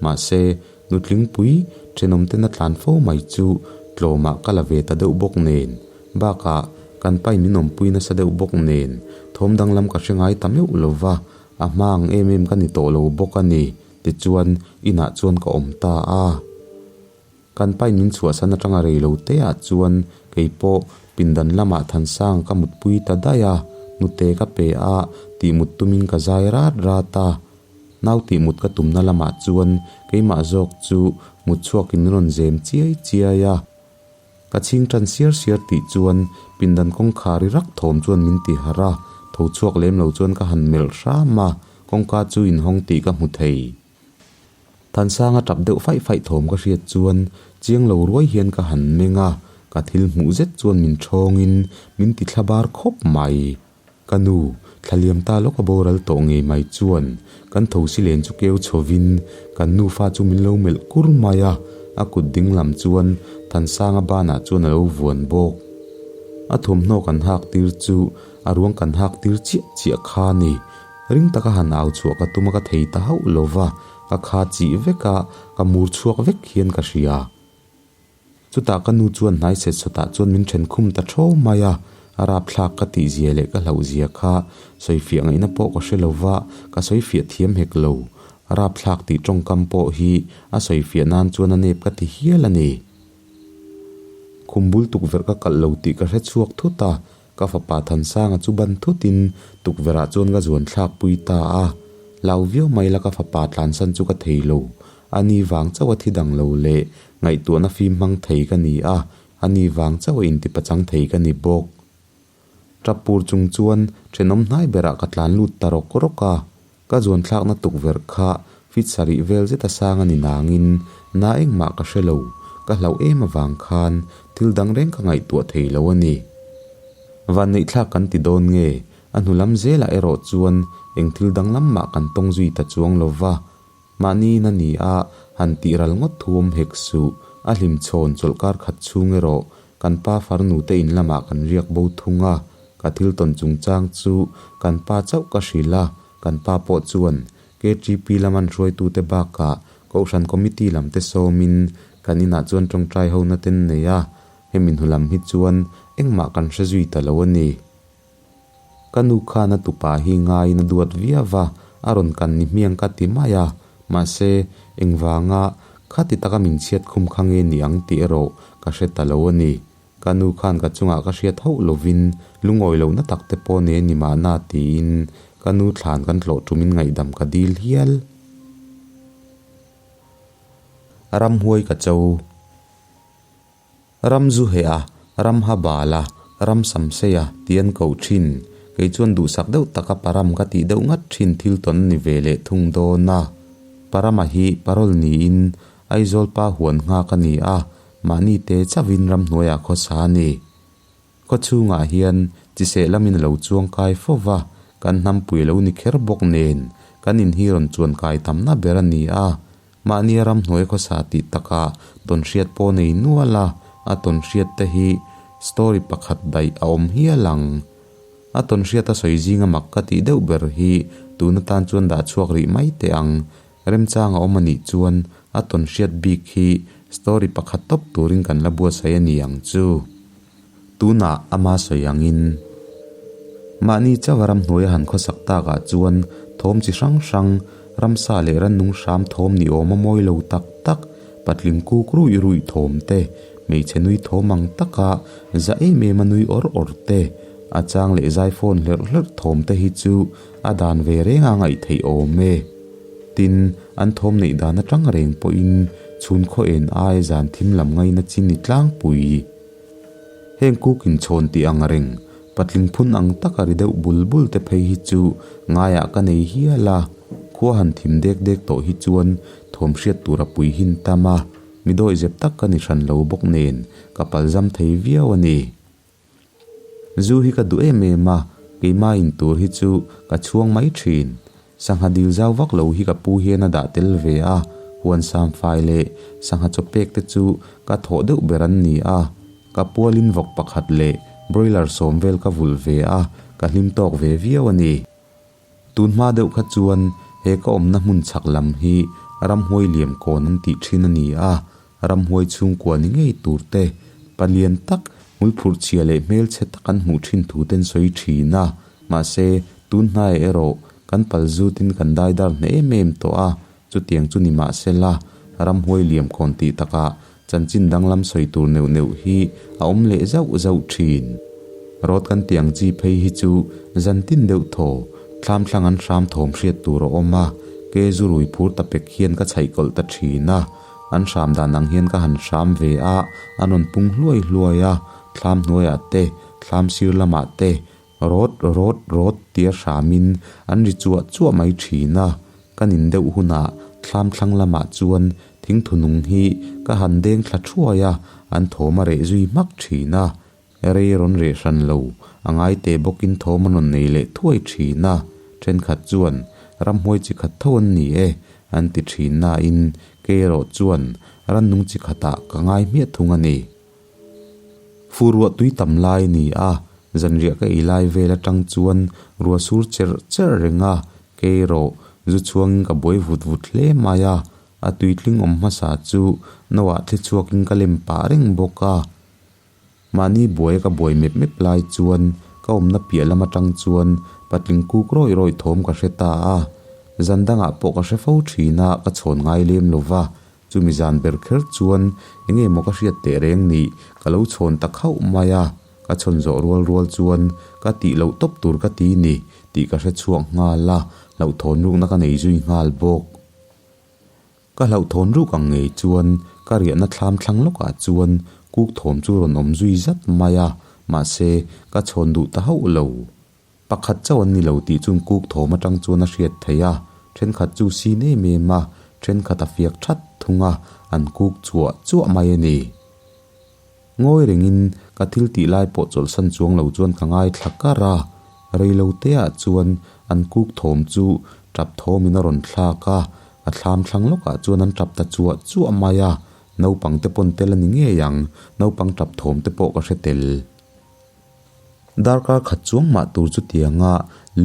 mahse nutlingpui thenawmtena tlan fo mai chu tlawmah ka la ve ta deuh bawk nen, bakah kan pain min awmpui nasa deuh bawk nen thawm danglam ka hre ngai ta meuh lo va, a hma ang em em ka ni tawh lo bawk a ni, tichuan inah chuan ka awm ta a. Kan pain min chhuahsan atanga rei lo te ah chuan kei pawh pindan lamah Thansang ka mutpui ta daih a, nute ka pe a, tih mut tumin ka zai rat rat a. Nau tih mut ka tumna lamah chuan keimah zawk chu mut chhuakin min rawn zem chiai chiai a. Ka chhing tan siar siar tih chuan pindan kawngkhar ri rak thawm chuan min ti harh a, tho chhuak lem lo chuan ka han melh hram a, kawngka chu inhawng tih ka hmu thei. Thansanga tap deuh faih faih thawm ka hriat chuan chiang lo ruai hian ka han meng a, ka thil hmuh zet chuan min thawngin min ti thla bar khawp mai. Ka nu, thla liam ta lawk a boral tawh ngei mai chuan kan thosi len chu keu chhovin kan nufa chu min lo melh kur mai a, a kut ding lam chuan Thansanga banah chuan a lo vuan bawk. A thawmhnaw kan hak tir chu a ruang kan hak tir chiah chiah kha a ni. Ring taka han au chhuah ka tum a ka thei ta hauh lo va, ka kha chih vek a, ka mur chhuak vek hian ka hria. Chutah ka nu chuan hnai set sawtah chuan min then khum ta tho mai a, a rapthlak ka tih zia leh ka hlauh zia kha sawifiah ngaihna pawh ka hre lo va, ka sawifiah thiam hek lo. A rapthlak tih tawngkam pawh hi a sawifiah nan chuan a nep ka ti hial a ni. Khum bul tukverh ka kalh lo tih ka hre chhuak thut a, Ka fapa Thansanga chu ban thutin tukverhah chuan ka zuan thlak pui ta a, hlau viau mai la ka fapa tlansan chu ka thei lo. A ni vang chauh a thi dang lo leh ngaihtuahna fim hmang thei ka ni a, a ni vang chauh a intipachang thei ka ni bawk. Tap pur chung chuan thenawm hnai berah ka tlan lut ta rawk rawk a, ka zuan thlakna tukverh kha fit sarih vel zet a sang a ni nangin na engmah ka hre lo, ka hlauh em avang khan thil dang reng ka ngaihtuah thei lo a ni. Vanneih thlak kan ti dawn nge? A hnu lam zelah erawh chuan eng thil dang lam mah kan tawng zui ta chuang lo va, mahni in a ni a, han tih ral ngawt thu awm hek suh, a hlim chhawn chawlhkar khat chhung erawh kan pa farnu te in lamah kan riak bo thung a, ka thil tawn chungchang chu kan pa chauh ka hrilh a, kan pa pawh chuan KTP laman hruaitute bakah Kohhran Committee lam te sawmin kan inah chuan tawngtai hona ten nei a, hemi hnu lam hi chuan engmah kan hre zui ta lo a ni. Ka nu khan a tupa hi ngaiin a duat viau va, a rawn kan ni hmiang ka ti mai a, mahse engvanga khati taka min chhiat khum kha nge ni ang tih erawh ka hre ta lo a ni. Ka nu khan ka chungah ka hriat hauh lovin lungawi lohna tak te pawh nei a ni mahna tiin ka nu thlan kan tlawh tumin ngaihdam ka dil hial. Ramhuai ka cho. Ram zu heh a, ram ha bal a, ram sam sei a ti an koh thin. Kei chuan duhsak deuh taka param ka tih deuh ngat thin thil tawn a ni ve leh thung dawn a. Parama hi parol niin Aizawl pa huan nghak a ni a, mahni te chauhin ramhnuaiah khawsa a ni. Khaw chhungah hian chiseh lamin a lo chuang kai fo va, kan hnampui a lo ni kher bawk nen, kan in hi rawn chuan kai tamna ber a ni a. Mahnia ramhnuai khawsa tih takah tawnhriat pawh nei nual a, a tawnhriat te hi story pakhat daih a awm hial ang. A tawnhriat a sawi zinga mak ka tih deuh ber hi tun atan chuan dah chhuak rih mai teh ang. Remchang a awm a nih chuan a tawnhriat bik hi story pakhat tawp turin kan la buatsaih a ni ang chu. Tunah ama sawi angin mahni chauha ramhnuai a han khawsak takah chuan thawm chi hrang hrang, ramsa leh rannung hram thawm ni awm a mawi lo tak tak, patling kuk ruih ruih thawm te, hmeichhe nui thawm ang taka za em em a nui awr awr te, a chang leh zai phone hlerh hlerh thawm te hi chu a dan ve reng a ngaih theih awm e. Tin, an thawm neih dan atang reng pawhin chhun khaw en ai zan thim lam ngaina chi ni tlangpui. Heng kuk inchhawn tih ang reng, patling phun ang taka ri deuh bul bul te phei hi chu ngaiah ka nei hial a, khua han thim dek dek tawh hi chuan thawm hriat tur a pui hin tam a, mi dawihzep tak ka ni hran lo bawk nen ka palzam thei viau a ni. Zu hi ka duh em em a, keimah in tur hi chu ka chhuang mai thin. Sangha dil zau vak lo hi ka pu hian a dah tel ve a, huan samfai leh sangha chaw pek te chu ka thawh deuh ber an ni a. Ka pualin vawk pakhat leh broiler sawm vel ka vulh ve a, ka hlim tawk ve viau a ni. Tun hma deuh kha chuan he ka awmna hmun chhak lam hi ramhuai liam kawn an tih thin a ni a, ramhuai chhungkua ni ngei tur te, palian tak, hmulphurh chhia leh hmelchhe tak an hmuh thin thu ten sawi thin a, mahse tun hnaiah erawh kan pal zutin kan daidar hneh em em tawh a, chutiang chu ni mahsela ramhuai liam kawn tih takah Chanchin danglam sawi tur neuh neuh hi a awm leh zauh zauh thin. Rawt kan tih ang chi phei hi chu zan tin deuh thaw, thlam thlang an hram thawm hriat tur a awm a, ke zu rui phur ta pek hian ka chhaih kawlh ta thin a, an hram dan ang hian ka han hram ve a, an rawn pung hluai hluai a, thlam hnuaiah te, thlam sir lamah te, Rawt, rawt, rawt tia hramin an ri chuah chuah mai thin a, ka nin deuh hunah thlam thlang lamah chuan thingthu nung hi ka han deng thla thuai a, an thawm a reh zui hmak thin a. Rei rawn reh hran lo, a ngai te bawkin thawm an rawn nei leh thuai thin a, thenkhat chuan ramhuai chi khat tho an ni e an ti thin nain kei erawh chuan rannung chi khatah ka ngai hmiah thung a ni. Fu ruah tui tam lai a ni a, zanriah ka ei lai vel atang chuan ruah sur cherh cherh reng a, kei erawh zu chhuangin ka buai vut vut hle mai a, a tuitling awm hmasa chu no ah thli chhuakin ka lem pah reng bawk a. Mahni buai a ka buai mep mep lai chuan ka awmna piah lam atang chuan patling kuk rawih rawih thawm ka hre ta a, zan dangah pawh ka hre fo thin a, ka chhawn ngai lem lo va, Chumi zan ber kher chuan enge maw ka hriat teh reng ni, ka lo chhawn ta khauh mai a, ka chhawn zawh rual rual chuan ka tih loh tawp tur ka ti ni tih ka hre chhuak nghal a, hlauhthawn rukna ka nei zui nghal bawk. Ka hlauhthawn ruk ang ngei chuan ka riahna thlam thlang lawkah chuan kuk thawm chu rawn awm zui zat mai a, mahse ka chhawn duh ta hauh lo. Pakhat chauh an ni lo tih chuan kuk thawm atang chuan a hriat theih a, thenkhat chu sin em em a, thenkhat a fiak that thung a, an kuk chuah chuah mai a ni. Ngawi rengin ka thil tih lai pawh chawlhsan chuang lo chuan ka ngaithla kar a, reilo te ah chuan an kuk thawm chu tap thawmin a rawn thlak a, a thlam thlang lawkah chuan an tap ta chuah chuah mai a, naupang te pawn tel a ni ngei ang, naupang tap thawm te pawh ka hre tel. Darkar khat chuang mah tur chutianga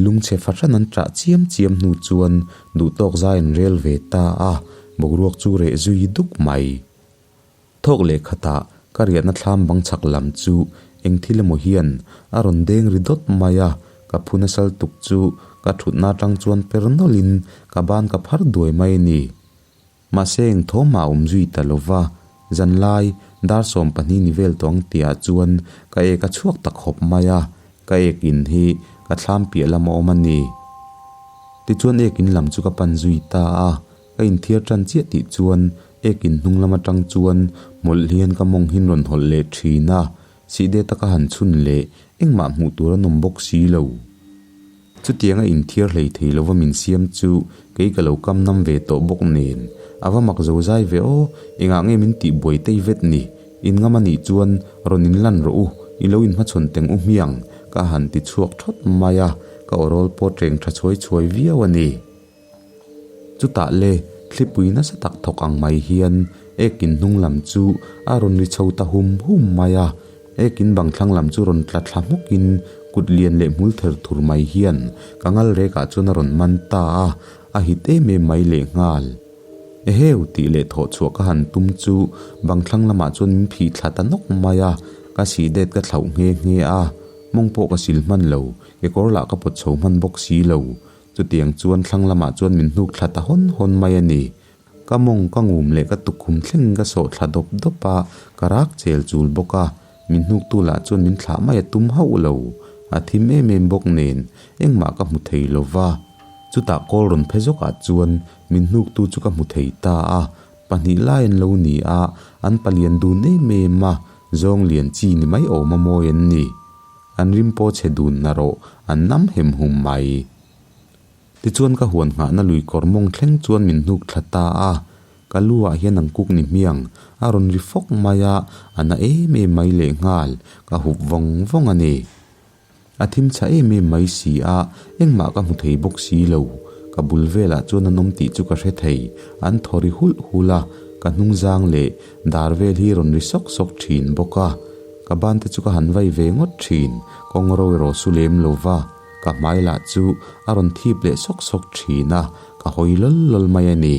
lungchhe fahran an ṭah chiam chiam hnu chuan duhtawk zai an rel ve ta a, boruak chu reh zui duk mai. Thawk leh khatah ka riahna thlam bang chhak lam chu eng thil emaw hian a rawn deng ri dawt mai a, ka phu nasal tuk chu ka ṭhutna aṭang chuan per nawlhin ka ban ka phar duai mai a ni. Mahse eng thawm mah a awm zui ta lo va, zanlai Dar 12 ni vel tawng tihah chuan ka ek a chhuak ta khawp mai a, ka ek in hi ka thlam piah lama awm a ni. Tichuan ek in lam chu ka pan zui ta a, ka inthiar tan chiah tih chuan ek in hnung lam atang chuan hmawlh hian ka mawng hin rawn hawlh leh thin a, sihde taka han chhun leh engmah hmuh tur an awm bawk si lo. Chutianga inthiar hlei thei lova min siam chu kei ka lo kam nam ve tawh bawk nen, a va mak zo zai ve aw, engah nge min tih buai tei vet ni, in ngam a nih chuan rawn in lan rawh u, i lo inhmachhawn teng u hmiang, ka han ti chhuak thawt mai a, ka awrawl pawh teng tha chhuai chhuai viau a ni. Chutah le, thlipui nasa tak thawk ang mai hian ekin hnung lam chu a rawn ri chho ta hum hum mai a, ekin bang thlang lam chu rawn tla thla hmawkin kut lian leh hmul ther thur mai hian ka ngal rekah chuan a rawn man ta a, a hit em em mai lehnghal. Eheu! tih leh thawh chhuah ka han tum chu bang thlang lamah chuan min phih thla ta nawk mai a, ka sih det ka thlauh nghe nghe a, mawng pawh ka sil hman lo, kekawr lah ka pawt chho hman bawk si lo. Chutiang chuan thlang lamah chuan min hnuk thla ta hawn hawn mai a ni. Ka mawng ka ngum leh ka tukkhum thlengin ka sawh thla dawp dawp a, ka rak chel chul bawk a. Min hnuktu lah chuan min thlah mai a tum hauh lo. A thim em em bawk nen, engmah ka hmu thei lo va. Chutah kawl rawn phe zawkah chuan min hnuktu chu ka hmu thei ta a. 2 lai an lo ni a, an palian dun em em a, zawng lian chi ni mai awm a mawi an ni. An rim pawh chhe dun na rawh, an nam hem hum mai. Tichuan ka huan nghahna lui kawr mawng thleng chuan min hnuk thla ta a, ka lu ah hian ang kuk ni hmiang, a rawn ri fawk mai a, a na em em mai lehnghal, ka hup vawng vawng a ni. A thim chha em em mai si a, engmah ka hmu thei bawk si lo. Ka bul velah chuan an awm tih chu ka hre thei, an thaw ri hulh hulh a, ka hnungzang leh dar vel hi rawn ri sawk sawk thin bawk a. Ka ban te chu ka han vai ve ngawt thin, kawng ro erawh su lem lo va, ka hmai lah chu a rawn thip leh sawk sawk thin a, ka hawi lawl lawl mai a ni.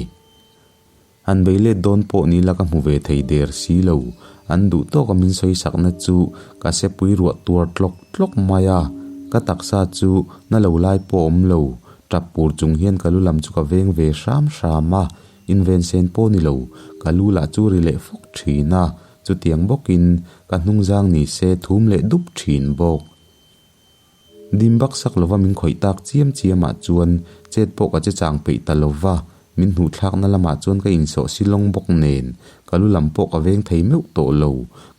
Han bei let dawn pawh ni la ka hmu ve thei der si lo, an duh tawka min sawi sakna chu ka sepui ruah tuar tlawk tlawk mai a, ka taksa chu na lo lai pawh a awm lo, tap pur chung hian ka lu lam chu ka veng ve hram hram a, inven sen pawh ni lo, ka lu lah chu ri leh fawk thin a. Chutiang bawkin ka hnungzang ni se thum leh dup thin bawk. Dim bak sak lova min khawih tak chiam chiamah chuan chet pawh ka che chang peih ta lova, min hnuhthlakna lamah chuan ka insawh silawng bawk nen ka lu lam pawh ka veng thei meuh tawh lo.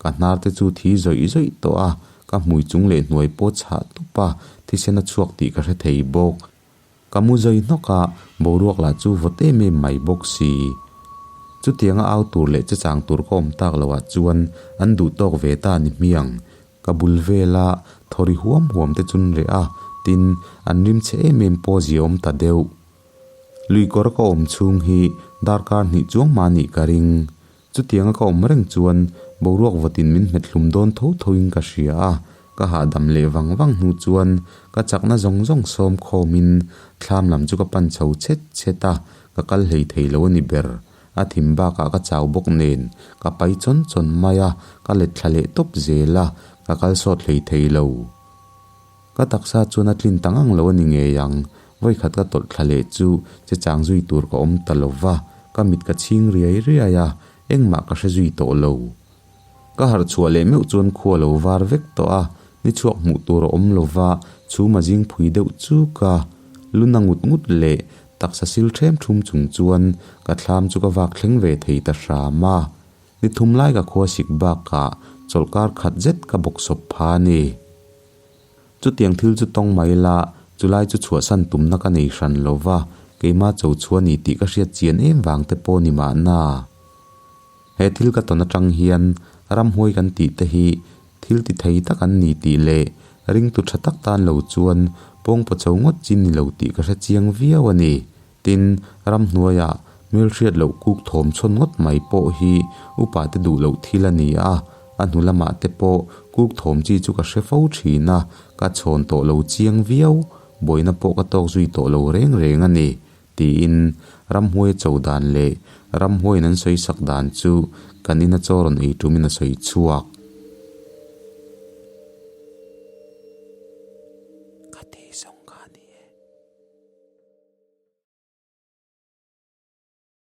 Ka hnar te chu thi zawih zawih tawh a, ka hmui chung leh hnuai pawh chhah tup a, thisen a chhuak tih ka hre thei bawk. Ka mu zai hnawk a, boruak lah chu vawt em em mai bawk si. Chutianga au tur leh chechang tur ka awm tak loh ah chuan an duh tawk ve ta ni hmiang. Ka bul vela thaw ri huam huam te chun reh a, tin, an rim chhe em em pawh zia awm ta deuh. Lui kawr ka awm chhung hi darkar hnih chuang mah nih ka ring. Chutianga ka awm reng chuan boruak vawtin min hmet hlum dawn tho thoin ka hria a, ka hahdam leh vang vang hnu chuan ka chakna zawng zawng sawm khawmin thlam lam chu ka pan chho chhet chhet a, ka kal hlei thei lo a ni ber. A thim bakah ka chau bawk nen ka pai chawn chawn mai a, ka let thla leh tawp zel a, ka kal sawt hlei thei lo. Ka taksa chuan a tlin ta ngang lo a ni ngei ang. Vawikhat ka tawlh thla leh chu che chang zui tur ka awm ta lo va, ka mit ka chhing riai riai a, engmah ka hre zui tawh lo. Ka harh chhuah leh meuh chuan khua lo var vek tawh a, ni chhuak hmuh tur a awm lo va, chhum a zing phui deuh chuk a. Lu na ngut ngut leh taksa sil ṭhem ṭhum chung chuan ka thlam chu ka vak thleng ve thei ta hram a. Ni thum lai ka khua sik bakah chawlhkar khat zet ka bawksawp pha a ni. Chutiang thil chu tawng mai la, chulai chu chhuahsan tumna ka nei hran lo va, keimah cho chu a ni tih ka hriat chian em vang te pawh ni mahna. He thil ka tawn atang hian ramhuai kan tih te hi thil ti thei tak an ni tih leh ringtu tha tak tan lo chuan pawngpaw cho ngawt chi ni lo tih ka hre chiang viau a ni. Tin, ramhnuaiah hmelhriat loh kuk thawm chhawn ngawt mai pawh hi upa te duh loh thil a ni a, a hnu lamah te pawh kuk thawm chi chu ka hre fo thin a, ka chhawn tawh lo chiang viau, buaina pawh ka tawk zui tawh lo reng reng a ni, tiin ramhuai cho dan leh ramhuaiin an sawi sak dan chu kan ina chaw rawn ei tumin a sawi chhuak. Ka ti zawng kha a ni.